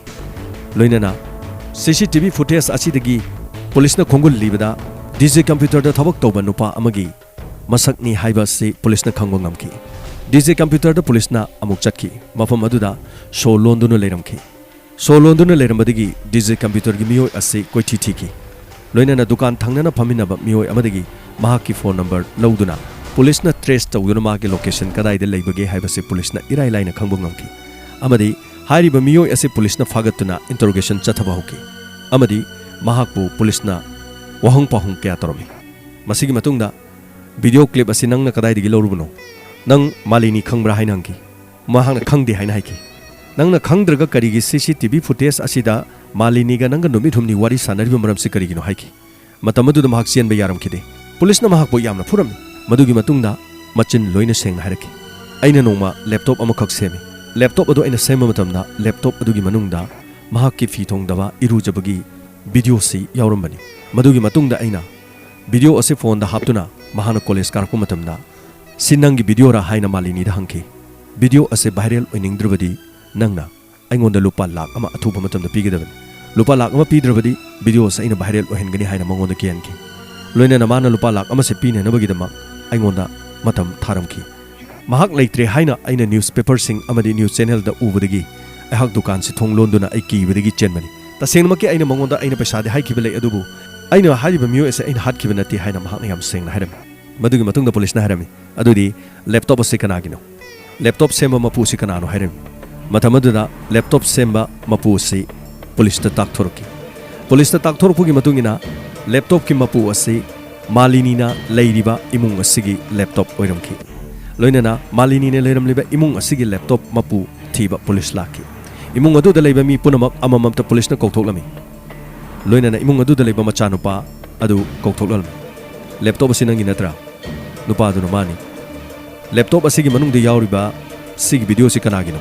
ꯂꯣꯏꯅꯅ ꯁꯤ ꯁꯤ ꯇꯤ ꯚꯤ ꯐꯨꯇꯦꯖ ꯑꯁꯤꯗꯒꯤ ꯄꯨꯂꯤꯁꯅ ꯈꯣꯡꯒꯨꯜ ꯂꯤꯕꯗ ꯗꯤ ꯖꯦ ꯀꯝꯄ꯭ꯌꯨꯇꯔꯗ ꯊꯕꯛ ꯇꯧꯕ ꯅꯨꯄꯥ ꯑꯃꯒꯤ ꯃꯁꯛꯅꯤ ꯍꯥꯏꯕ ꯑꯁꯤ ꯄꯨꯂꯤꯁꯅ ꯈꯪꯕ ꯉꯝꯈꯤ꯫ ꯗꯤ ꯖꯦ ꯀꯝꯄ꯭ꯌꯨꯇꯔꯗ ꯄꯨꯂꯤꯁꯅ ꯑꯃꯨꯛ ꯆꯠꯈꯤ꯫ ꯃꯐꯝ ꯑꯗꯨꯗ ꯁꯣ ꯂꯣꯟꯗꯨꯅ ꯂꯩꯔꯝꯈꯤ꯫ ꯁꯣ ꯂꯣꯟꯗꯨꯅ ꯂꯩꯔꯝꯕꯗꯒꯤ ꯗꯤ ꯖꯦ ꯀꯝꯄ꯭ꯌꯨꯇꯔꯒꯤ ꯃꯤꯑꯣꯏ ꯑꯁꯤ ꯀꯣꯏꯊꯤ ꯊꯤꯈꯤ꯫ ꯂꯣꯏꯅꯅ ꯗꯨꯀꯥꯟ ꯊꯪꯅꯅ ꯐꯝꯃꯤꯟꯅꯕ ꯃꯤꯑꯣꯏ ꯑꯃꯗꯒꯤ ꯃꯍꯥꯛꯀꯤ ꯐꯣꯟ ꯅꯝꯕꯔ ꯂꯧꯗꯨꯅ ꯄꯨꯂꯤꯁꯅ ꯇ꯭ꯔꯦꯁ ꯇꯧꯗꯨꯅ ꯃꯍꯥꯛꯀꯤ ꯂꯣꯀꯦꯁꯟ ꯀꯗꯥꯏꯗ ꯂꯩꯕꯒꯦ ꯍꯥꯏꯕꯁꯤ ꯄꯨꯂꯤꯁꯅ ꯏꯔꯥꯏ ꯂꯥꯏꯅ ꯈꯪꯕ ꯉꯝꯈꯤ꯫ ꯑꯃꯗꯤ ꯍꯥꯏꯔꯤꯕ ꯃꯤꯑꯣꯏ ꯑꯁꯤ ꯄꯨꯂꯤꯁꯅ ꯐꯥꯒꯠꯇꯨꯅ ꯏꯟꯇꯔꯣꯒꯦꯁꯟ ꯆꯠꯊꯕ ꯍꯧꯈꯤ꯫ ꯑꯃꯗꯤ ꯃꯍꯥꯛꯄꯨ ꯄꯨꯂꯤꯁꯅ ꯋꯥꯍꯪ ꯄꯥꯎꯍꯪ ꯀꯌꯥ ꯇꯧꯔꯝꯃꯤ꯫ ꯃꯁꯤꯒꯤ ꯃꯇꯨꯡꯗ, "ꯚꯤꯗꯤꯑꯣ ꯀ꯭ꯂꯤꯞ ꯑꯁꯤ ꯅꯪꯅ ꯀꯗꯥꯏꯗꯒꯤ ꯂꯧꯔꯨꯕꯅꯣ? ꯅꯪ ꯃꯥꯂꯤꯅꯤ ꯈꯪꯕ꯭ꯔꯥ?" ꯍꯥꯏꯅ ꯍꯪꯈꯤ꯫ ꯃꯍꯥꯛꯅ "ꯈꯪꯗꯦ" ꯍꯥꯏꯅ ꯍꯥꯏꯈꯤ꯫ "ꯅꯪꯅ ꯈꯪꯗ꯭ꯔꯒ ꯀꯔꯤꯒꯤ ꯁꯤ ꯁꯤ ꯇꯤ ꯚꯤ ꯐꯨꯇꯦꯖ ꯑꯁꯤꯗ ꯃꯥꯂꯤꯅꯤꯒ ꯅꯪꯒ ꯅꯨꯃꯤꯠ ꯍꯨꯝꯅꯤ ꯋꯥꯔꯤ ꯁꯥꯟꯅꯔꯤꯕ ꯃꯔꯝꯁꯤ ꯀꯔꯤꯒꯤꯅꯣ?" ꯍꯥꯏꯈꯤ꯫ ꯃꯇꯝ ꯑꯗꯨꯗ ꯃꯍꯥꯛ ꯆꯦꯟꯕ ꯌꯥꯔꯝꯈꯤꯗꯦ꯫ ꯄꯨꯂꯤꯁꯅ ꯃꯍꯥꯛꯄꯨ ꯌꯥꯝꯅ ꯐꯨꯔꯝꯃꯤ꯫ ꯃꯗꯨꯒꯤ ꯃꯇꯨꯡꯗ ꯃꯆꯤꯟ ꯂꯣꯏꯅ ꯁꯦꯡꯅ ꯍꯥꯏꯔꯛꯈꯤ꯫ ꯑꯩꯅ ꯅꯣꯡꯃ ꯂꯦꯞꯇꯣꯞ ꯑꯃꯈꯛ ꯁꯦꯝꯃꯤ꯫ ꯂꯦꯞꯇꯣꯞ ꯑꯗꯨ ꯑꯩꯅ ꯁꯦꯝꯕ ꯃꯇꯝꯗ ꯂꯦꯞꯇꯣꯞ ꯑꯗꯨꯒꯤ ꯃꯅꯨꯡꯗ ꯃꯍꯥꯛꯀꯤ ꯐꯤ ꯊꯣꯡꯗꯕ ꯏꯔꯨꯖꯕꯒꯤ ꯚꯤꯗꯤꯑꯣꯁꯤ ꯌꯥꯎꯔꯝꯕꯅꯤ꯫ ꯃꯗꯨꯒꯤ ꯃꯇꯨꯡꯗ ꯑꯩꯅ ꯚꯤꯗꯤꯑꯣ ꯑꯁꯤ ꯐꯣꯟꯗ ꯍꯥꯞꯇꯨꯅ ꯃꯍꯥꯛꯅ ꯀꯣꯂꯦꯖ ꯀꯥꯔꯛꯄ ꯃꯇꯝꯗ "ꯁꯤ ꯅꯪꯒꯤ ꯚꯤꯗꯤꯑꯣꯔꯥ?" ꯍꯥꯏꯅ ꯃꯥꯂꯤꯅꯤꯗ ꯍꯪꯈꯤ꯫ "ꯚꯤꯗꯤꯑꯣ ꯑꯁꯤ ꯚꯥꯏꯔꯦꯜ ꯑꯣꯏꯅꯤꯡꯗ꯭ꯔꯕꯗꯤ ꯅꯪꯅ ꯑꯩꯉꯣꯟꯗ ꯂꯨꯄꯥ ꯂꯥꯈ ꯑꯃ ꯑꯊꯨꯕ ꯃꯇꯝꯗ ꯄꯤꯒꯗꯕꯅꯤ꯫ ꯂꯨꯄꯥ ꯂꯥꯈ ꯑꯃ ꯄꯤꯗ꯭ꯔꯕꯗꯤ ꯚꯤꯗꯤꯑꯣ ꯑꯁꯤ ꯑꯩꯅ ꯚꯥꯏꯔꯦꯜ ꯑꯣꯏꯍꯟꯒꯅꯤ" ꯍꯥꯏꯅ ꯃꯉꯣꯟꯗ ꯀꯤꯍꯟꯈꯤ꯫ ꯂꯣꯏꯅꯅ ꯃꯥꯅ ꯂꯨꯄꯥ ꯂꯥꯈ ꯑꯃꯁꯦ ꯄꯤꯅꯅꯕꯒꯤꯗꯃꯛ ꯑꯩꯉꯣꯟꯗ ꯃꯇꯝ ꯊꯥꯔꯝꯈꯤ꯫ ꯃꯍꯥꯛ ꯂꯩꯇ꯭ꯔꯦ ꯍꯥꯏꯅ ꯑꯩꯅ ꯅ꯭ꯌꯨꯁꯄꯦꯄꯔꯁꯤꯡ ꯑꯃꯗꯤ ꯅ꯭ꯌꯨꯁ ꯆꯦꯅꯦꯜꯗ ꯎꯕꯗꯒꯤ ꯑꯩꯍꯥꯛ ꯗꯨꯀꯥꯟꯁꯤ ꯊꯣꯡ ꯂꯣꯟꯗꯨꯅ ꯑꯩ ꯀꯤꯕꯗꯒꯤ ꯆꯦꯟꯕꯅꯤ꯫ ꯇꯁꯦꯡꯅꯃꯛꯀꯤ ꯑꯩꯅ ꯃꯉꯣꯟꯗ ꯑꯩꯅ ꯄꯩꯁꯥꯗꯤ ꯍꯥꯏꯈꯤꯕ ꯂꯩ, ꯑꯗꯨꯕꯨ ꯑꯩꯅ ꯍꯥꯏꯔꯤꯕ ꯃꯤꯑꯣꯏ ꯑꯁꯤ ꯑꯩꯅ ꯍꯥꯠꯈꯤꯕ ꯅꯠꯇꯦ ꯍꯥꯏꯅ ꯃꯍꯥꯛꯅ ꯌꯥꯝ ꯁꯦꯡꯅ ꯍꯥꯏꯔꯝꯃꯤ꯫ ꯃꯗꯨꯒꯤ ꯃꯇꯨꯡꯗ ꯄꯨꯂꯤꯁꯅ ꯍꯥꯏꯔꯝꯃꯤ, "ꯑꯗꯨꯗꯤ ꯂꯦꯞꯇꯣꯞ ꯑꯁꯤ ꯀꯅꯥꯒꯤꯅꯣ? ꯂꯦꯞꯇꯣꯞ ꯁꯦꯝꯕ ꯃꯄꯨ ꯑꯁꯤ ꯀꯅꯥꯅꯣ?" ꯍꯥꯏꯔꯝꯃꯤ꯫ ꯃꯇꯝ ꯑꯗꯨꯗ ꯂꯦꯞꯇꯣꯞ ꯁꯦꯝꯕ ꯃꯄꯨ ꯑꯁꯤ ꯄꯨꯂꯤꯁꯇ ꯇꯥꯛꯊꯣꯔꯛꯈꯤ꯫ ꯄꯨꯂꯤꯁꯇ ꯇꯥꯛꯊꯣꯔꯛꯄꯒꯤ ꯃꯇꯨꯡ ꯏꯟꯅ ꯂꯦꯞꯇꯣꯞꯀꯤ ꯃꯄꯨ ꯑꯁꯤ ꯃꯥꯂꯤꯅꯤꯅ ꯂꯩꯔꯤꯕ ꯏꯃꯨꯡ ꯑꯁꯤꯒꯤ ꯂꯦꯞꯇꯣꯞ ꯑꯣꯏꯔꯝꯈꯤ꯫ ꯂꯣꯏꯅꯅ ꯃꯥꯂꯤꯅꯤꯅ ꯂꯩꯔꯝꯂꯤꯕ ꯏꯃꯨꯡ ꯑꯁꯤꯒꯤ ꯂꯦꯞꯇꯣꯞ ꯃꯄꯨ ꯊꯤꯕ ꯄꯨꯂꯤꯁ ꯂꯥꯛꯈꯤ꯫ ꯏꯃꯨꯡ ꯑꯗꯨꯗ ꯂꯩꯕ ꯃꯤ ꯄꯨꯝꯅꯃꯛ ꯑꯃꯃꯝꯇ ꯄꯨꯂꯤꯁꯅ ꯀꯧꯊꯣꯛꯂꯝꯃꯤ꯫ ꯂꯣꯏꯅꯅ ꯏꯃꯨꯡ ꯑꯗꯨꯗ ꯂꯩꯕ ꯃꯆꯥꯅꯨꯄꯥ ꯑꯗꯨ ꯀꯧꯊꯣꯛꯂꯝꯃꯤ꯫ "ꯂꯦꯞꯇꯣꯞ ꯑꯁꯤ ꯅꯪꯒꯤ ꯅꯠꯇ꯭ꯔꯥ?" ꯅꯨꯄꯥ ꯑꯗꯨꯅ "ꯃꯥꯅꯤ"꯫ "ꯂꯦꯞꯇꯣꯞ ꯑꯁꯤꯒꯤ ꯃꯅꯨꯡꯗ ꯌꯥꯎꯔꯤꯕ ꯁꯤꯒꯤ ꯚꯤꯗꯤꯑꯣꯁꯤ ꯀꯅꯥꯒꯤꯅꯣ?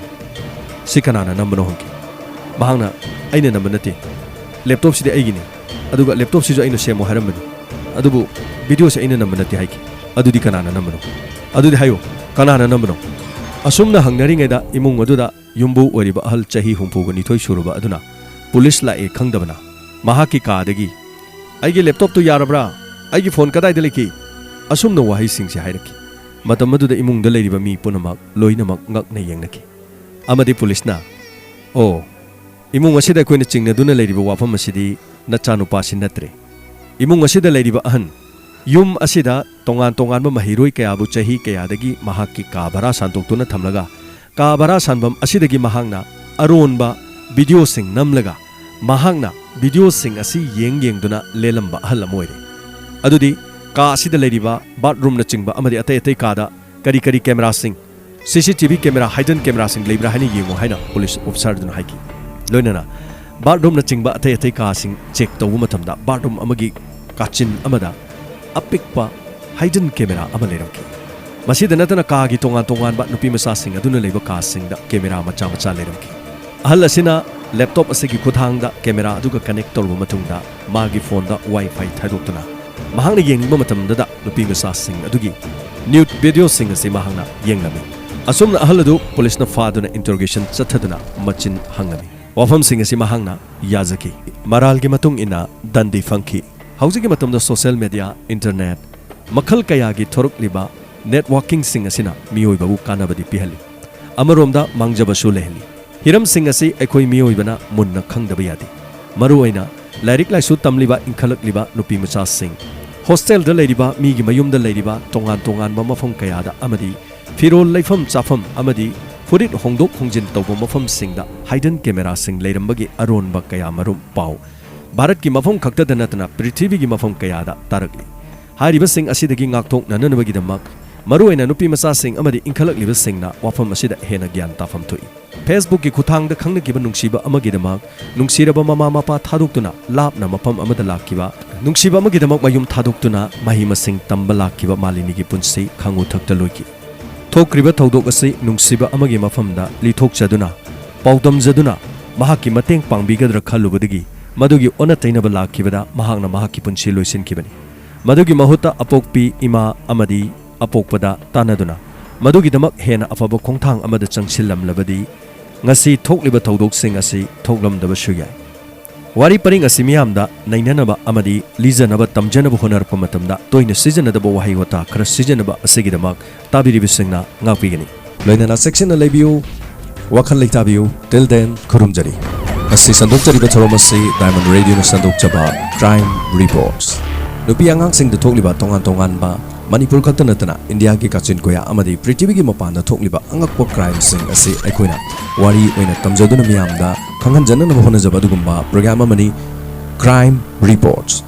ꯁꯤ ꯀꯅꯥꯅ ꯅꯝꯕꯅꯣ?" ꯍꯪꯈꯤ꯫ ꯃꯍꯥꯛꯅ, "ꯑꯩꯅ ꯅꯝꯕ ꯅꯠꯇꯦ꯫ ꯂꯦꯞꯇꯣꯞꯁꯤꯗꯤ ꯑꯩꯒꯤꯅꯤ꯫ ꯑꯗꯨꯒ ꯂꯦꯞꯇꯣꯞꯁꯤꯁꯨ ꯑꯩꯅ ꯁꯦꯝꯃꯣ ꯍꯥꯏꯔꯝꯕꯅꯤ꯫ ꯑꯗꯨꯕꯨ ꯚꯤꯗꯤꯑꯣꯁꯤ ꯑꯩꯅ ꯅꯝꯕ ꯅꯠꯇꯦ" ꯍꯥꯏꯈꯤ꯫ "ꯑꯗꯨꯗꯤ ꯀꯅꯥꯅ ꯅꯝꯕꯅꯣ? ꯑꯗꯨꯗꯤ ꯍꯥꯏꯌꯨ, ꯀꯅꯥꯅ ꯅꯝꯕꯅꯣ?" ꯑꯁꯨꯝꯅ ꯍꯪꯅꯔꯤꯉꯩꯗ ꯏꯃꯨꯡ ꯑꯗꯨꯗ ꯌꯨꯝꯕꯨ ꯑꯣꯏꯔꯤꯕ ꯑꯍꯜ ꯆꯍꯤ ꯍꯨꯝꯐꯨꯒ ꯅꯤꯊꯣꯏ ꯁꯨꯔꯕ ꯑꯗꯨꯅ ꯄꯨꯂꯤꯁ ꯂꯥꯛꯑꯦ ꯈꯪꯗꯕꯅ ꯃꯍꯥꯛꯀꯤ ꯀꯥꯗꯒꯤ, "ꯑꯩꯒꯤ ꯂꯦꯞꯇꯣꯞꯇꯨ ꯌꯥꯔꯕ꯭ꯔꯥ? ꯑꯩꯒꯤ ꯐꯣꯟ ꯀꯗꯥꯏꯗ ꯂꯩꯈꯤ?" ꯑꯁꯨꯝꯅ ꯋꯥꯍꯩꯁꯤꯡꯁꯦ ꯍꯥꯏꯔꯛꯈꯤ꯫ ꯃꯇꯝ ꯑꯗꯨꯗ ꯏꯃꯨꯡꯗ ꯂꯩꯔꯤꯕ ꯃꯤ ꯄꯨꯝꯅꯃꯛ ꯂꯣꯏꯅꯃꯛ ꯉꯛꯅ ꯌꯦꯡꯅꯈꯤ꯫ ꯑꯃꯗꯤ ꯄꯨꯂꯤꯁꯅ, "ꯑꯣ, ꯏꯃꯨꯡ ꯑꯁꯤꯗ ꯑꯩꯈꯣꯏꯅ ꯆꯤꯡꯅꯗꯨꯅ ꯂꯩꯔꯤꯕ ꯋꯥꯐꯝ ꯑꯁꯤꯗꯤ ꯅꯆꯥꯅꯨꯄꯥꯁꯤ ꯅꯠꯇ꯭ꯔꯦ꯫ ꯏꯃꯨꯡ ꯑꯁꯤꯗ ꯂꯩꯔꯤꯕ ꯑꯍꯟ, ꯌꯨꯝ ꯑꯁꯤꯗ ꯇꯣꯉꯥꯟ ꯇꯣꯉꯥꯟꯕ ꯃꯍꯩꯔꯣꯏ ꯀꯌꯥꯕꯨ ꯆꯍꯤ ꯀꯌꯥꯗꯒꯤ ꯃꯍꯥꯛꯀꯤ ꯀꯥ ꯚꯔꯥ ꯁꯥꯟꯗꯣꯛꯇꯨꯅ ꯊꯝꯂꯒ, ꯀꯥ ꯚꯔꯥ ꯁꯥꯟꯐꯝ ꯑꯁꯤꯗꯒꯤ ꯃꯍꯥꯛꯅ ꯑꯔꯣꯟꯕ ꯚꯤꯗꯤꯑꯣꯁꯤꯡ ꯅꯝꯂꯒ ꯃꯍꯥꯛꯅ ꯚꯤꯗꯤꯑꯣꯁꯤꯡ ꯑꯁꯤ ꯌꯦꯡ ꯌꯦꯡꯗꯨꯅ ꯂꯦꯜꯂꯝꯕ ꯑꯍꯜ ꯑꯃ ꯑꯣꯏꯔꯦ꯫ ꯑꯗꯨꯗꯤ ꯀꯥ ꯑꯁꯤꯗ ꯂꯩꯔꯤꯕ ꯕꯥꯠꯔꯨꯝꯅꯆꯤꯡꯕ ꯑꯃꯗꯤ ꯑꯇꯩ ꯑꯇꯩ ꯀꯥꯗ ꯀꯔꯤ ꯀꯔꯤ ꯀꯦꯃꯦꯔꯥꯁꯤꯡ, ꯁꯤ ꯁꯤ ꯇꯤ ꯚꯤ ꯀꯦꯃꯦꯔꯥ, ꯍꯥꯏꯗꯟ ꯀꯦꯃꯦꯔꯥꯁꯤꯡ ꯂꯩꯕ꯭ꯔꯥ ꯍꯥꯏꯅ ꯌꯦꯡꯉꯨ" ꯍꯥꯏꯅ ꯄꯨꯂꯤꯁ ꯑꯣꯐꯤꯁꯥꯔꯗꯨꯅ ꯍꯥꯏꯈꯤ꯫ ꯂꯣꯏꯅꯅ ꯕꯥꯠꯔꯨꯝꯅꯆꯤꯡꯕ ꯑꯇꯩ ꯑꯇꯩ ꯀꯥꯁꯤꯡ ꯆꯦꯛ ꯇꯧꯕ ꯃꯇꯝꯗ ꯕꯥꯠꯔꯨꯝ ꯑꯃꯒꯤ ꯀꯥꯆꯤꯟ ꯑꯃꯗ ꯑꯄꯤꯛꯄ hidden camera ꯑꯃ ꯂꯩꯔꯝꯈꯤ꯫ ꯃꯁꯤꯗ ꯅꯠꯇꯅ ꯀꯥꯒꯤ ꯇꯣꯉꯥꯟ ꯇꯣꯉꯥꯟꯕ ꯅꯨꯄꯤ ꯃꯆꯥꯁꯤꯡ ꯑꯗꯨꯅ ꯂꯩꯕ ꯀꯥꯁꯤꯡꯗ camera ꯃꯆꯥ ꯃꯆꯥ ꯂꯩꯔꯝꯈꯤ꯫ ꯑꯍꯜ ꯑꯁꯤꯅ laptop ꯑꯁꯤꯒꯤ ꯈꯨꯠꯊꯥꯡꯗ camera ꯑꯗꯨꯒ connect ꯇꯧꯔꯕ ꯃꯇꯨꯡꯗ ꯃꯥꯒꯤ phoneꯗ Wi-Fi ꯊꯥꯗꯣꯛꯇꯨꯅ ꯃꯍꯥꯛꯅ ꯌꯦꯡꯅꯤꯡꯕ ꯃꯇꯝꯗꯗ ꯅꯨꯄꯤ ꯃꯆꯥꯁꯤꯡ ꯑꯗꯨꯒꯤ nude videoꯁꯤꯡ ꯑꯁꯤ ꯃꯍꯥꯛꯅ ꯌꯦꯡꯂꯝꯃꯤ꯫ ꯑꯁꯨꯝꯅ ꯑꯍꯜ ꯑꯗꯨ policeꯅ ꯐꯥꯗꯨꯅ interrogation ꯆꯠꯊꯗꯨꯅ ꯃꯆꯤꯟ ꯍꯪꯂꯝꯃꯤ꯫ ꯋꯥꯐꯝꯁꯤꯡ ꯑꯁꯤ ꯃꯍꯥꯛꯅ ꯌꯥꯖꯈꯤ꯫ ꯃꯔꯥꯜꯒꯤ ꯃꯇꯨꯡ ꯏꯟꯅ ꯗꯟꯗꯤ ꯐꯪꯈꯤ꯫ ꯍꯧꯖꯤꯛꯀꯤ ꯃꯇꯝꯗ social media, internet, ꯃꯈꯜ ꯀꯌꯥꯒꯤ ꯊꯣꯔꯛꯂꯤꯕ networkingꯁꯤꯡ ꯑꯁꯤꯅ ꯃꯤꯑꯣꯏꯕꯕꯨ ꯀꯥꯟꯅꯕꯗꯤ ꯄꯤꯍꯜꯂꯤ, ꯑꯃꯔꯣꯝꯗ ꯃꯥꯡꯖꯕꯁꯨ ꯂꯩꯍꯜꯂꯤ꯫ ꯍꯤꯔꯝꯁꯤꯡ ꯑꯁꯤ ꯑꯩꯈꯣꯏ ꯃꯤꯑꯣꯏꯕꯅ ꯃꯨꯟꯅ ꯈꯪꯗꯕ ꯌꯥꯗꯦ꯫ ꯃꯔꯨꯑꯣꯏꯅ ꯂꯥꯏꯔꯤꯛ ꯂꯥꯏꯁꯨ ꯇꯝꯂꯤꯕ ꯏꯟꯈꯠꯂꯛꯂꯤꯕ ꯅꯨꯄꯤ ꯃꯆꯥꯁꯤꯡ, hostelꯗ ꯂꯩꯔꯤꯕ, ꯃꯤꯒꯤ ꯃꯌꯨꯝꯗ ꯂꯩꯔꯤꯕ, ꯇꯣꯉꯥꯟ ꯇꯣꯉꯥꯟꯕ ꯃꯐꯝ ꯀꯌꯥꯗ ꯑꯃꯗꯤ ꯐꯤꯔꯣꯜ, ꯂꯩꯐꯝ ꯆꯥꯐꯝ ꯑꯃꯗꯤ ꯐꯨꯔꯤꯠ ꯍꯣꯡꯗꯣꯛ ꯍꯣꯡꯖꯤꯟ ꯇꯧꯕ ꯃꯐꯝꯁꯤꯡꯗ hidden cameraꯁꯤꯡ ꯂꯩꯔꯝꯕꯒꯤ ꯑꯔꯣꯟꯕ ꯀꯌꯥ ꯃꯔꯨꯝ ꯄꯥꯎ ꯚꯥꯔꯠꯀꯤ ꯃꯐꯝ ꯈꯛꯇꯗ ꯅꯠꯇꯅ ꯄ꯭ꯔꯤꯊꯤꯕꯤꯒꯤ ꯃꯐꯝ ꯀꯌꯥꯗ ꯇꯥꯔꯛꯂꯤ꯫ ꯍꯥꯏꯔꯤꯕꯁꯤꯡ ꯑꯁꯤꯗꯒꯤ ꯉꯥꯛꯊꯣꯛꯅꯅꯕꯒꯤꯗꯃꯛ ꯃꯔꯨꯑꯣꯏꯅ ꯅꯨꯄꯤ ꯃꯆꯥꯁꯤꯡ ꯑꯃꯗꯤ ꯏꯟꯈꯠꯂꯛꯂꯤꯕꯁꯤꯡꯅ ꯋꯥꯐꯝ ꯑꯁꯤꯗ ꯍꯦꯟꯅ ꯒ꯭ꯌꯥꯟ ꯇꯥꯐꯝ ꯊꯣꯛꯏ꯫ Facebookꯀꯤ ꯈꯨꯠꯊꯥꯡꯗ ꯈꯪꯅꯈꯤꯕ ꯅꯨꯡꯁꯤꯕ ꯑꯃꯒꯤꯗꯃꯛ ꯅꯨꯡꯁꯤꯔꯕ ꯃꯃꯥ ꯃꯄꯥ ꯊꯥꯗꯣꯛꯇꯨꯅ ꯂꯥꯞꯅ ꯃꯐꯝ ꯑꯃꯗ ꯂꯥꯛꯈꯤꯕ, ꯅꯨꯡꯁꯤꯕ ꯑꯃꯒꯤꯗꯃꯛ ꯃꯌꯨꯝ ꯊꯥꯗꯣꯛꯇꯨꯅ ꯃꯍꯩ ꯃꯁꯤꯡ ꯇꯝꯕ ꯂꯥꯛꯈꯤꯕ ꯃꯥꯂꯤꯅꯤꯒꯤ ꯄꯨꯟꯁꯤ ꯈꯥꯉꯨ ꯊꯛꯇ ꯂꯣꯏꯈꯤ꯫ ꯊꯣꯛꯈ꯭ꯔꯤꯕ ꯊꯧꯗꯣꯛ ꯑꯁꯤ ꯅꯨꯡꯁꯤꯕ ꯑꯃꯒꯤ ꯃꯐꯝꯗ ꯂꯤꯊꯣꯛꯆꯗꯨꯅ, ꯄꯥꯎꯗꯝꯖꯗꯨꯅ ꯃꯍꯥꯛꯀꯤ ꯃꯇꯦꯡ ꯄꯥꯡꯕꯤꯒꯗ꯭ꯔꯥ ꯈꯜꯂꯨꯕꯗꯒꯤ ꯃꯗꯨꯒꯤ ꯑꯣꯟꯅ ꯇꯩꯅꯕ ꯂꯥꯛꯈꯤꯕꯗ ꯃꯍꯥꯛꯅ ꯃꯍꯥꯛꯀꯤ ꯄꯨꯟꯁꯤ ꯂꯣꯏꯁꯤꯟꯈꯤꯕꯅꯤ꯫ ꯃꯗꯨꯒꯤ ꯃꯍꯨꯠꯇ ꯑꯄꯣꯛꯄꯤ ꯏꯃꯥ ꯑꯃꯗꯤ ꯑꯄꯣꯛꯄꯗ ꯇꯥꯟꯅꯗꯨꯅ ꯃꯗꯨꯒꯤꯗꯃꯛ ꯍꯦꯟꯅ ꯑꯐꯕ ꯈꯣꯡꯊꯥꯡ ꯑꯃꯗ ꯆꯪꯁꯤꯜꯂꯝꯂꯕꯗꯤ ꯉꯁꯤ ꯊꯣꯛꯂꯤꯕ ꯊꯧꯗꯣꯛꯁꯤꯡ ꯑꯁꯤ ꯊꯣꯛꯂꯝꯗꯕꯁꯨ ꯌꯥꯏ꯫ ꯋꯥꯔꯤ ꯄꯔꯤꯡ ꯑꯁꯤ ꯃꯤꯌꯥꯝꯗ ꯅꯩꯅꯅꯕ ꯑꯃꯗꯤ ꯂꯤꯖꯅꯕ ꯇꯝꯖꯅꯕ ꯍꯣꯠꯅꯔꯛꯄ ꯃꯇꯝꯗ ꯇꯣꯏꯅ ꯁꯤꯖꯤꯟꯅꯗꯕ ꯋꯥꯍꯩ ꯋꯥꯇꯥ ꯈꯔ ꯁꯤꯖꯤꯟꯅꯕ ꯑꯁꯤꯒꯤꯗꯃꯛ ꯇꯥꯕꯤꯔꯤꯕꯁꯤꯡꯅ ꯉꯥꯛꯄꯤꯒꯅꯤ꯫ ꯂꯣꯏꯅꯅ ꯆꯦꯛꯁꯤꯟꯅ ꯂꯩꯕꯤꯌꯨ, ꯋꯥꯈꯜ ꯂꯩꯇꯥꯕꯤꯌꯨ꯫ Till then, ꯈꯨꯔꯨꯝꯖꯔꯤ꯫ ꯉꯁꯤ ꯁꯟꯗꯣꯛꯆꯔꯤꯕ ꯊꯧꯔꯝ ꯑꯁꯤ Diamond Radioꯅ ꯁꯟꯗꯣꯛꯆꯕ Crime Reports꯫ ꯅꯨꯄꯤ ꯑꯉꯥꯡꯁꯤꯡꯗ ꯊꯣꯛꯂꯤꯕ ꯇꯣꯉꯥꯟ ꯇꯣꯉꯥꯟꯕ, ꯃꯅꯤꯄꯨꯔ ꯈꯛꯇ ꯅꯠꯇꯅ ꯏꯟꯗꯤꯌꯥꯒꯤ ꯀꯥꯆꯤꯟ ꯀꯣꯌꯥ ꯑꯃꯗꯤ ꯄ꯭ꯔꯤꯊꯤꯕꯤꯒꯤ ꯃꯄꯥꯟꯗ ꯊꯣꯛꯂꯤꯕ ꯑꯉꯛꯄ crimeꯁꯤꯡ ꯑꯁꯤ ꯑꯩꯈꯣꯏꯅ ꯋꯥꯔꯤ ꯑꯣꯏꯅ ꯇꯝꯖꯗꯨꯅ ꯃꯤꯌꯥꯝꯗ ꯈꯪꯍꯟꯖꯅꯅꯕ ꯍꯣꯠꯅꯖꯕ ꯑꯗꯨꯒꯨꯝꯕ program ꯑꯃꯅꯤ Crime Reports꯫